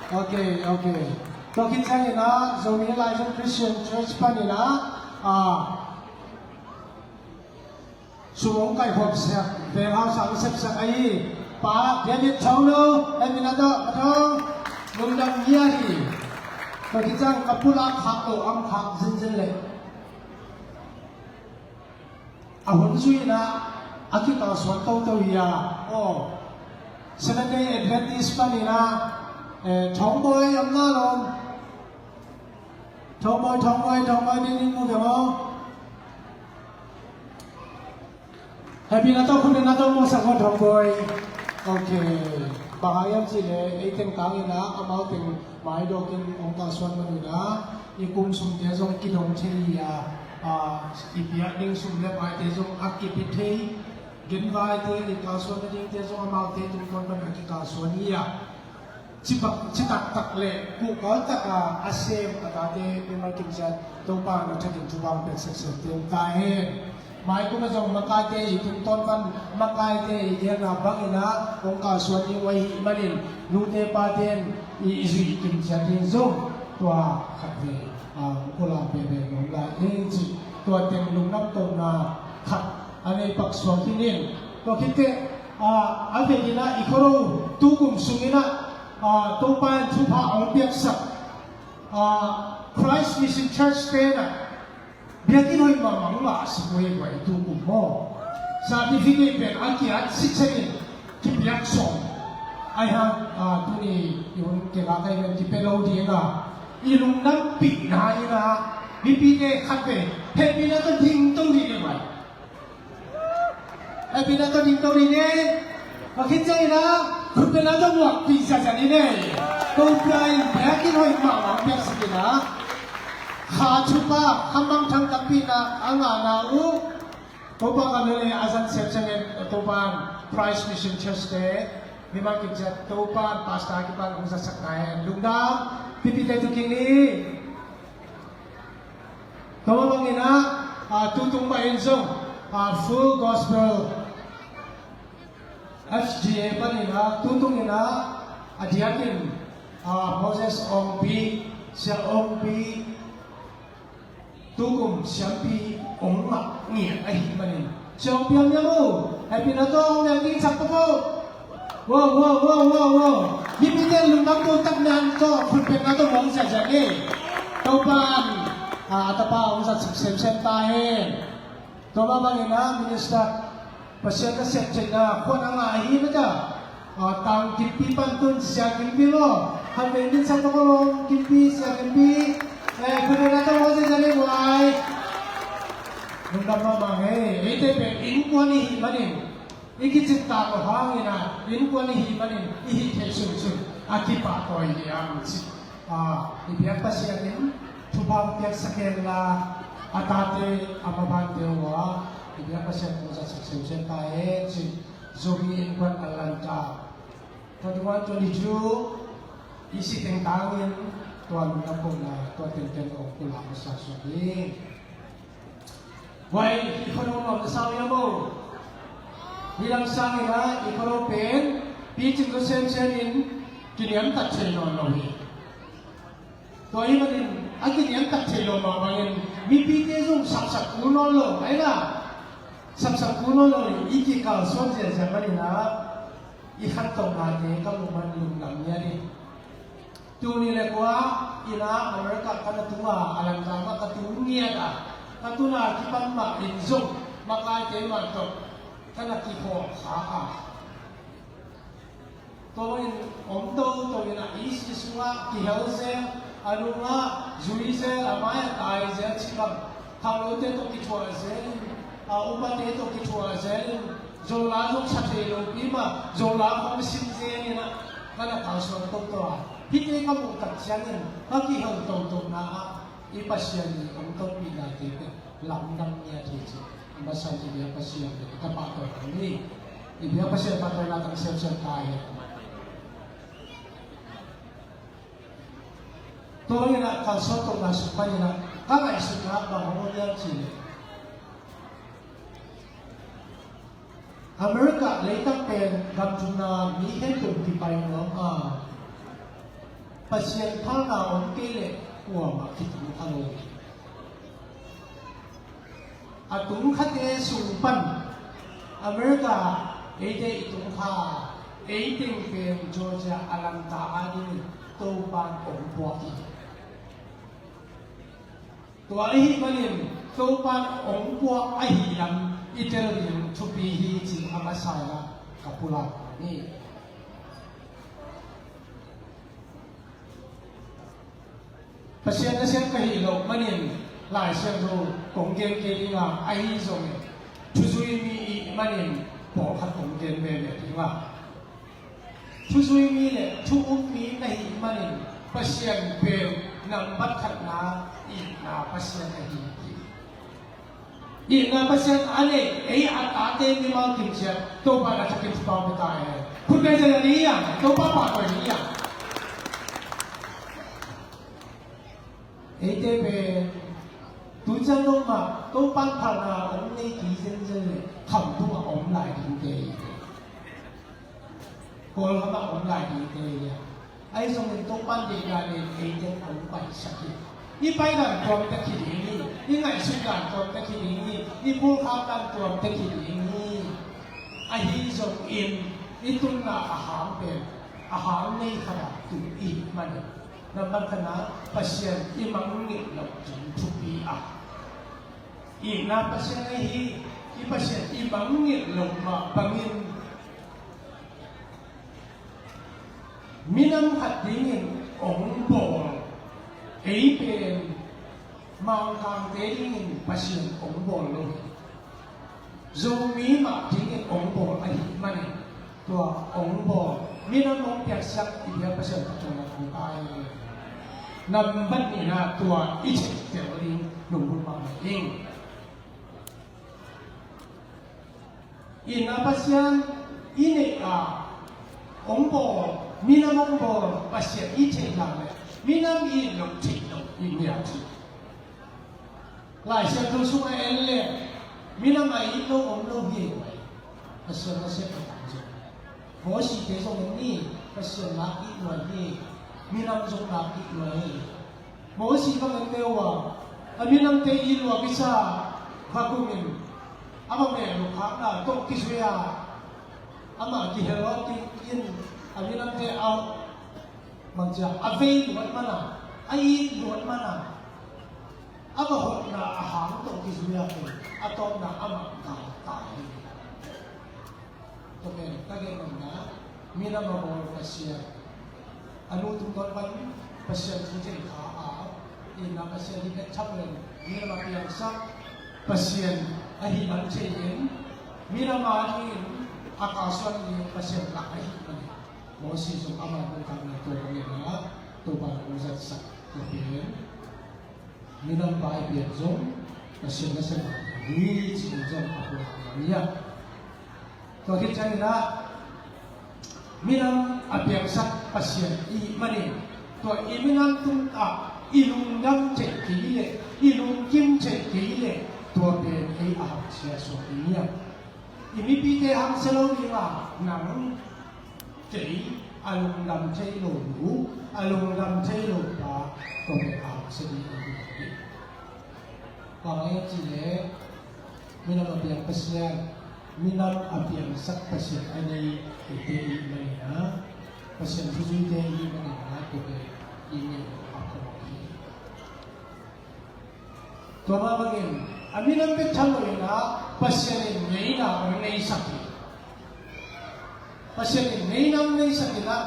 Ok, ok. Tua khit ciangin ah Zomi Laizang Christian Church panin ah, a, sum hong kaikhopsak, venghau sa hong sepsak ahi Pa David Thau Lo, hehpihna tawh, Pa Thau, lungdam ngiat hi. Tua khit ciang ka pulak khak lo, am khak zenzen leh a hun zui-in ah a kikalsuan toto hi a. Aw, Seventh Day Adventist panin ah, eh, Thawngbawi om na lom. Thawngbawi, Thawngbawi, Thawngbawi, ding ding mu ve maw? Hehpihna tawh, khutbetna tawh hong muangsak a lom Thawngbawi. Ok. Bang hang hiam cih leh ei teng tangin ah amau teng maidawkin hong kalsuan man un ah i kum sumte zong kidong thei hi a, a, i piak ding sum le paite zong a kipia thei, genvaite, i kalsuan nadingte zong amaute tungtawn pan a kikalsuan hi a, citak, citak tak le kuhkal tak a a sem a tate mimal kim ciat Topa in a thakin thupha hong piak seksek ding ta hen. Mai kum a zong makaite i tungtawn pan makaite i genna bangin ah hong kalsuan ding uh ahih manin nute pate in i, i zuih kim ciat ding zong tua khat vei, a, hong pulak veve nuam lai ing ci. Tua teng lungdam kohna khat a nei pak suak hi ing. Tua khit teh, a, a vei in ah i khuado tu kum sungin ah, a, Topa in thupha hong piaksak, a, Christ Mission Church te in ah biakinn hoih mahmah hong ngahsak uh hi guai tu kum maw. Certificate pen a ki-at siksek in kipiak sawm. Ahi hang, a, tuni i hun kei ngak ahi pen kipia lo ding a, i lungdampihna in ah mipite khat vei hehpihna tawh dingto ding hi guai. Hehpihna tawh dingto ding hi. Tua khit ciangin ah khutbetna tawh muakpih zahzah ni nei. Topa in biakinn hoih mahmah hong piaksak in ah, kha thupha, kha mangthang tampihna a ngahna uh, Topa gam leh a zat semsem in Topa in Christ Mission Church te Mimal kim ciat Topa'n pastor a kipan hong zatsak ta hen. Lungdam, pipite tu kik ni. Tua mah bangin ah, ah, tutung mah in zong, ah, Full Gospel F G A panin ah, tutung in ah, a diakin, ah, Moses Ongpi, Sia Ongpi, tukum siampi ong ngah ngiat ahih manin, siampi a miam uh, happy na tawh hong miam ding sak pa ko. Wow, wow, wow, wow, wow. Mipite lungdam tawh tak nan tawh khutbetna tawh mong siasia ni. Topa'n, ah, a tapa hong zatsak semsem ta hen. Tua mah bangin ah, minister, Pasian ka sep theihna khuan a ngah ahi mah ta. Ah, Tang Kimpi pan tun Sia Kimpi maw. Khan vei din sak tawh ko lawm Kimpi, Sia Kimpi. Eh, khutbetna tawh mong siasia ni guai. Lungdam mahmah ngei. Eite pen innkuan i hih manin, i kicin ta lo hangin ah, innkuan i hih manin, i hih theih sunsun a kipahtawi hi hang ci. Ah, i biak Pasian in thupha piaksak hen la, a tate, a mabante uh ah, i biak Pasian kong zatsak semsem ta hen ci. Zomi innkuan a lanta. Twenty-one, twenty-two, i si teng tangin tua lungdam kohna, tua tengteng kong pulak masa suak hi. Huai, i khuano nuam na sa uh hiam maw? Hi lam sangin ah, i khuano pen picing tawh semsem in kiniamtak thei nawn lo hi. Tua ahih manin a kiniamtak thei lo mah bangin mipite zong sapsak kul nawn lo, ai na. Sapsak kul nawn lo hi, i kikalsuan ziahziah manin ah, i khantohnate ka muh man lungdam ngiat hi. Tuni le kua in ah America ka na tung a, a lanta mah ka tung ngiat a, ka tun a kipan mah in zong makaite mah tawh ka na kikhawh kha a. Tua bangin om toto in ah, i si sungah kihel zel, a nungah zui zel, a mai-ah tai zel cih bang. Khanglote tawh kithuah zel in, a upate tawh kithuah zel in, Zola zong sa thei lopi mah, Zola khong sim zel in ah, ka na kalsuan toto a. Hihte ka muh tak ciangin, ka kihel totona ah, i Pasian i hong tonpihnate pen lamdang ngiat hi ci. A masa in i biak Pasian pen ka pahtawi ni. I biak Pasian pahtawina tang siamsiam ta hi. Tua in ah kalsuan tawh na suk pan in ah, ka ngaihsutna bang hong om hiam cih leh, America leitang pen gam thumna mi khempeuh kipai nuam a, Pasian phalna om kei leh kuamah kitung kha lo. A tung khate sung pan America eite i tung kha, ei teng pen Georgia a lanta a dingin Topa'n ong puak hi. Tua ahih manin Topa'n ong puak ahih lam i tel ding thupi hi ci a masa in ah ka pulak ni. Pasian nasem ka hih loh manin Lai Siangtho kong gen kei ding a, ahi zongin thuzui mi i hih manin pawlkhat kong gen veve ding a. Thuzui mi le thu um mi na hih manin Pasian pen nambat khatna itna Pasian ahi hi. Itna Pasian a neih ei a tate mimal kim ciat Topa na thakin thupha pe ta e. Khut beng zia ni a, Topa pahtawi ni a. Eite pen tu ciang dong mah Topa phalna om nei kei zenzen le kham tungah om lai dingte hi. Kawlgam ah om lai dingte hi a. Ahi zongin Topa'n deihdan in eite hong paisak hi. I paidan tuamte hi ding hi, i ngaihsutdan tuamte hi ding hi, i phulkhapdan tuamte hi ding hi. Ahi zongin i tunna a hang pen a hang nei khat ah tung i hih manin, nambat khatna Pasian i mangngilh loh ding thupi a, itna Pasian ahi i Pasian i mangngilh loh mah bangin minam khat dingin ong bawl, ei pen Mangkangte dingin Pasian ong bawl lo hi. Zomi mah dingin ong bawl ahih manin tua ong bawl minam ong piaksak i biak Pasian phattuamna kong kai. Nambat nihna tua i theihtel ding lunggulh mahmah ing. Itna Pasian i neih a, Hong bawl, minam hong bawl Pasian i theih dan le minam i it loh theih loh i ngiat hi. Lai Siangtho sungah en le minam a it lo om lo hi. Pasian nasep a tam zong, Mosite zong en ni, Pasian nak it luai hi. Minam zong nak it luai hi. Mosi bang en deuh a, a minamte i luak i sa, va kum in, a va meh lukhakna tawh kizui a, amah kihel awk in, a minamte a, bangcia, a vei luat mana, a it luat mana, a va hotna a hang tawh kizui a kum, a tawpna amah tai tai hi. Tua pen ka gen nopna, minam a bawl Pasian. A nu tungtawn pan Pasian thu thei kha a, itna Pasian hi bek tham lo in, minam a piangsak Pasian ahi man thei in, minam a dingin a kalsuan ding Pasian lak ahi man hi. Moses zong ama nungkakna tua ka gen a, tua bang hong zatsak tua pen. Minam pai pian zong Pasian nasem a hi ci-in zong a pulak ngam hi a. Tua khit ciangin ah minam a piangsak Pasian i hih manin tua i minam tungah i lungdam theih kei leh i lungkim theih kei leh tua pen ei a hangsia suak ding hi a. I mipite hangsia lo ding a nang kei a lungdam thei lo nu, a lungdam thei lo pa, tua pen a hangsia ding a hi hi. Bang hang hiam cih leh minam a piang Pasian, minam a piangsak Pasian a nei eite i hih manin ah, Pasian thuzuite i hih manin ah, tua pen i ngen a phawk hi. Tua mah bangin a minam bek tham lo in ah Pasian in ngeina hong neisak hi. Pasian in ngeina hong neisak in ah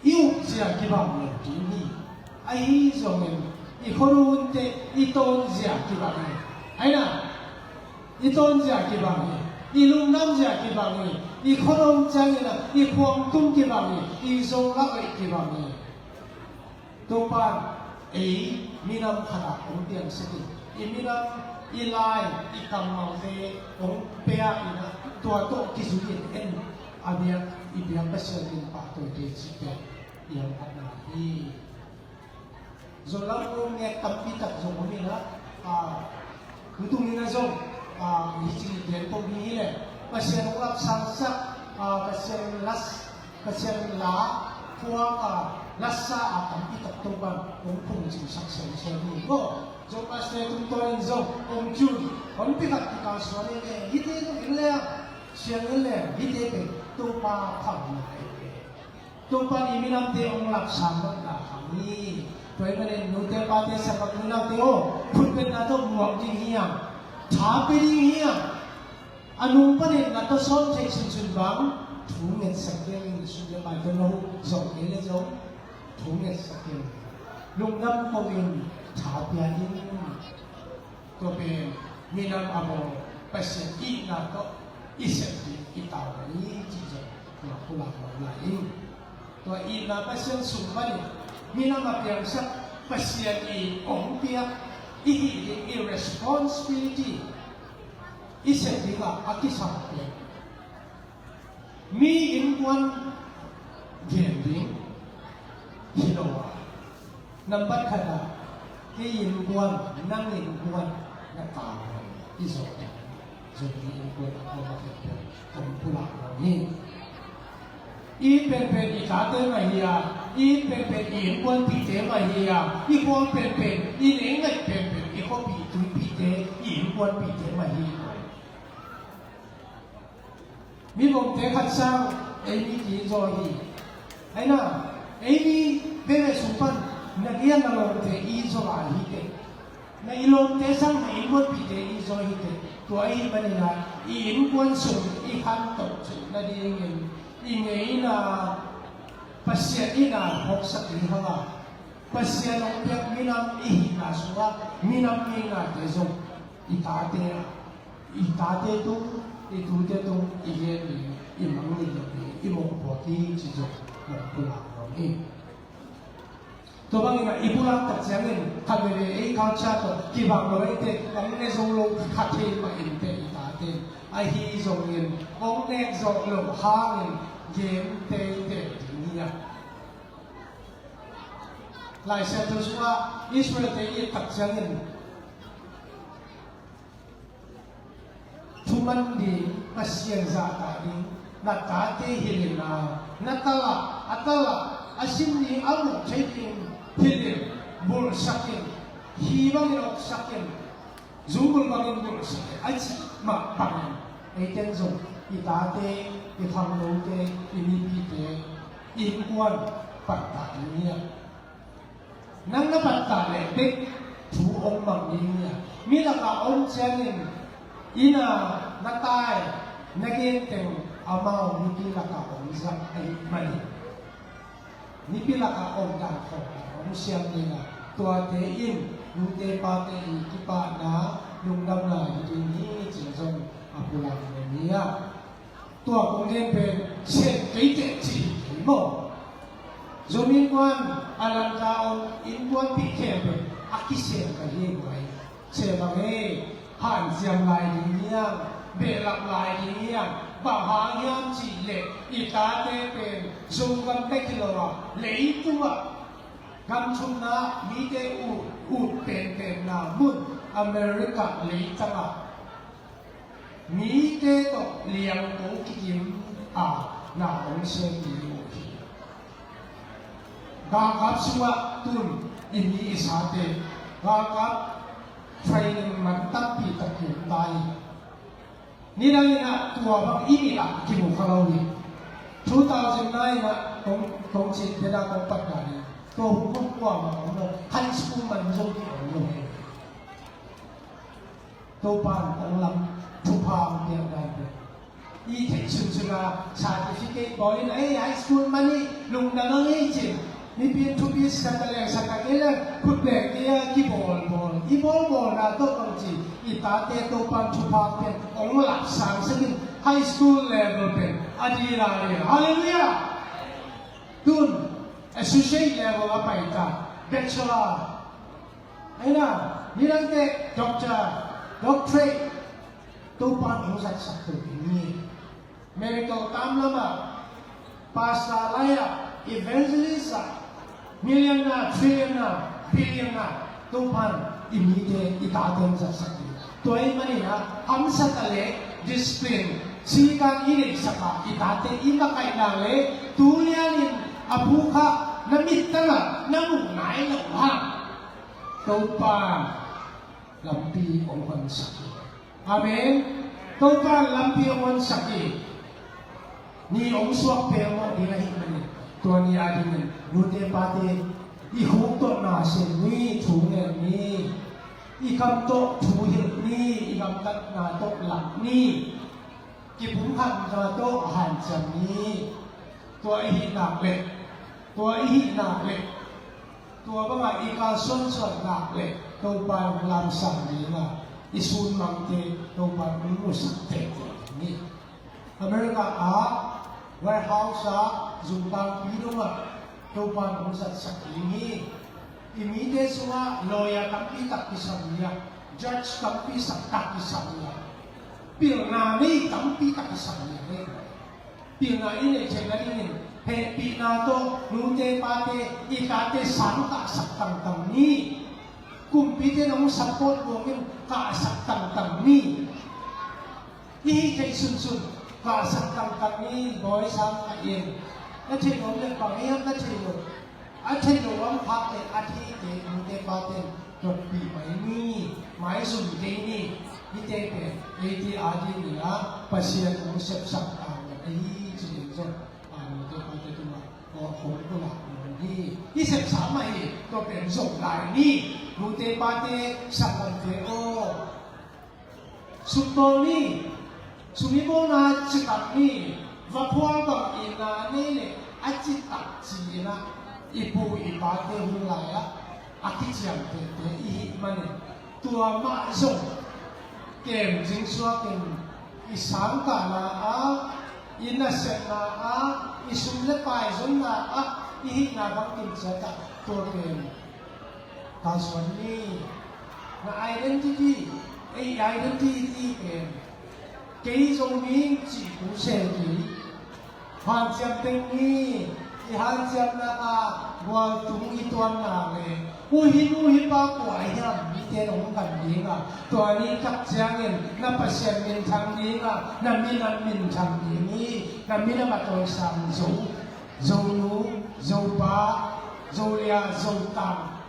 i upzia kibang lo ding hi. Ahi zongin i khuanunte i tawnzia kibang hi. Ahi na, i tawnzia kibang hi. I lungdamzia kibang hi. I khuanun ciangin ah i khuangtum kibang hi. I zolak hoih kibang hi. Topa in ei minam khat ah hong piangsak in, i minam, i lai, i kammalte hong pia in ah, tua tawh kizui in en a biak, i biak Pasian min pahtawite cih pen i hamphatna hi. Zon lam hong nek tampi tak zong om in ah, ah, Tutung in ah zong, ah, hih ci gen ko ding hi leh, Pasian hong lapsangsak, ah, Pasian las, Pasian la phuak a, lasa a tampi tak Topa in hong phungcingsak semsem hi maw. Zong Pastor tungtawn in zong hong tun, hong pi khat kikal suan in leh, hihte zong en leng, siang en leng, hihte pen Topa phamna hi. Topa in i minamte hong lapsang nopna kham hi. Tua ahih manin nute pate, sakpak nu naute aw, khutbetna tawh muak ding hi hang, tha pia ding hi hang. A nung panin na tawsawn theih sunsun bang thu ngetsak kei in, sum le pai tawh na huh zawh kei leh zong thu ngetsak kei in, lungdam ko in, tha pia in. Tua pen minam a bawl Pasian itna tawh i sep ding i tauna hi cih zong tua pulak lo lai hi. Tua itna Pasian sung panin minam a piangsak Pasian in hong piak i hih ding i responsibility i sep ding a, a kisam pen mi innkuan gen ding hi lo a, nambat khat ah kei innkuan, nang innkuan, na ta hi. I zawh ding, zawh ding innkuan a kuama khempeuh hong pulak lo hi. I penpen i tate mah hi a, i penpen i innkuanpihte mah hi a, i khua penpen, i neng ngaih penpen i khuapih tuipihte, i innkuanpihte mah hi. Mi bawmte khat sang ei mi ki-it zaw hi. Ahi na, ei mi veve sung pan na gen na lawmte i zaw lai hi teh. Na i lawmte sang na innkuanpihte i zaw hi teh. Tua ahih manin ah i innkuan sung i khantoh theih nadingin i ngeina Pasian in a phawksak ding hang a, Pasian hong piak minam i hihna sungah minam ngeinate zong i tate ah, i tate tung, i tute tung i gen ding, i mangngilh loh ding, i mawhpuak hi cih zong hong pulak nuam hi. Tua bangin ah i pulak tak ciangin khat veve ei culture tawh kibang lo eite, hong ne zo lo kha thei mah inteh i tate in. Ahi zongin hong nek zawh loh hangin gen teitei ding hi a. Lai Siangtho sungah Israel-te i et tak ciangin thuman ding, Pasian zahtak ding, na tate hilh in a, na talah, a talah a sim ding a muh thei ding hilh in, bulhsak in, hi bangin awksak in, zungbulh bangin bulhsak in a cih mah bangin, eite in zong i tate, i khangnote, i mipite innkuan pattah ding hi a. Nang na pattah leh bek thu hong mang ding hi a. Mi lakah om ciangin inn ah na tai, na gen teng amau mipi lakah hong zat ahih manin, mipi lakah om dan khawng hong siam ding a, tuate in nute pate i kipahna, lungdamna hi ding hi cih zong a pulak hi a. Tua kong gen pen sem kei teh cih hi maw? Zom innkuan, a lanta om innkuanpih khempeuh a kisem ka hi buai. Sem bang e, hanciam lai ding hiam, behlap lai ding hiam, bang hang hiam cih leh i tate pen Zogam bek hi lo a, leitungah gamthumna mite ut, ut penpenna mun America leitangah mite tawh liangko kikim a na hong sem ding uh hi. Galkap sungah tun i mi i sate galkap training man tampi tak hi ta hi. Nidang in ah tua bang i mit ah kimu kha lo hi. Two thousand nine ah kong, kong cin phet ah kong pat dan in tua hun kong kuamah om lo, high school man zong ki om lo hi. Topa'n hong lam thupha hong piak dan pen i theih sunsun a certificate bawl in, ei, high school man hi, lungdam hang ei, ci-in mipi in thupi sak a leng sak a kei leng khut beng kei a kibawlbawl, i bawlbawlna tawh bangci i tate Topa'n thupha hong piak, hong lapsang sak in high school level pen a dil a dil. Halleluiah. Tun associate level a pai ta, bachelor, aina, nidangte doctor, doctorate, Topa'n hong zatsak to ding hi. Miracle tam lamah, pastor lai-ah, evangelist ah, millionaire, trillionaire, billionaire, Topa'n i mite, i tate hong zatsak ding. Tua ahih manin ah hamsa ta leh discipline, sikan i neihsak a, i tate i makaihna leh tu lianin a phukhah na mittang ah na muh nai loh hang Topa'n lampi hong honsak hi. Amen. Topa'n lampi hong honsak hi. Ni hong suak pelmawh ding ahih manin tua ni a dingin nute pate i khuk tawh na sem ni, thu ngen ni, i kam tawh thu hilh ni, i gamtatna tawh lak ni, kipumkhatna tawh hanciam ni. Tua i hih nak leh, tua i hih nak leh, tua bangah i kalsuansuan nak leh Topa'n hong lamsang ding a, i sunmangte Topa'n hong musak teitei ding hi. America ah warehouse ah zungtangpi dongah Topa'n hong zatsak ding hi. I mite sungah lawyer tampi tak kisam hi a, judge tampi tak kisam hi a, pilna nei tampi tak kisam hi a. Pilna i neih theihna dingin hehpihna tawh nute pate, i tate sang kahsak tangtang ni. Kumpite in hong support buangin kahsak tangtang ni. I hih theih sunsun kahsak tangtang ni. Bawi sang a in na theih om leh bang hiam na theih loh? A theih loh a om khak leh a theite, nute pate in dotpih mai ni, maizum kei ni. Hihte pen eite adingin ah Pasian hong sepsak tangtang ahi ci ding zong, a, nute pate tungah aw, hong pulak nuam hi. I sepsa mah hi. Tua pen zong lai ni. Nute pate, sanggamte aw, suktawl ni. Sum i bawlna citak ni. Vaphual bang i na nei leh a citak ci-in ah i pu i pate hun lai-ah a kiciamtehte i hih manin tua mah zong kem zing suakin i sangkahna ah, i nasepna ah, i sum le pai zonna ah i hihna bangkim ciat ah tua pen kalsuan ni. Na identity, ei identity pen Kei Zomi ing cih thu sem kei. Hanciam teng ni, i hanciamna ah gualtung i tuanna le uhi nu hi pa kua hiam mite nong kan ding a, tua ni tak ciangin na Pasian minthang ding a, na minam minthang ding hi. Na minam a tawisang Zo, Zonu, Zopa, Zolia, Zotang,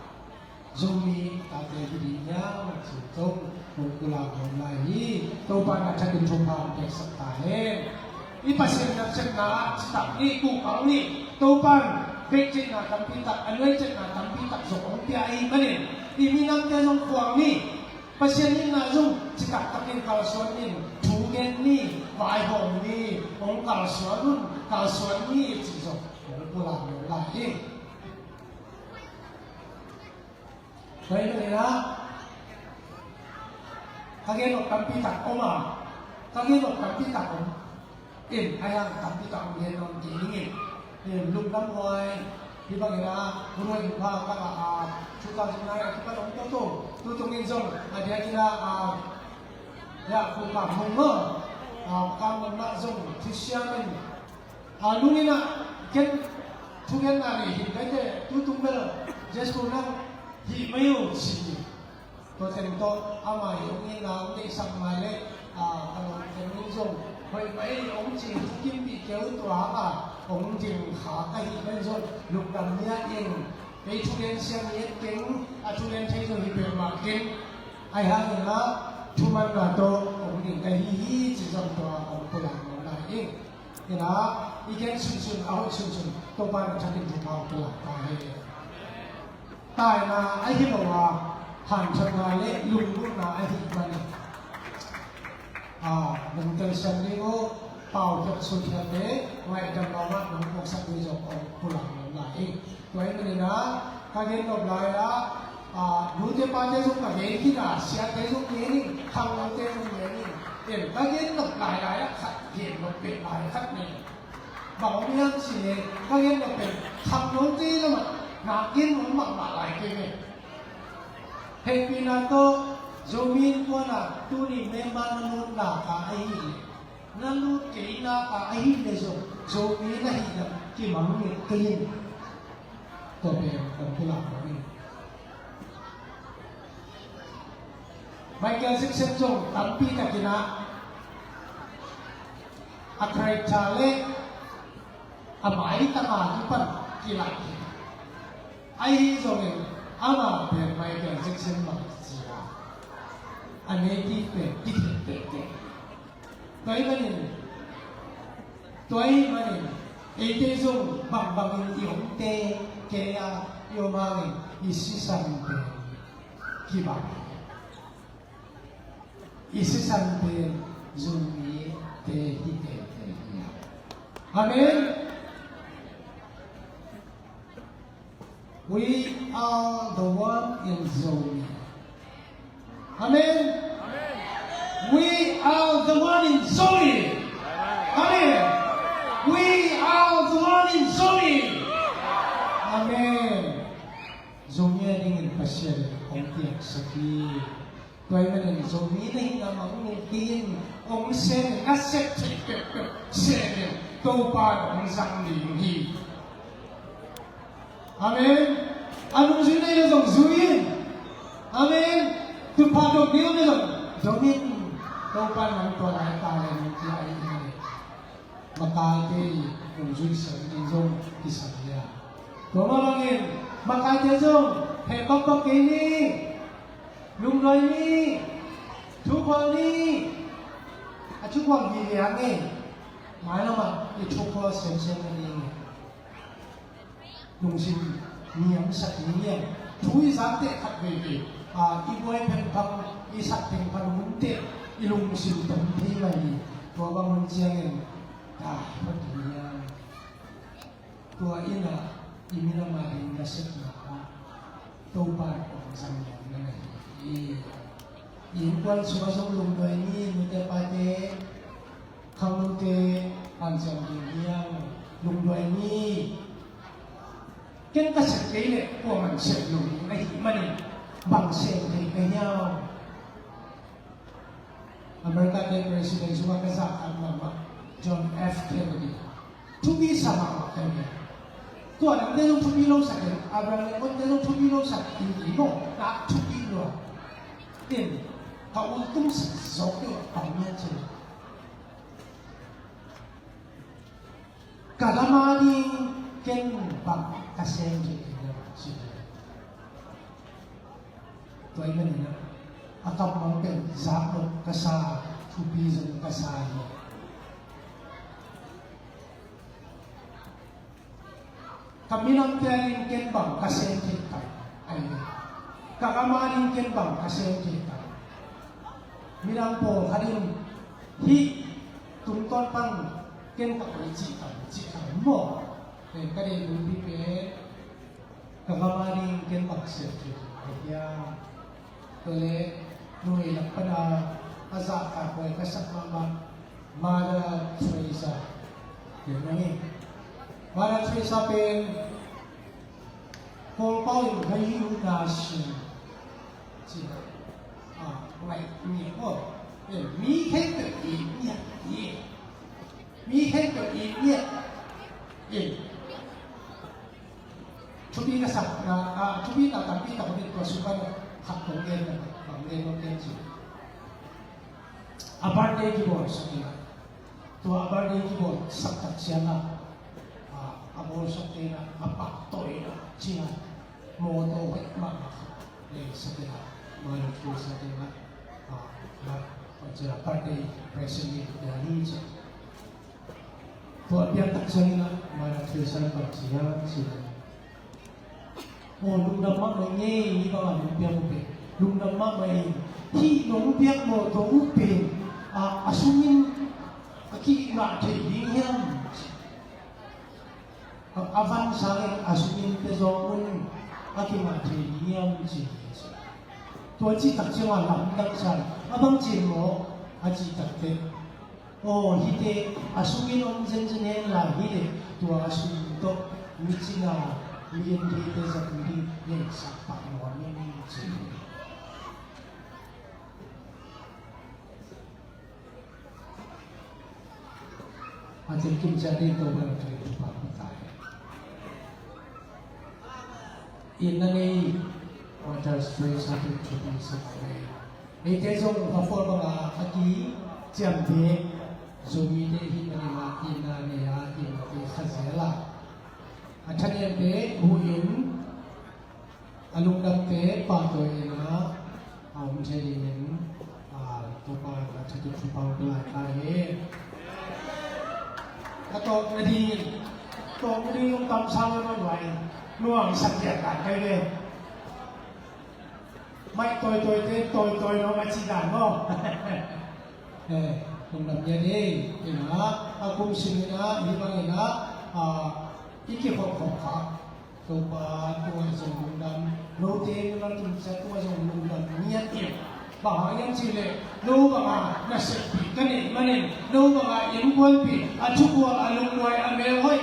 Zomi tate hi ding hiam cih zong kong pulak nuam lai hi. Topa na thakin thupha hong piaksak ta hen. I Pasian nasepna ah citak ni, kuhkal ni. Topa in veikcitna tampi tak, a nuaicitna tampi tak zong hong pia ahih manin i minamte zong khuang ni. Pasian itna zong citak takin kalsuan in, thu gen ni, vaihawm ni, hong kalsuan un, kalsuan ni cih zong kong pulak nuam lai hi. Tua hi manin ah, ka gen nop tampi tak om a, ka gen nop tampi tak om. In, a hiang tampi tak om gen nop ding in. In, lungdam huai, hi bangin ah, Rohingya ka la a, two thousand nine a kipan om tutung, tutung in zong, a diakin ah, a, ya, ku ka mung ma, a, ka mung ma zong, Christian in, a, lungin ah, ken, thugenna nei hi, kaite, tutung bel, Jesu nang, hi mai uh, ci. Tua teng tawh, ama hi hong itna hong deihsak mai leh, a, ka lawmte in zong, hoih mai hong ci, thukimpih kei uh tua, a, hong ding kha ka hih pen zong, lungdam ni a in, kei thugen siam hi et keng, a thugen thei zong hi peuhmah keng, a hi hangin ah, thumanna tawh, hong ding ka hi hi, ci zong tua, hong pulak nuam lai ing. Ina, i gen sunsun, a hoih sunsun, Topa na thakin thupha hong pulak ta hen. Taina ahi lo a, hanthotna le lunggulhna ahi manin, a, nong telsiam ding uh, pau khiat sut khiatte, ngaihdam lo ah nong puaksak ding zong hong pulak nuam lai hi. Tua hi manin ah, ka gen nop lai ah, a, nute pate zong ka gen khin a, siate zong gen in, khangnote zong gen in. Em, ka gen nop lai lai ah khat gen nop peuh lai khat nei. Bang om hiam cih leh, ka gen nop pen, khangnote lamah, na gen nop mahmah lai kei ve. Hehpihna tawh, Zomi Innkuan ah, tuni member na lut lak a ahih leh, na lut kei lak a ahih leh zong, Zomi na hih lam kimang nget kei in. Tua pen kong pulak nuam ing. Michael Jackson zong tampi takin ah, a character le a maitang a kipan kilaih hi. Ahi zongin ama pen Michael Jackson bang ci a, a native pen kithei teitei. Tua ahih manin, tua ahih manin, eite zong bangbangin i omte kei a, i om hangin i sisan pen kibang. I sisan pen Zomite hi teitei hi a. Amen. We are the one in Zomi. Amen. We are the one in Zomi. Amen. We are the one in Zomi. Amen. Zomi a dingin Pasian in hong piaksak hi. Tua ahih manin Zomi na hihna mah hong nget kei in, hong sem in, na sep theih peuhpeuh sem in, Topa in hong zang ding hi. Amen. A nungzui na hi leh zong zui in. Amen. Thupha dong ding om leh zong dong in. Topa in nang tua lai ta leh nong pia hi. Makaite i nungzui sem ding zong kisam hi a. Tua mah bangin makaite zong heh bakbak kei ni. Lungduai ni. Thukhual ni. A thukhual hi liang e. Mailam ah i thukhual semsem na ding e. Lungsim niamsak ni niam. Thu i zak teh khat veivei, a, i buai phengphang, i sak phengphang hun teh i lungsim tom thei mai hi. Tua bang hun ciangin, a, phot hi niam. Tua in a, i minam a ding nasepna ah Topa in hong zang nuam na hi. I innkuan sungah zong lungduai ni, nute pate, khangnote, hanciam ding hiam, lungduai ni. Ken ka sep kei leh kuaman sep lo ding ahih manin bang sem thei ka hiam? America te president sungah ka zahtak mahmah John F Kennedy. Thupi sa mahmah Kennedy. Tua nangte zong thupi lo sa kei, Abraham Lincoln te zong thupi lo sa kei, i maw, na thupi lo. Tin, ka ultung sa zok lo a pang nian cin. Ka gam a ding ken bang ka sem thei kei hiam ci hi. Tua ahih manin a kammal pen zak lo ka sa, thupi zong ka sa hi. Ka minamte a ding ken bang ka sem thei kei hiam. Ka gam a ding ken bang ka sem thei kei hiam. Midang pawlkhat in hih tungtawn pan ken ka koih cih kam, cih kam maw. Ken ka deih bulpi pen ka gam a ding ken bang sem thei kei hiam. Tua leh nungei lak pan a a zahtak huai ka sak mahmah Mother Teresa. Ken nungei Mother Teresa pen Kawlpau in ka yu na sin cih a, ngaih ngiat aw. Eh, mi khempeuh it ngiat hi. Mi khempeuh it ngiat hi. Thupi na sak na, ah, thupi na tampi tak om in tua sung pan khat kong gen na, kong gen kong gen cih. A birthday kibawlsak in a, tua a birthday kibawlsak tak ciang a, a, a bawlsakte in a, a pahtawi in a, ci-in a, mawtaw hoih mahmah khat lengsak in a, Mother Teresa te in a, a, a, a, ci-in a birthday present in a, ci-in a. Tua piak tak ciangin a, Mother Teresa in bang ci hiam cih leh, aw, lungdam mahmah ing ei, hih bangah nong piak uh pen. Lungdam mahmah ing ei. Hih nong piak mawtaw uh pen, a, a sungin a kingah thei ding hiam? A, a van sangin a sungin pia zawk un, a kingah thei ding hiam ci. Tua cih tak ciangah lamdang sa, a bang ci maw, a cih tak teh. Aw, hihte a sungin om zenzen hen la, hi leh tua a sung tawh mi cina, mi en theite zat mi ding lengsak pah nuam ing ci. A cil kim ciat ding Topa na thupha pia ta hen. Itna nei Mother Teresa pen thupi sa mah hi. Eite zong a pawl bangin a kiciamteh Zomite i hih manin a itna nei a, itnate kha zel a, a thanemte huh in, a lungdamte pahtawi in a, a om thei dingin, a, Topa in a thak in thupha hong pia lai ta hen. A tawpna dingin, tawpna dingin lungdam sa lua, nuamsa piak dan kai ve. Maih tawitawite tawitawi nuam a ci dan maw? Eh, lungdam ngiat hi. In a, a kum sung in a, hih bangin a, a, i kikhopkhop kha. Topa tungah zong lungdam, note nong tungsak tungah zong lungdam ngiat hi. Bang hang hiam cih leh, no banga naseppih ka neih manin, no banga innkuanpih, a thukhua, a lungduai, a melhoih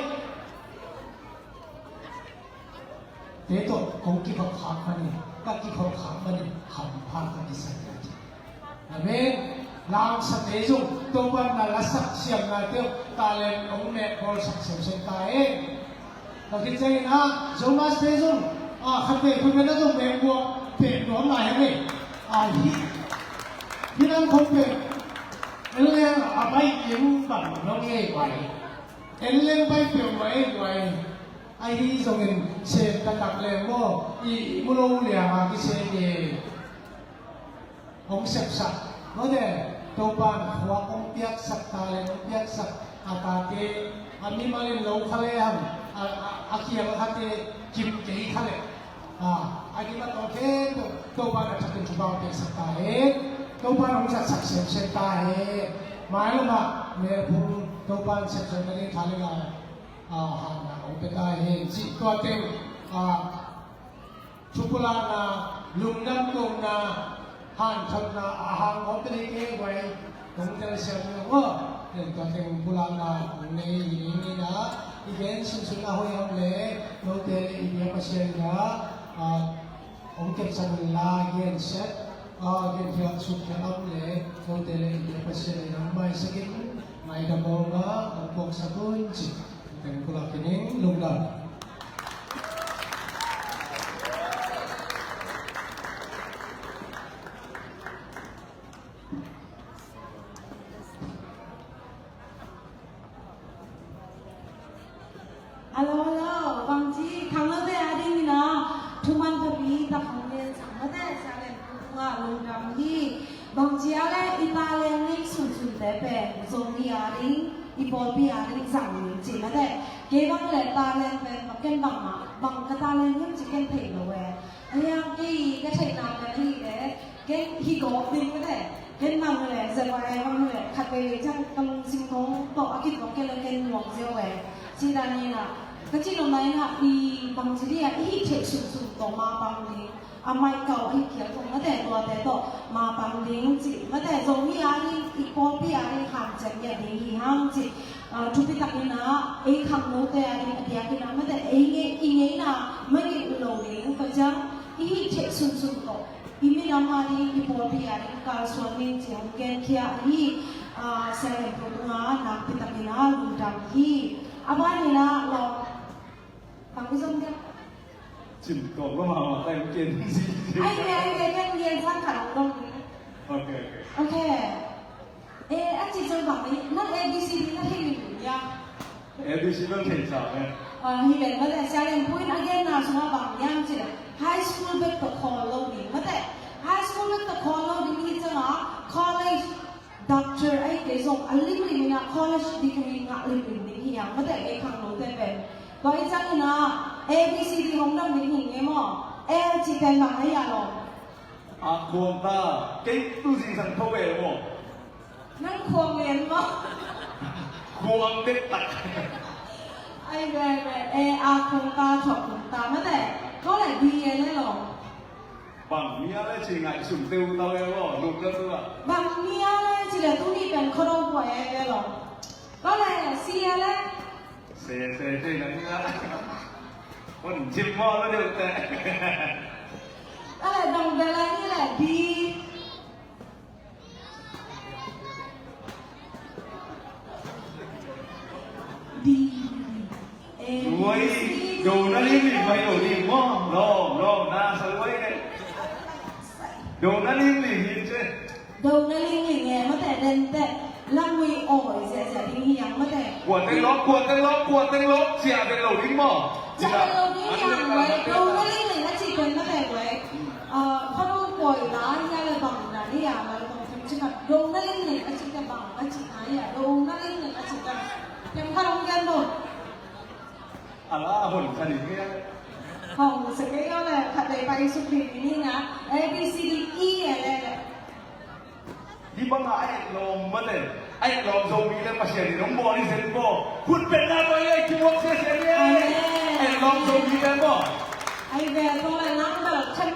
te tawh kong kikhopkhak manin, ka kikhopkhak manin hampha ka kisa hi. Amen. Langsate zong Topa in na lasak siamnate uh, talent hong mek bawlsak semsem ta hen. Tua khit ciangin a, Jonas te zong, a, khatvei khutvei na zong mek buak pek nuam lai hen ei. A, hih, hih nang khong pek. En leng a baih ing bang nong ei uai. En leng baih peuhmah ei uai. Ahi zongin sem taktak leng maw, i mu lo lianga kisem hi. Hong sepsak, mawte, Topa in khuak hong piaksak, talent hong piaksak, a tate, a mimal in lo kha lehang, a, a, a kiang a khate kim kei kha leh. A, a kim a tawh khempeuh, Topa in a thakin thupha hong piaksak ta hen, Topa in hong zatsak semsem ta hen, mailamah, melphung, Topa in sepsem nading tha le la, a, hahna hong pia ta hen, cih tua teng, a, thupulakna, lungdam kohna, hanthotna a hang om te nei kei guai, kong telsiam ni maw. Tua teng pulakna kong nei hi ding in a, i gen sunsun a hoih om leh, note le i bia Pasian in a, a, hong kepsak inla, gensiat A, gen khiat suk khiat lam le kote le ite Pasian in a maisak in, ngaidam a om a, a puaksak un ci. Teng pulak in, lungdam. Hello, hello. Bangci, khangnote a dingin a, thuman phapi tak hong gen sang mate, Sia Len Pu tungah lungdam hi. Bangci a le i talent ning sunsunte pen Zomi a ding, i pawlpi a ding zang ning ci mate. Kei bang le talent pen bang ken bang mah, bang ka talent hiam ci ken thei lo e. Ahiang kei ka theihna pen ahi le, ken hi gawp ding ka te. Ken bang le, Z Y A bang le, khat vei vei ciang ka lungsim thong tawh a kit bang kei le ken nuam ziau e. Ci dan in a, ka cih nopna in a, i bangci ding a, i hih theih sunsun tawh ma bang ding. A maih kau ahi kial tawh mate, tuate tawh ma bang ding ci. Mate, Zomi a ding, i pawlpi a ding, hanciam ngiat ding hi hang ci. Ah, thupi takin a, ei khangnote a ding, a diakin a, mate, ei ngei, i ngeina, mangngilh lo ding, ka ciang, i hih theih sunsun tawh. I minam a ding, i pawlpi a ding, kalsuan ding ci hong genkhia ahi, ah, Sia Len Pu tungah nakpi takin a lungdam hi. A ban in a, law, bang i zom dia. Cim tawh lo mahmah, kai hong gen si. Ai ve, ai ve, ken gen sang khat hong dong ding. Ok, ok. Ok. Eh, a cih ciang bang ni, nang A B C D na thei lim lim hia? A B C bang thei sa me. Ah, hi ven, mate, Sia Len Pu in a genna sungah bang hiam cih leh, high school bek tawh khawl lo ding, mate. High school bek tawh khawl lo ding hi ciangah, college, doctor ahih kei zong a limlim in a college degree ngah limlim ding hi hang, mate, ei khangnote pen. Tua hi ciangin a, A B C D hong dam ding hi ngei maw? A cih pen bang ahi a lawm? A khuang ta, kei tu zingsang tho ve maw? Nang khuang lian maw? Khuang dektak. Ai ve ve, e a khuang ta, thuak khuang ta mate. Tua leh B A le lo. Bang mi a le ci ngaihsun teu ta ve lo, lut ka tu a. Bang mi a le ci leh tuni pen khuado kuai e ve lo. Tua leh C a le. Se, se, se, na ni a. Kon cim maw lo deuh teh. Tua leh dong bel a ni leh di. Di. Eh, wai, do na lim lim, wai do lim maw. Lawm, lawm, na sa wai ne. Do na lim lim hi ce. Do na ling ling e, mate den teh, lamui awi ziahziah ding hi hang mate. Kua teng lawp, kua teng lawp, kua teng lawp, ciah den lo ding maw? Ciah den lo ding hi hang wai, do na ling ling a cih pen mate wai. Ah, khuado kuai la hia le bang na hia, la le bang themkhat, do na ling ling a cih teh bang a cihna hia, do na ling ling a cih teh. Themkhat hong gen bo. A la hon kha ding hia? Hong sa kei aw le, khat vei pai suk ding hi na, A B C D E e le le. Hih bangah a etlawm mate, a etlawm Zomi le Pasian in hong bawl hi zen baw. Khut beng na bawl hi, kimuak siasia ni. Amen. A etlawm Zomi le baw. Ai ve, tua le nang bel khan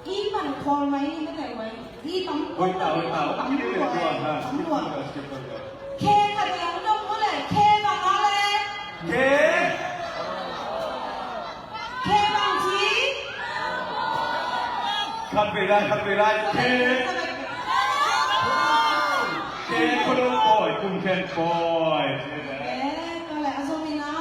i pan khawl mai ni mate wai. I tam khawl mai, tam khawl mai, tam khawl mai. Khe khat le hong dong ko le, khe bang a le. Khe. Khe bang ci. Khat vei lai, khat vei lai. Khe. Khe khuado pawi, kum khen pawi. Eh, tua leh a zom in a,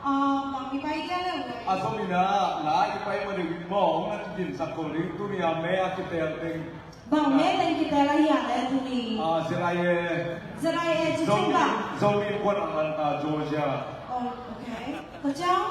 ah, bang i pai dia leh. A zom in a, la i pai ma ding maw, hong na kidinsak ko ding, tuni a me a kitel ding. Bang me teng kitel a hia le tuni. Ah, Z I A. Z I A ci ciang bang. Zomi, Zomi kuan Atlanta, Georgia. Oh, okay. Tua ciang?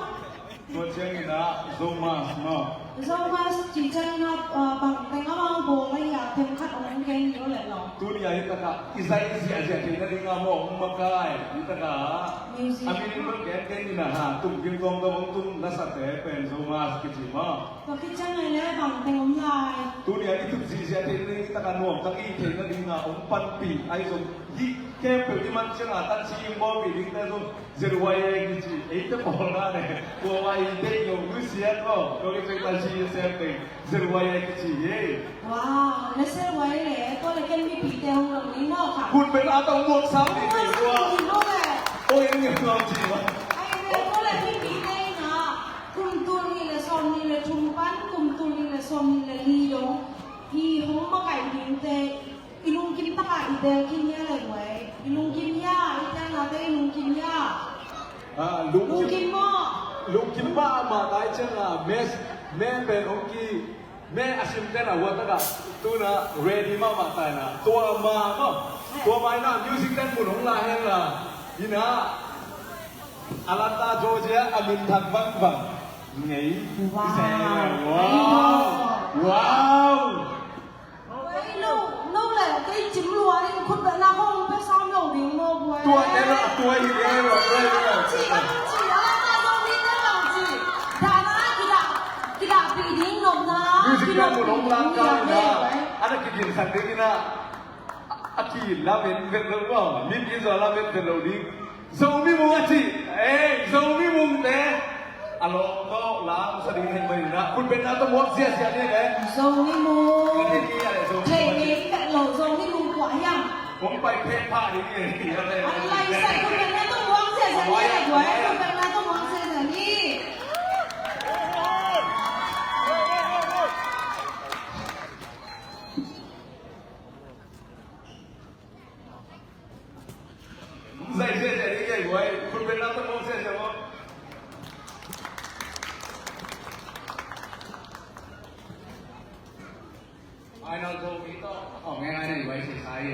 Tua ciangin ah, Zomas maw. Zomas ci ciangin ah, ah, bang teng a bang bawl a hia, themkhat hong gen ni aw le law. Tuni a hi takah, i zai ziahziah theihna ding a maw, hong makai, hi takah. Music. A min in bang gen gen ni na ha, tum kim tuamtuam hong tum nasate pen Zomas kici maw. Tua khit ciang le bang teng om lai. Tuni a i tup ziahziah theih ding, i takah nuam tak i theihna ding a hong panpih ahi zong, hih khempeuh i man ciang a tanci i hong bawlpih dingte zong Z Y A kici, eite pawl na ne. Tua i deih lo nusiat lo, tua i pek tanci i sem pek Z Y A kici hi. Wow, na Z Y A le, tua le ken mipite hong lo ni maw kha. Kun pen a tong muak sam ni. Muak sam ni maw le. Oi, ni maw ci maw. Ai le, tua le mipite na. Kum tul nih le sawmnih le thum pan, kum tul nih le sawmnih le li dong. I hong makaih dingte i lungkim takah i teel khin hia le guai? I lungkim hia? I teelnate i lungkim hia? Ah, lungkim, lungkim maw? Lungkim mahmah ta i ciangah, me, me pen hong ki, me a simte na hua takah, tu-in ah ready mahmah ta in ah. Tua ma maw? Tua ma in ah music ten mun hong la hen la. In ah, Atlanta, Georgia, a minthang vangvang. Ngei. Wow. Wow. Wow. Tua te lo, tua hi e lo, tua hi e lo. Ci, ci, Atlanta Zomi te bang ci. Dana, kida, kida pi ding nopna. Music te mun hong lang kau in ah. Ana kidin sak ding in ah. A ki lamen vet lo maw, lim in zo lamen vet lo ding. Zomi Mung a ci, eh, Zomi Mung te. A lawm tawh lam sa ding hei mai na. Khutbetna tawh muak ziahziah ni eh. Zomi Mung. Thei ni a le Zomi Mung. Thei ni vet lo, Zomi Mung kua hiam. Kong pai phet pha ding eh. An lai sai khutbetna tawh muak ziahziah ni eh. Khutbetna tawh muak ziahziah ni. Zai zai zai ni kei guai, khutbetna tawh mawk zai zai mawk. Ai nau zo mi tawh, oh, ngai ngai ni guai si sai.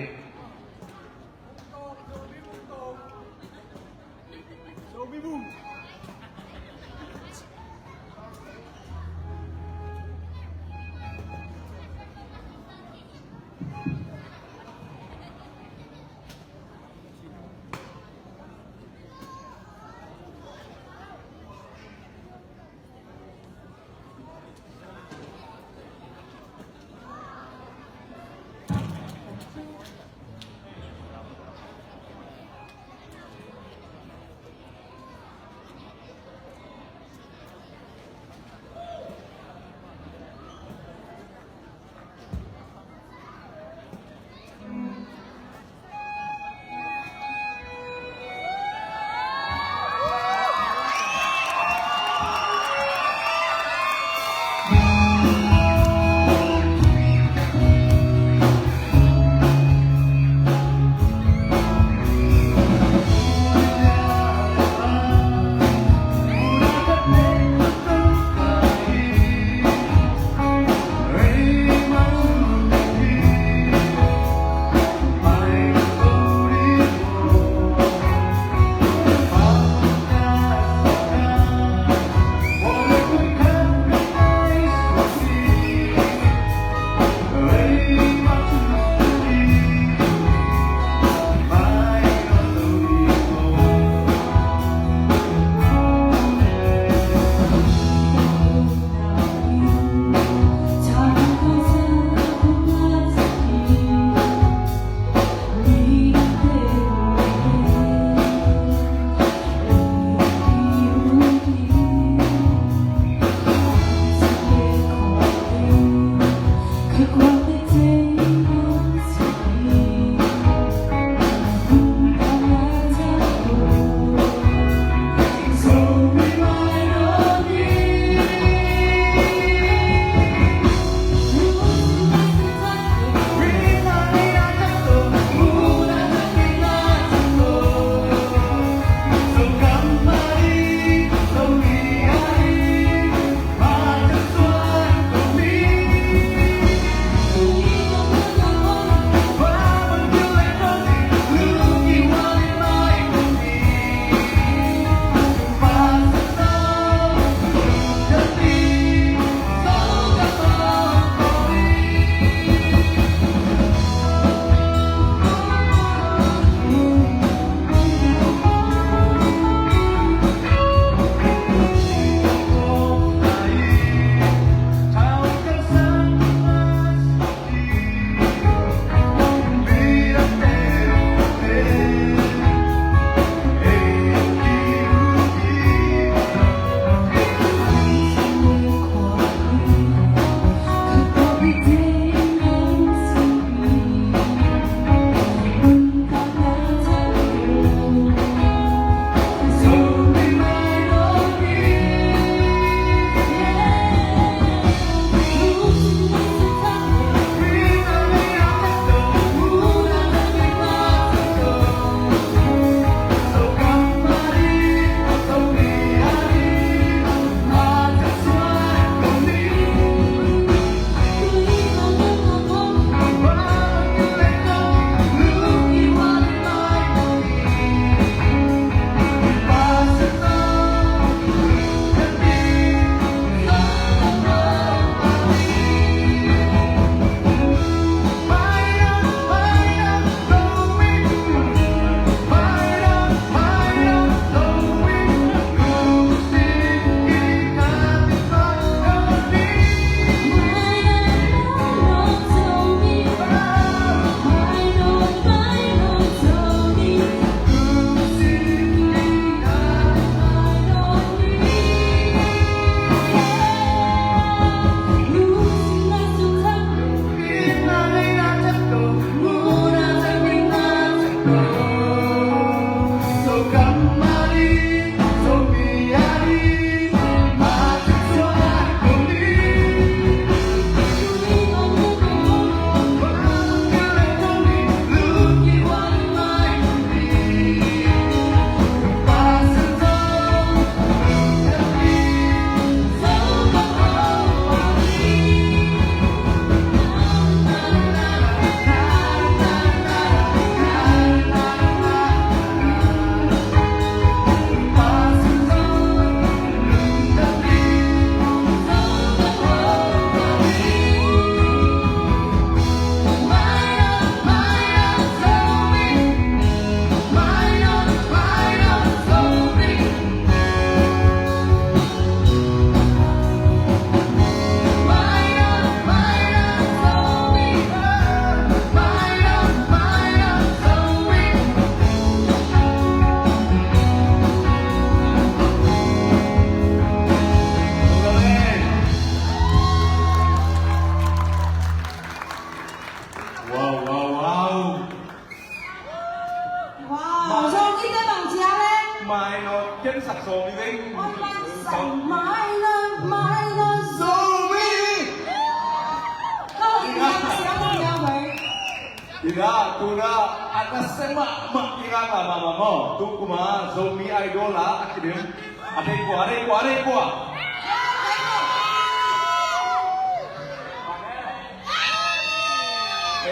Ya, tuna a nasia mahmah i ngak mahmah maw. Tu kuma Zomi Idol ah a kidim. A thei kua, a thei kua, a thei kua.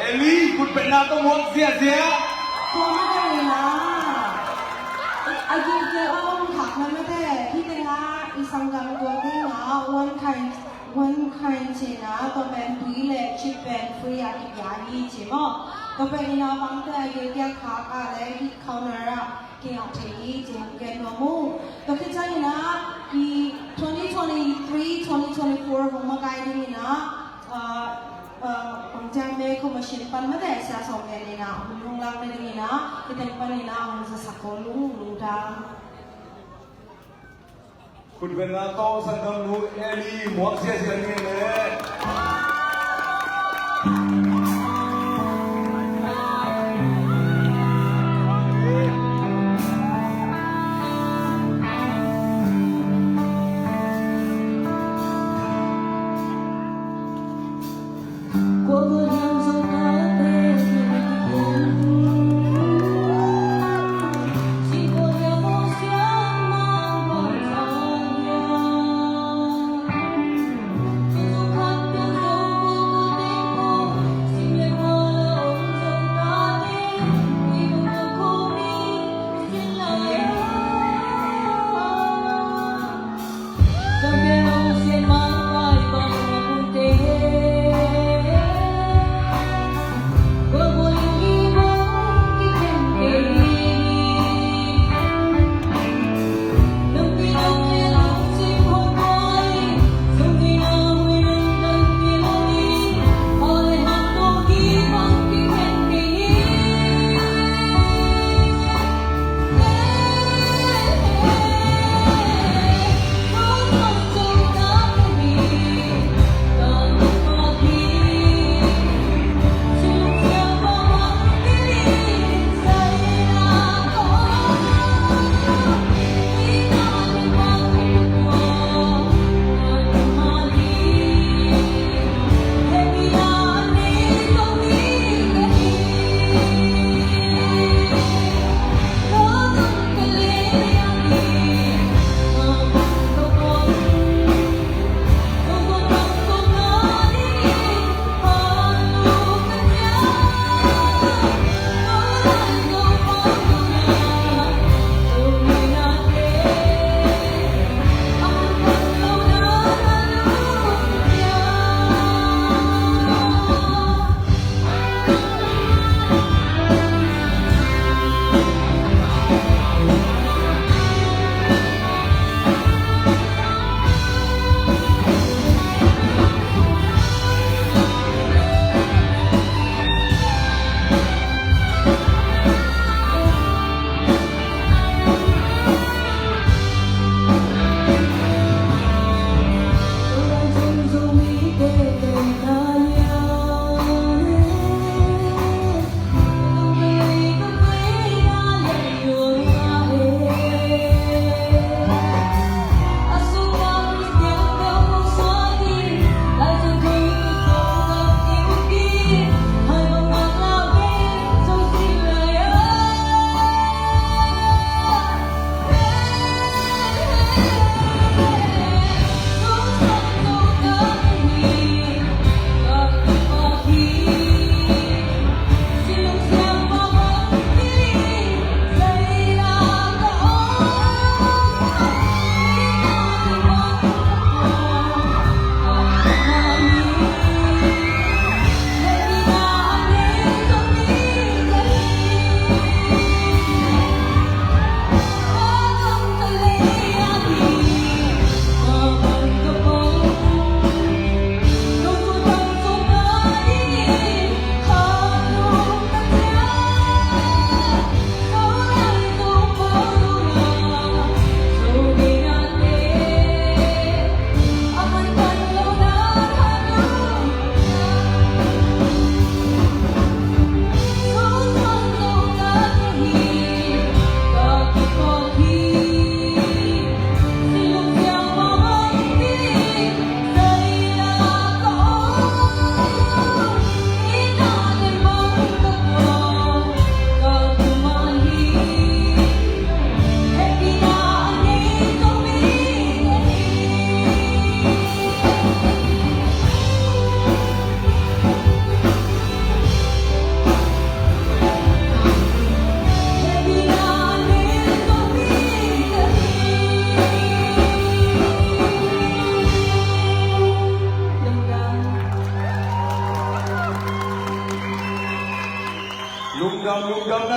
Eli, khutbetna tawh muak ziahziah. Tua mah ding in ah, a gilkial a om khak na mate, hih tengah i sanggam tua tengah one kind, one kind ci-in ah, tua pen tui le chip pen free a kipia hi ci maw. Tua pen i naupangte a gilkial khak a leh hih counter ah kingah thei hi ci hong gen nuam uh. Tua khit ciangin ah i twenty twenty-three, twenty twenty-four hong makai dingin ah, ah, ah, hong ciang me commission pan mate sia sawm gen in ah hun hong lak na dingin ah, i teng panin ah hong zasak ko lung lung dang. Khutbetna tawh sanggam nu Eli muak ziahziah ni le.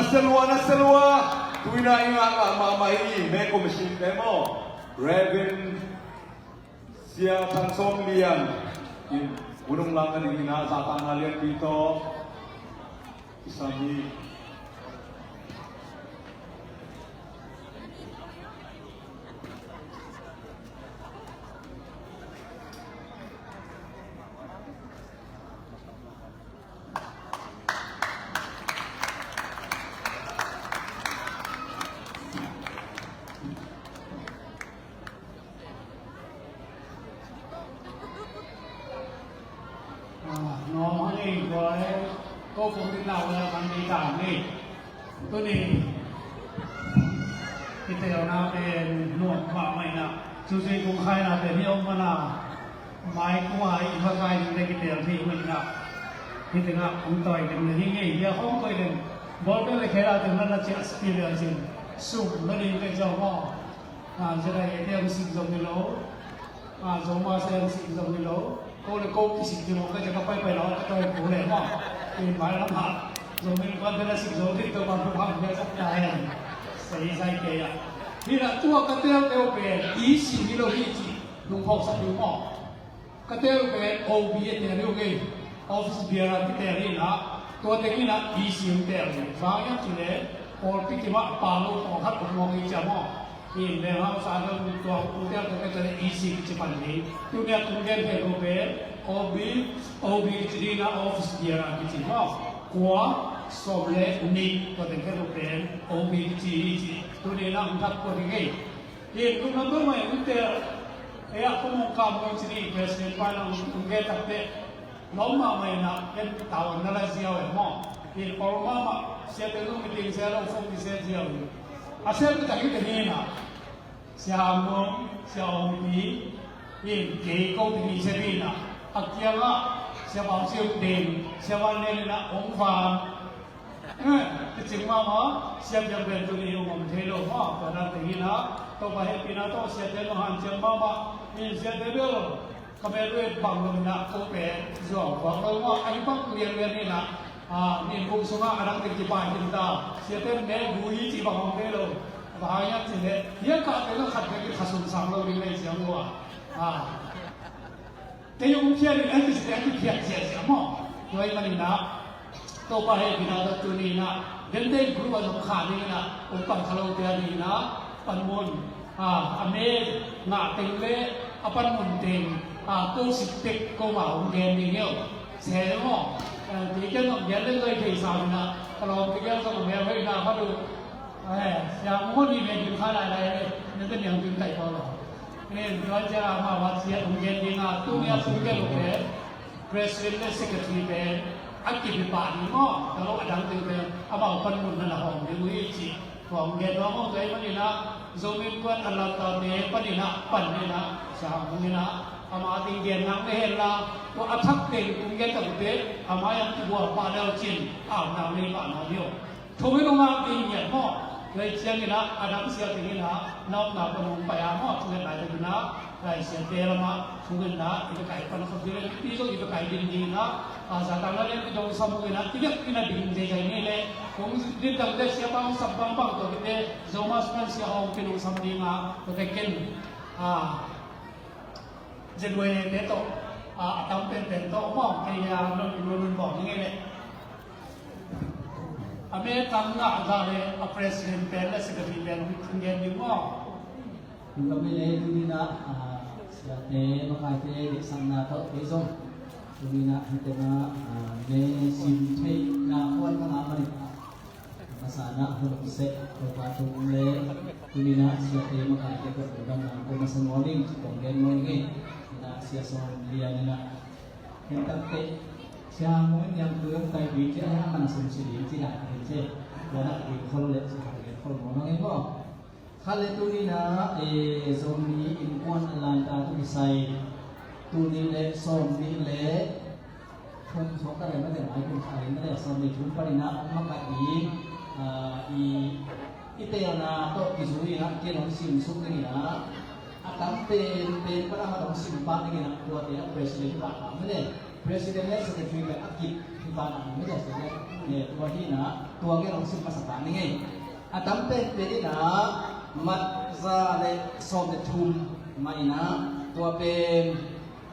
Nasia lua, nasia lua. Tuina i ngah mahmah hi, me commission te maw. Reverend Sia Thang Sawm Lian in vun hong lang nading in ah, zahtakna lianpi tawh kisam hi. Ah, no, hang ei, ko, ko, ko, ni, na, wa, man, ni, ta, ni. Tuni kitelna pen nuam mahmah in ah, cucu kong khaina pen hi om mana, mai kua i va kai ding le kitel thei om in ah, hih tengah hong tawi ding le hi ngei, hia hong tawi ding. Bawlkal le khela teng na na cia experience in sum na ding te zong maw. Ah, zia dai ete hong sik zong hi lo. Ah, Zoma se hong sik zong hi lo. Ko le ko kisik ding lo, ka zia ka paipai lo, ka tawi ko le maw. Ei mai lam ah Zomi kuan te na sik zong ding, tua bang tua bang bia zak ta hen. Sai zai kei a. Hi na tua ka tel tel pen i sik hi lo hi ci, lungphawksak ding maw. Ka tel pen O B a tel hi uh ngei. Office bearer kitel hi na. Tua teng hi na i sik tel hi. Bang hiam ci le, pawlpi kim ah pang lo pawlkhat om mawk hi cia maw. In le hausa dong tua u tel ka tel i sik ci pan hi. Tuni a tung gen thei lo pen O B, O B kici ding na, office bearer kici maw. Kua, sawm le nih, tua teng tel lo pen O B kici hi ci. Tuni na hong thak kua ding ngei. Hi, kum na tua mai ute, ei a kum hong kam hong ci ni, President pa na hong, hong gen tak teh, lawm mahmah in a, en tawan na la ziau e maw. Hi, ol mahmah, siate zong meeting sia lo, phone kisia ziau hi. A sia pi tak hi te hi na, Sia Hang Mung, Sia Ong Pi, hi, kei ko te hi sia pi na, a kiangah, Sia Bang Siu Ding, Sia Van Nen in a, Ong Van, Eh, kicing mahmah, siapiang pen tuni hong om thei lo maw, tua dan teng hi na, Topa hehpihna tawh siate zong hanciam mahmah, in siate bel, ka bel bel bang lo hi na, ko pen zuau bang lo maw, ahi bang lianlian hi na, ah, min buk sungah a dang teng kipai hi ta, siate me gui ci bang om thei lo, bang hang hiam ci leh, hiah kah te zong khat bek in kha sung sang lo ding lei siang uh a, ah. Kei hong phiat in a kisite a kiphiat ziahziah maw. Tua ahih manin ah Topa hehpihna tawh tuni in ah Vente group a zong kha ding in ah hong pan kha lote a ding in ah panmun, ah, a me ngah teng le a panmun teng, ah, ko sik tek ko ma hong gen ding hi uh. Se maw. Ah, kei ken zong gen leng zoi thei sam in ah ka lawmte gel zong a me hoih na khat uh. Eh, siang hon hi me ding kha lai lai le, na te niang ding tai ko lo. Tua ciang a mah vat siat hong gen ding a, tuni a tung gen uh pen President le Secretary pen a kipi pah ding maw, ka lo a dang ding pen amau panmun na na hawm ding uh hi ci. Hawm gen uh a maw, tua ahih manin ah Zomi Innkuan Atlanta-te panin ah, panin ah, siang hong in ah ama ding gen nang le hen la, tua a thak teng tung gen tak uh teh ama yang kibuak pah le uh cin, au nang le pah nang hi uh. Thong in hong ngak ding ngiat maw? Lai ciangin ah a dang sia dingin ah na omna pan hong pai a maw? Thunget lai dingin ah lai siate lamah thungetna i vekai pan khop ding le mipi zong i vekai ding dingin ah, a, zatang na lian i dong sam hong in ah i vek in ah ding zeizai ni le hong din dangte sia bang sam bangbang tawh kite Zomas pan sia hong kin hong sam ding ah tua te ken, a, Zedway te tawh, a, a tam penpen tawh maw, kei a nun nun nun bawng hi ngei leh. A me tang ngah zah le a president pen le secretary pen hong gen ding maw. Tua mi le tuni in ah, a, siate makaite deihsakna tawh kei zong tuni in ah hih teng ah, a, me sim theihna kuan ka ngah manin ah Masa na hun seh, Topa tung le, tuni na siate makaite ko dam na ko masa morning, kong gen morning eh. Na sia song dia ni na. Hentak te, sia mo yang tu yang tai bi je, ya man sum si di je la, je. Wana di khol le, sia di khol mo nang eh mo. Khat le tuni na, eh, Zomi Innkuan Atlanta tawh kisai. Tuni le, sawm nih le, thum suak ta le, mate mai kun kha le, mate sawm nih thum panin a, hong makaih ding, ah, i, i teelna tawh kizui in a, ken hong simsuk ding in a, a tam pen, pen pan a, hong sim pak ding in a, tuate a president pah pah mate. President le Secretary pen a kip hi banah mi dah sih le, tua hi na, tua gen hong sim masa ta ning ei. A tam penpen in ah mat za le sawm le thum mah in ah, tua pen,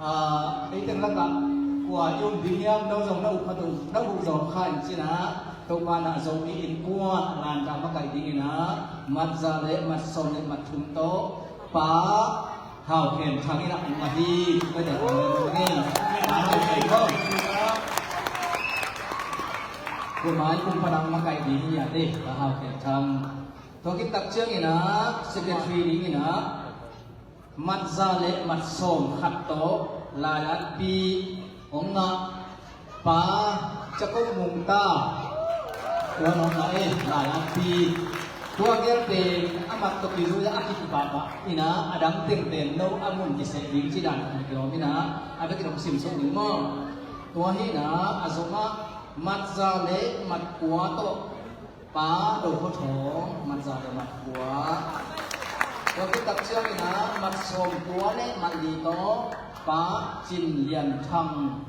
ah, ei teng lakah kua i om ding hiam, no zong na uh khat uh, na uh zong kha in cin ah, Topa na Zomi Innkuan a lanta makaih ding in ah mat za le mat sawm le mat thum tawh Pa Hau Khen Thang in ah ong mah hi. Pai deh, ong mah hi. Pa Hau Khen Thang. Tua mai kum pan ong makaih ding hi a, te, Pa Hau Khen Thang. Tua khit tak ciangin ah, secretary dingin ah, mat za le mat sawm khat tawh lai-atpi hong ngah Pa Jacob Mung ta. Tua hong ngah e, lai-atpi. Tua gel pen a mat tawh kizui a, a kipahpah in ah, a dang teng pen no a mun kiseh ding ci dan a kilawm in ah, a bekin hong simsuk ding maw. Tua hi in ah, a zomah mat za le mat kua tawh Pa Do Khaw Thawng, mat za le mat kua. Tua khit tak ciangin ah mat sawm kua le mat li tawh Pa Cin Lian Thang.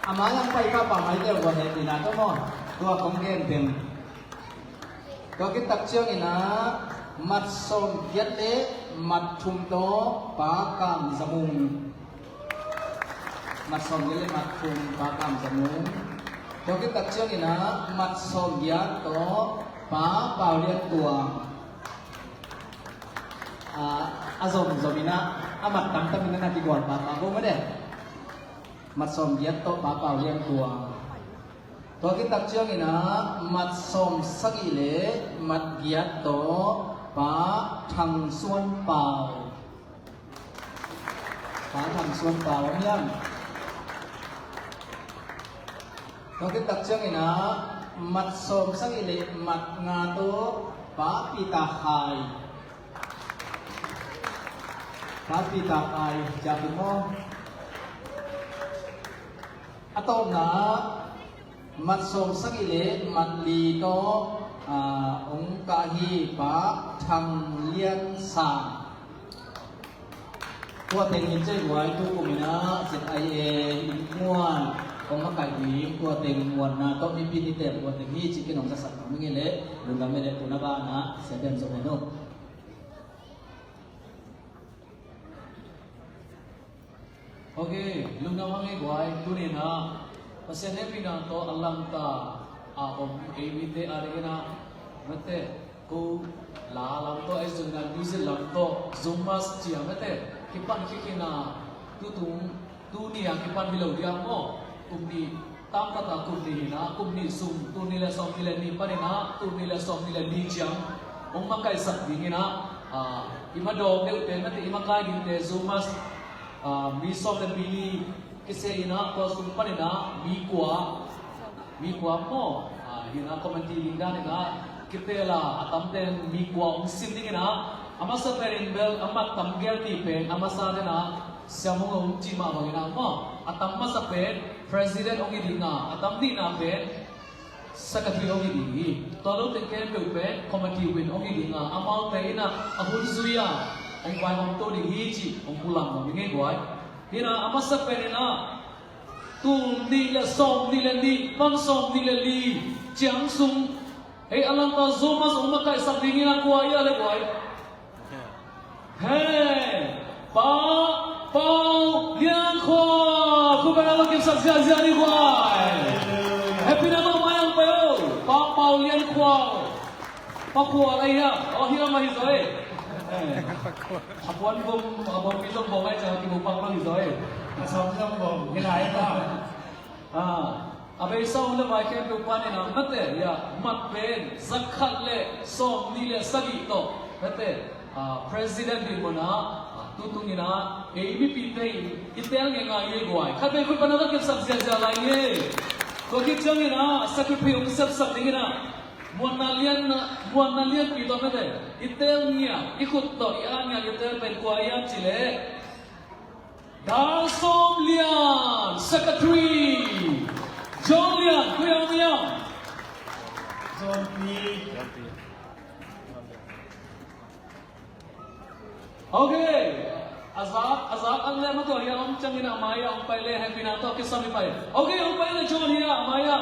A mai-ah pai Pa, pa mai deuh kua he tina tawh maw. Tua kong gen teng. Tua khit tak ciangin ah mat sawm giat le mat thum tawh Pa Kam Za Mung. Mat sawm giat le mat thum Pa Kam Za Mung. Tua khit tak ciangin ah mat sawm giat tawh Pa Pau Lian Tuang. Ah, a zomzom in ah, a mat tamtam in ah na kigual pahpah ko mah deh. Mat sawm giat tawh Pa Pau Lian Tuang. Tua khit tak ciangin ah mat sawm sagih le mat giat tawh Pa Thang Suan Pau. Pa Thang Suan Pau a miam. Tua khit tak ciangin ah mat sawm sagih le mat nga tawh Pa Peter Khai. Pa Peter Khai, ciah khin maw. A tawpna ah mat sawm sagih le mat li tawh, ah, hong kah hi Pa Thang Lian Sang. Tua teng hi ciai guai, tu kum in ah Z I A Innkuan hong makaih ding, tua teng muanna tawh nipi ni teng tua teng hi ci-in hong zasak nuam ing ei leh, lungdam ei leh, tu na banah Sia Pian Zom en uh. Ok, lungdam hang ei guai, tuni in ah Pasian hehpihna tawh a lanta a om ei mite a dingin ah, mate, ko la lam tawh, ei zong in ah music lam tawh, Zomus ci a, mate, kipan khikhin a, tutung, tuni a kipan hi lo diam maw, kum nih, tam khat a kum nih hi in ah, kum nih sung, tul nih le sawm nih le nih panin ah, tul nih le sawm nih le nih ciang hong makaihsak dingin ah, ah, i madawk deuhte, mate, i makai dingte, Zomus, ah, mi sawm le mi nih kiseh in ah, tua sung panin ah mi kua, mi kua maw, ah, hi in ah, committee ding dan in ah kipel a, a tamten mi kua hong sin dingin ah, a masa pen in bel a mat tam gel nih pen a masa den ah, Sia Mung hong cih mah bangin ah maw, a tam masa pen president hong hi ding a, a tam nihna pen secretary hong hi ding hi. Tua lo teng khempeuh pen committee win hong hi ding a, amaute in ah a hun zui a, hong vaihawmto ding hi cih hong pulak nuam ing ei guai. Hi in ah a masa pen in ah, tul nih le sawm nih le nih pan sawm nih le li ciang sung, hei, a lanta Zomus hong makaihsak dingin ah kua hi a leh guai? Hei, Pa Pau Lian Khua, khut beng a lo kipsak ziahziah ni guai. Hehpihna tawh mai-ah pai o, Pa Pau Lian Khua. Pa Khua lai hia, aw, hi a, mah hi zaw ei. A puan bom, a bompi zong bom lai ciang a kimu pak mah hi zaw ei. A sawm zong bom hi lai ei ta. Ah, a beisa om le vai khempeuh panin ah, mate, ya, mat pen za khat le sawm nih le sagih tawh, mate, ah, president ding mun ah, ah, tutung in ah, ei mipite in i teel ngeingai ei guai. Khat vei khut pan a va kipsak ziahziah lai ei. Tua khit ciangin ah, secretary hong sepsak dingin ah, muanna lian, muanna lianpi tawh, mate, i teel ngiat, i khut tawh i at ngiat, i teel pen kua hiam cih leh, Dal Sawm Lian, secretary. John Lian, kua hiam, kua hiam? John Pi. Ok. A zak, a zak ang le ma tua hi a, om ciangin a mai-ah hong pai le, hehpihna tawh kisam hi pai. Ok, hong pai le John hi a, a mai-ah.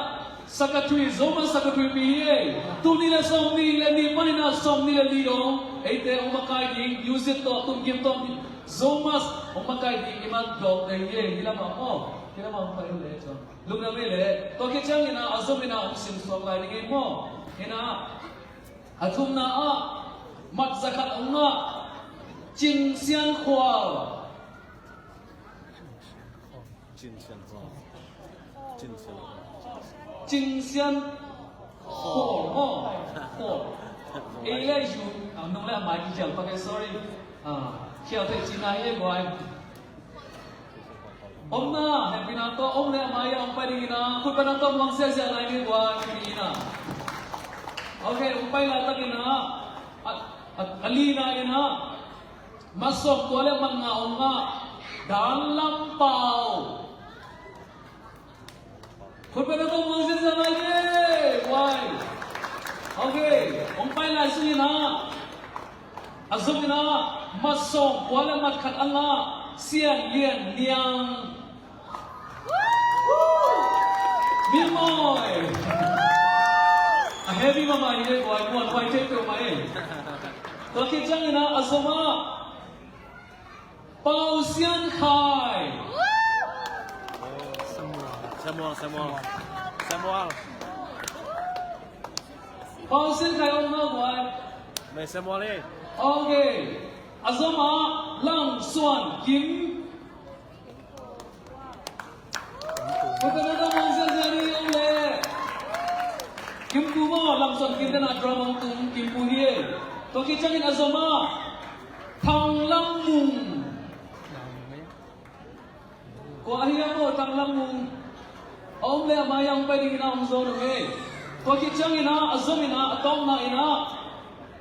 Secretary, Zomass secretary pi hi ei. Tul nih le sawmnih le nih panin a sawmnih le li dong eite hong makai ding, music tawh, tumkim tawh, Zomass hong makai ding i man dawk te hi ei. Hi lamah maw, hi lamah hong pai le John. Lungdam ei le. Tua khit ciangin a, a zom in a hong sim suak lai ding ei maw. Hi a, a thumna ah, mat za khat hong ngah, Cing Sian Khual. Cin Sian Khual. Cin Sian Khual. Cing Sian Khual. Oh, Khual. Ei le yu, ah, nong le a mai ki khial pak e, sorry. Ah, khial thei cina hi e guai. Om na, hehpihna tawh om le a mai-ah hong pai dingin a, khutbetna tawh muang ziahziah lai ni guai, pi in a. Ok, hong pai laitak in a, a, a, a lina in a, mat sawm kua le mat nga hong ngah, Dan Lam Pau. Khutbetna tawh muang ziahziah lai ni, guai. Ok, hong pai lai sungin a, a zom in a, mat sawm kua le mat khat a ngah, Sian Lian Niang. Mimawi. A heavy mahmah hi le guai, muanhuai thei peuhmah ei. Tua khit ciangin a, a zom ah, Pau Sian Khai. Samuel, Samuel, Samuel. Pau Sian Khai om na guai. Mai Samuel ei. Ok. A zom ah Lang Suan Kim. Khutbetna tawh muang ziahziah ni om le. Kim pu maw, Lang Suan Kim te na drum hong tum, Kim pu hi ei. Tua khit ciangin a zom ah Thang Lam Mung. Kua hi a maw, Thang Lam Mung? A om le a mai-ah hong pai dingin a hong zawn uh hi. Tua khit ciangin a, a zom in a, a tawpna in a,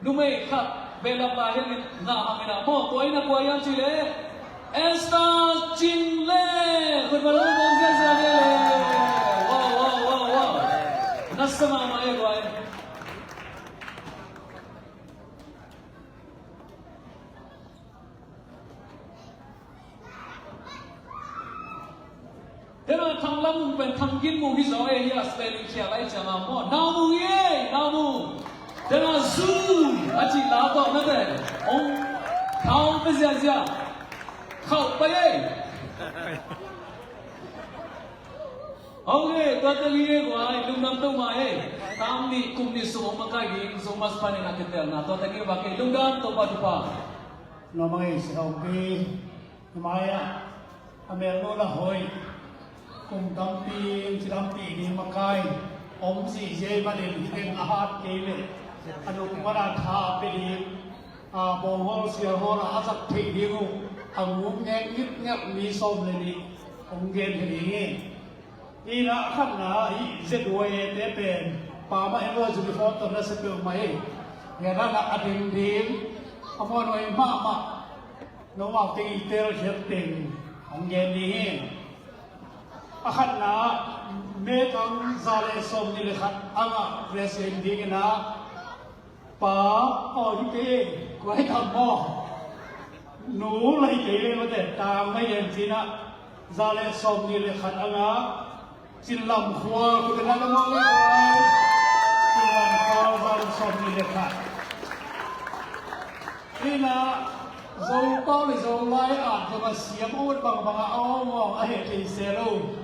numei khat behlap lai hiangin ngah hang in a maw, tua in a kua hiam cih leh Esther Cing le. Khutbetna tawh muang ziahziah ni le. Wow, wow, wow, wow. Nasa mahmah e guai. Dena Thang Lam Mung pen Thang Gin Mung hi zaw e, hi a spelling khial lai ciang a maw. Nau Mung hi e, Nau Mung. Dena Zu a cih la tawh na te. Ong khau pe ziahziah. Khauh pai e. Ok, tua teng hi e guai, lungdam Topa e. Tam nih kum nih sung hong makai ding, Zomass panin a kitelna, tua teng hi e guai, lungdam Topa thupha. Nuam a ngei si hong pi, mai-ah a melnu na hoih, kum tampi, ci tampi ding makai om ziahziah manin, hih teng a hat kei leh a nung pan a tha pe ding, a bawng hawl sial hawl a a zat theih ding uh, a nguk ngek ngitngelh mi sawm le nih hong gen hi ding hi. Ina a khatna ah hih Z Y A te pen Pa mah in lua uniform tawh na sia peuhmah hi. Hian a na a ding ding a muanhuai mahmah. Nomau teng i telkhiat teng hong gen ding hi. A khatna ah May tang za le sawmnih le khat a ngah president dingin a Pa, aw, hi kei, kuai tam maw? Nu lai kei le mate, tang mai gen cin ah, za le sawmnih le khat a ngah, Cin Lam Khual, kut na ka maw le kuai. Cin Lam Khual, za le sawmnih le khat. Ina, Zo pau le Zo lai at, Zo ma siam ut bangbang a, aw, maw, a heh thei se lo.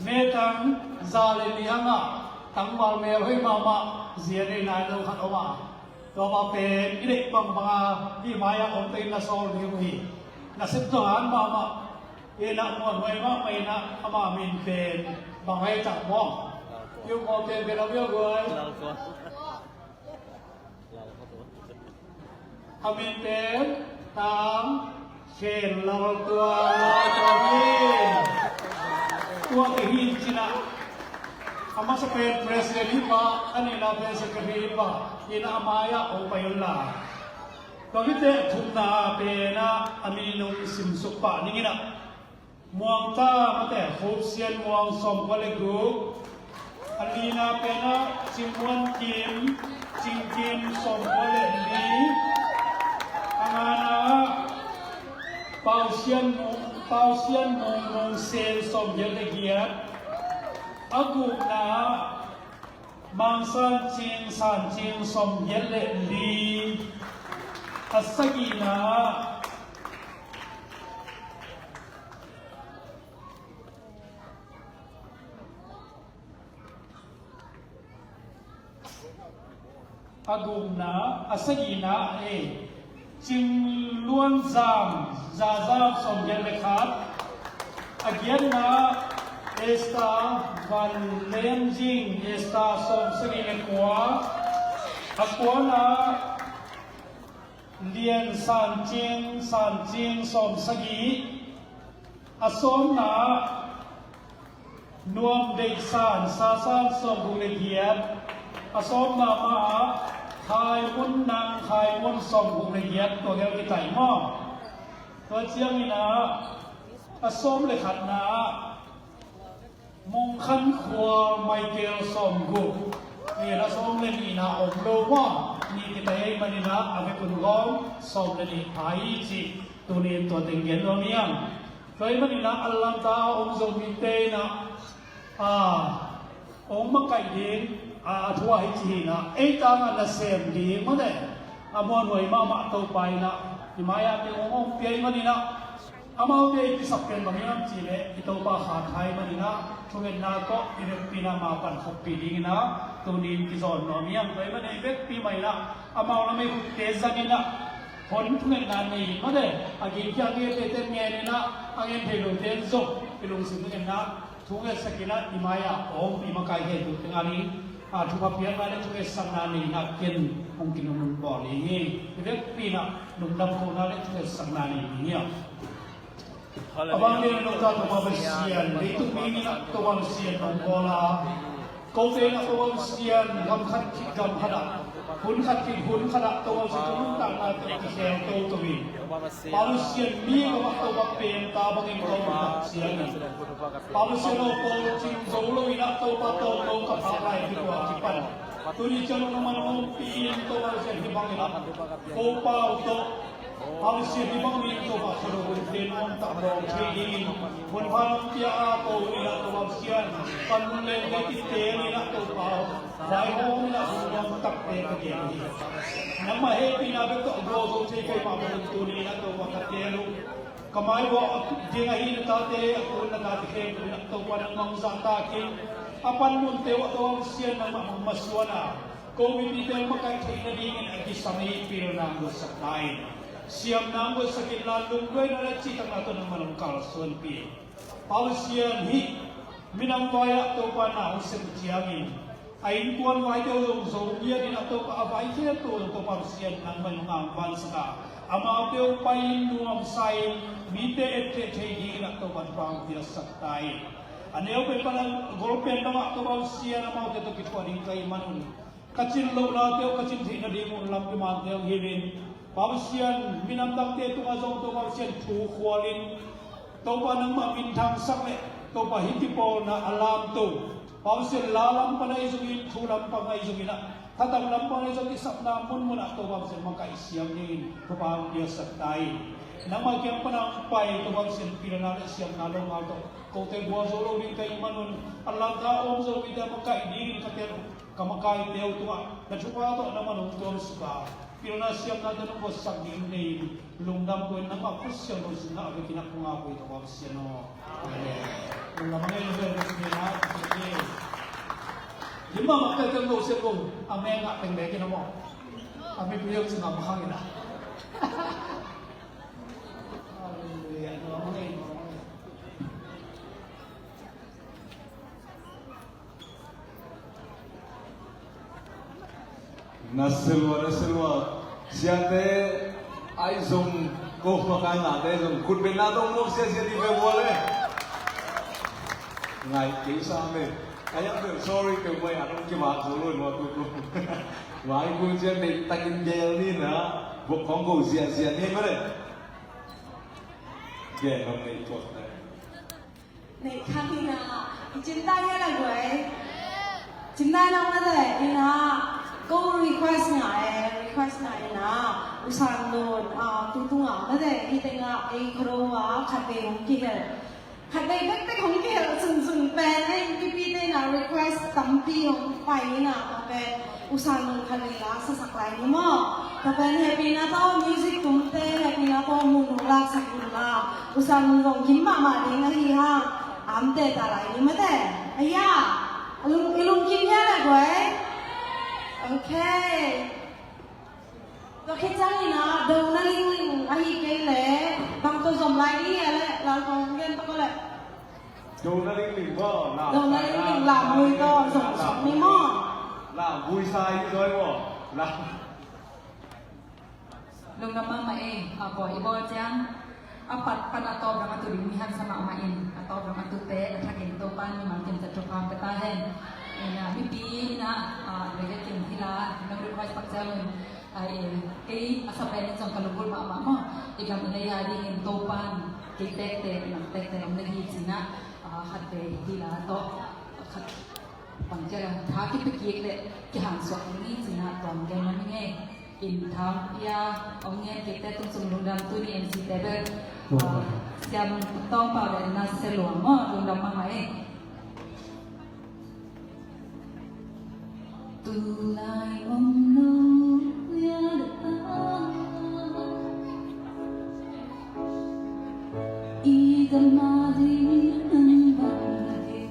May tang za le nih a ngah, tangval mel hoih mahmah, zia nei nai lo khat om a. Tua mah pen i deih bangbang a, hih mai-ah om peuh in na sawl ding uh hi. Na sep tua han mahmah, i na muanhuai mahmah in a, ama min pen bang ai tak maw? Kiu maw pen pen a bia guai. A min pen Tang Khen Lal Tuan, Lal Tuan hi. Tua hi hi cin ah, a masa pen president hi pah, a nihna pen secretary hi pah, in a mai-ah hong pai un la. Tua hi teh thumna pen ah a min nong simsuk pah ning in ah. Muang ta mate, Khup Sian Muang sawm kua le guk. A lina pen ah Cing Muan Kim, Cing Kim sawm kua le li. A ngana ah Pausian Mung, Pausian Mung Mung Sen sawmgiat le giat. A gukna ah Mang San Cing, San Cing sawmgiat le li. A sagihna ah a gukna, a sagihna ah Cing Luan Zam, Za Zam sawmgiat le khat. A giatna ah Esther Van Lem Zing, Esther sawmsagih le kua. A kuana ah Lian San Cing, San Cing sawmsagih. A sawmna ah Nuam Deih San, Sa San sawmguk le giat. A sawmna mah ah Khai Mun Nang, Khai Mun sawmguk le giat. Tua gel kitai maw? Tua ciangin ah a sawm le khatna ah Mung Khan Khua Michael sawmguk. Ni, a sawm le nihna om lo maw? Ni kitai ahih manin ah a vekun gawm sawm le nih pha hi ci. Tuni in tua teng gen nuam hi hang. Tua ahih manin ah a lamdang a om Zomite in ah, a, hong makaih ding, a, a thu ah hi ci hi in ah, ei tangah nasem ding mah ne. A muanhuai mahmah Topa in ah i mai-ah teng hong ompih ahih manin ah, amaute i kisap pen bang hiam cih leh i Topa kha thei manin ah thungetna tawh i vekpi in ah ama pan khoppi dingin ah tuni in kizawn nuam hi hang. Tua ahih manin i vekpi mah in ah amau lam ei khutte zangin ah hon thungetna nei in mah ne. A gingkhia a ngetteite ngen in ah a ngen thei lote in zong i lungsim thungetna thungetsak in ah i mai-ah a ompih makai khempeuh teng ading, a, thupha piakna le thungetsakna nei in ah ken hong kinunung bawl ding hi. I vekpi in ah lungdam kohna le thungetsakna nei ding hi. A bang lian lo ta Topa Pasian, leitung mi in ah Topa Pasian hong bawl a, kote in ah Topa Pasian gam khat khit gam khat ah, hun khat khit hun khat ah Topa Pasian thu nuntakna tawh kikhel toto in, Pa Pasian mi gam ah Topa pen ta bangin ko tak ciangin, Pa Pasian aw, pawl cing zo lo in ah Topa tawm lo ka phak lai khit uh a kipan tuni ciang nangman hong ompih in Topa Pasian hih bangin ah ko pau tawh, Pa Pasian hih bangin Topa Kha Do hun te nuam tak bawl thei dingin hun pha nong pia a, ko hun in ah Topa Pasian panmun lente kiteel in ah Topa aw, vaihawm in ah hun nuam takte ka gen hi. Nangmah hehpihna bek tawh a gualzo thei ka hih mah bangin tuni in ah Topa ka teel uh. Ka maibawh ding ahi na tate, a kun na tate khempeuh in ah Topa nangmah hong zahtak in, a panmunte uh ah Topa Pasian nangmah hong masuan a, ko mipite hong makaih theih nadingin a kisam ahi pilna hong guatsak ta in, siamna hong guatsak in la, lungduaina le cihtakna tawh nangmah hong kalsuanpih in. Pa Pasian, hih minam vai ah Topa na hong sem ciangin a innkuan vaite uh zong zo ngiat in ah Topa a vaite uh Topa Pasian nangmah in hong angvansak a, amaute uh pai in nuamsa in mite etteh thei dingin ah Topa thupha hong piaksak ta in. A neu pen pan a gol pen dongah Topa Pasian amaute tawh kithuah ding ka hih manun ka cin lohnate uh ka cin theih nading un lampi mante hong hilh in, Pa Pasian, minam dangte tungah zong Topa Pasian thu khual in, Topa nangmah minthangsak leh Topa hih kipawlna a lamto, Pa Pasian, la lam pan ahi zongin, thu lam pan ahi zongin ah, thatang lam pan ahi zong i sapna munmun ah Topa Pasian makaih siam dingin thupha hong piaksak ta in. Nangmah kiang pan a hong pai Topa Pasian pilna le siamna lo ngal tawh kote gualzo lo ding ka hih manun a lamdang a om Zomite a makaih dingin ka teel uh. Ka makaite uh tungah na thupha tawh nangmah nong tuamsuk a, pilna siamnate nong guatsak ding nei in, lungdam ko in nangmah khut siangtho sungah a vekin ah kong ap uh hi Topa Pasian aw. Amen. Lungdam a ngei lo ve, lungdam a ngei lo ve. Lim mahmah teng teng lo sian ko, a meng ah teng beek in a maw. A mit uh hiam cih ngam khang in a. Halleluiah. Lungdam a ngei, lungdam a ngei. Na silua, na silua. Siate ai zong ko makai ngate zong kut benna tong mok sia sia di pe bua le. Ngai kei sa me. Ai ang pe sorry pe mai adong ki mak zo lo no tu tu. Wai ku sia me takin gel ni na. Bok kong ko sia sia ni ma le. Gel no me tuak te. Nei khat hi na, i cin ta nge la guai. Cin nai lang mate, i na, ko request nga e, request nga i na. U San Lun, ah, tu tungah mate, hih tengah ei khua do a khatvei hong kihelh. Khatvei bekbek hong kihelh sunsun pen ei mipite in ah request tampi hong pai in ah, tua pen U San Lun khatvei la sasak lai ni maw. Tua pen hehpihna tawh music tumte, hehpihna tawh mun hong laksak un la. U San Lun zong kim mahmah ding ahi hang, amte ta lai ni mate. Aya, i lung, i lungkim hia le guai? Okay. Tua khit ciangin ah, dona lingling ahih kei leh bang tawh zom lai ding hia leh, Lal Kong gen tawh ko leh. Dona lingling maw, lam, dona lingling, lam, lam lui tawh zom suak ni maw. Lam vui sa hi zaw maw. Lam. Lungdam mahmah e, a, bawl i bawl ciang. A pat pan a tawp dang a tu ding mi haksa mahmah in, a tawp dang a tute a thakin Topa'n mimal kim tat thupha pia ta hen. Ina, mipi ina, a, lege kim hi la, nang request pak ciang un, a, e, kei a sa pen in zong ka lunggulh mahmah maw. I gam i lei a dingin Topa'n kei tektek, nang tektek om le hi cina, a, khat ve hi la tawh, khat bangkia tha kipia kik le kihang suak ni cina tuam gen mah ni nge. In thampia ong ngen kikte tung sung lungdam tuni M C te bel. Siam Tawng Pau le Nase Luang maw, lungdam mahmah e. Tulai mong no ya da ta. I gam a ding nang bang na ke.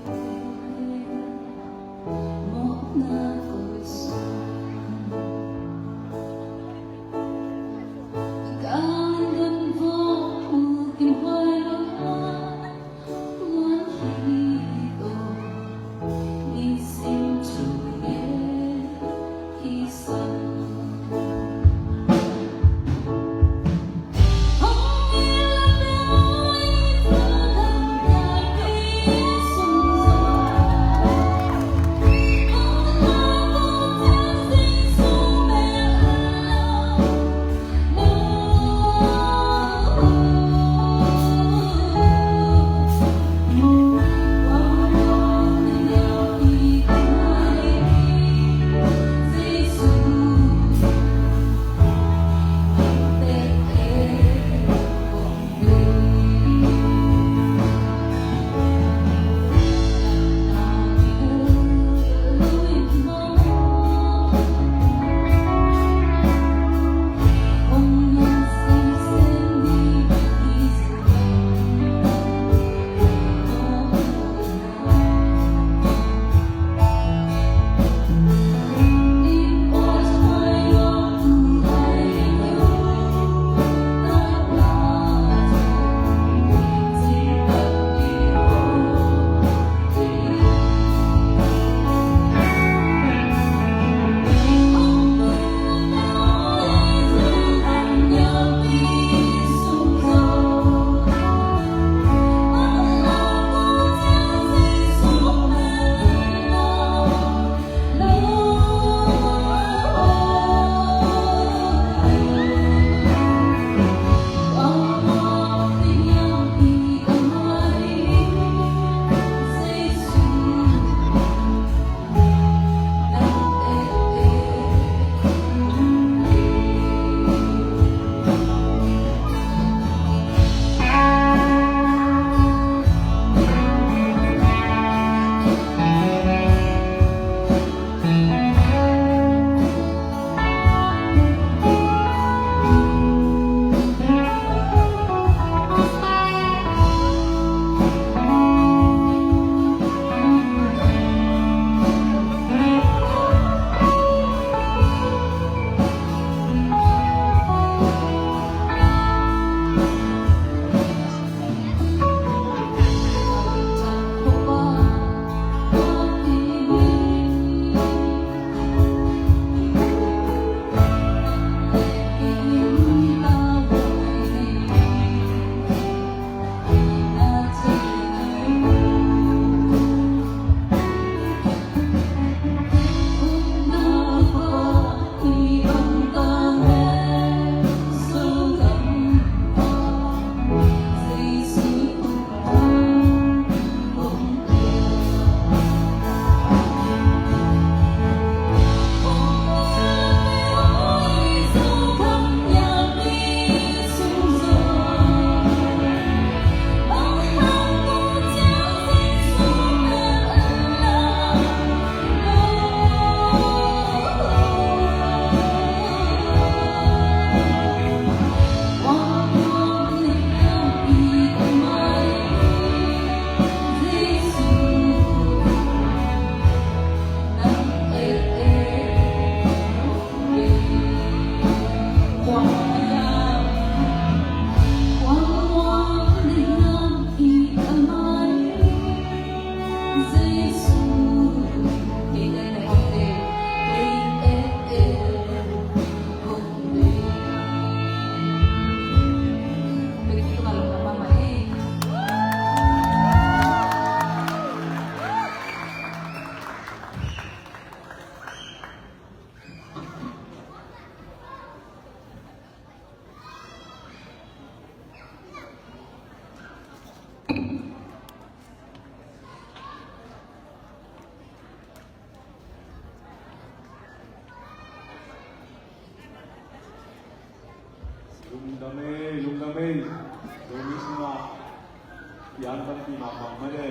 Pi Mang Mang mai le.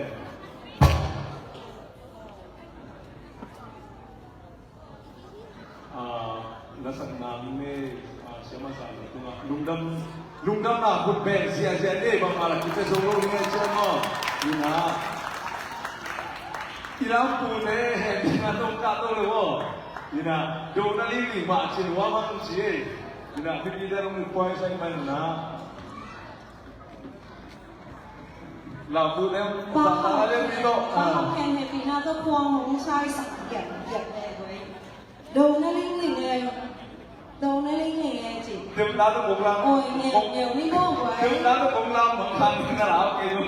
Ah, la sakna mi ne, ah, siama sa na tunga lungdam, lungdamna khut beng ziahziah ne, bangmah la kipia zo lo ne, siama. Ina. Ina pu ne, he, ina tong ka to le wo. Ina, do na ling ling mah cin wa mang ci. Ina, pi pi da long ni poi sai man na. Lau bu lem, pa lau hong, lau lem ni lo. Pa hong khen hehpihna tawh khuang hong sai sak giat giat le guai. Do na ling ling e. Do na ling ling e ci. Tem na to kong lam. Oi, ngeu ngeu ni lo guai. Tem na to kong lam, hong khan ni na lau kei lo.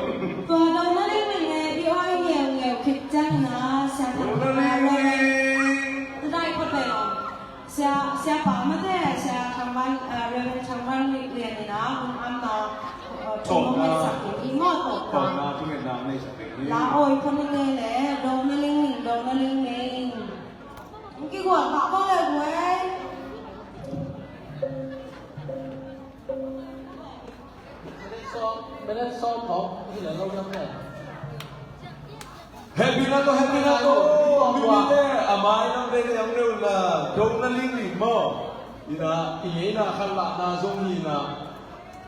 Tua do na ling ling e, i oi ngeu ngeu khit ciang na, sia do na ling ling. Tudai khot bai lo. Sia, sia pa mate, sia Thang Van, eh, Reverend Thang Van Lik Lian in a, hun am na, eh, thong hong ngetsak in i ngawh tawh na. Thong na, thong ngetna ngetsak in. La oi khon ning e le, do na ling ning, do na ling ning. Hong kigual mah bang le guai. Minute sawm, minute sawm thawk hi leh lo hiam le? Happy na to, happy na to. Mi mi te a mai nam ve le ang neu la. Do na ling ling maw. Ina, i ngeina khat lahna zong hi na.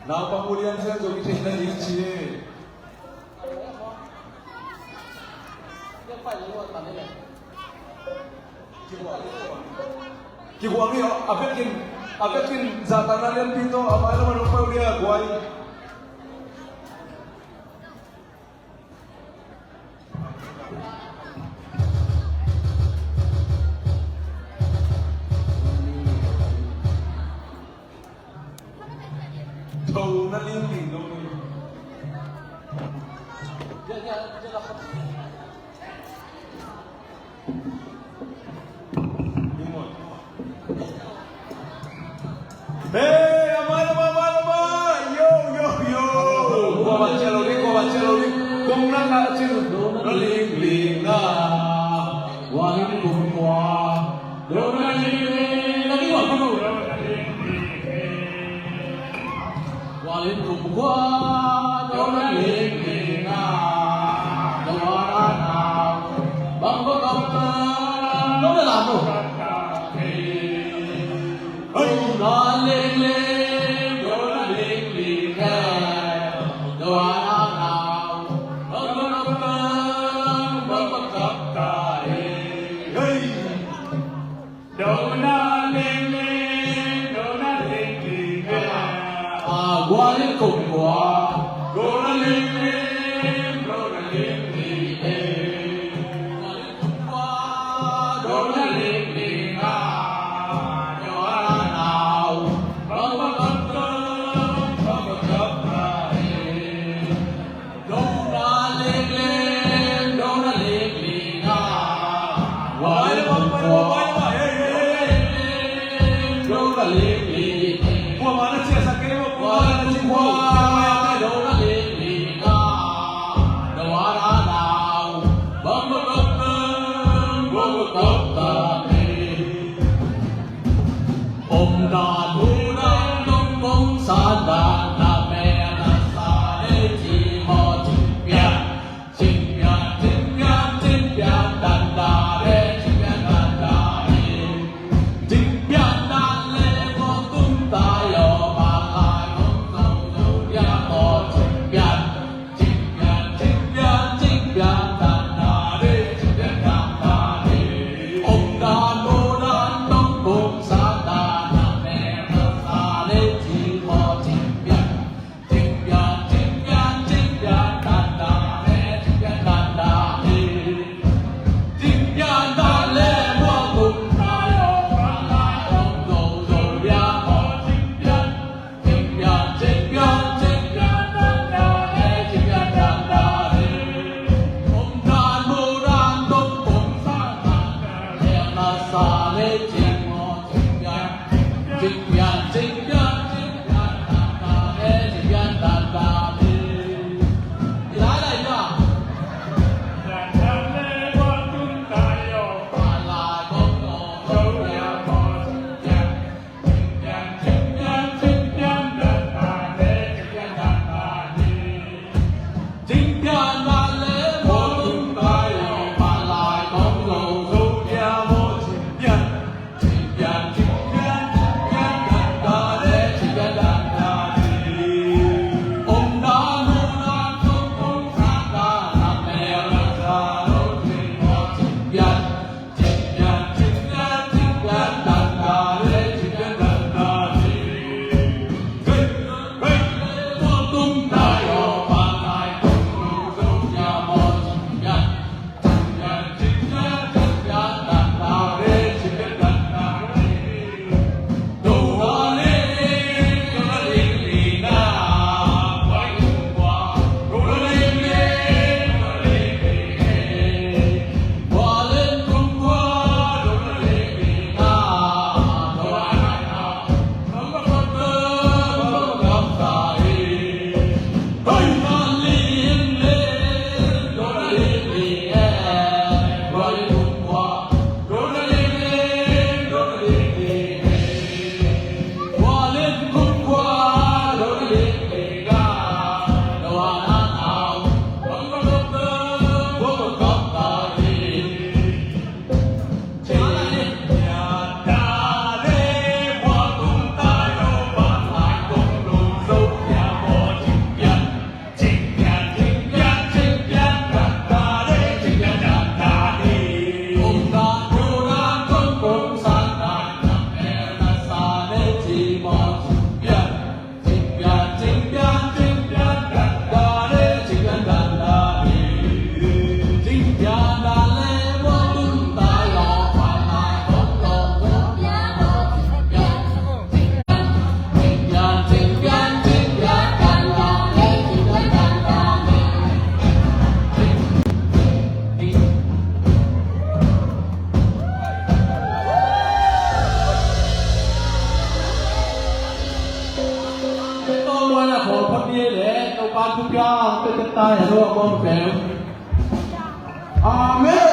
Naupang ulian sia zong i theihna ding ci. Kiguang hi, a vekin, a vekin zatana lianpi tawh a mai lam a nong pai uh dia guai. Tho na ling ling lo ni. Hey, amai, amai, amai, amai. Yo, yo, yo. Kua ba cello ni, kua ba cello ni. Kong na ka cin. Na ling ling na. Wa ling kum kua. Dona ling ling, na ling ling. Wa ling kum kua, dona ling ling na. Dona na, bang bang bang, dona la no. Dona ling ling, dona ling ling na. Dona na, bang bang bang, bang bang bang. Hey. Dona ling ling, dona ling ling, eh. Ah, gua ling kum gua. Le Topa thupia pe pe ta ya lo a bawm pe. Amen.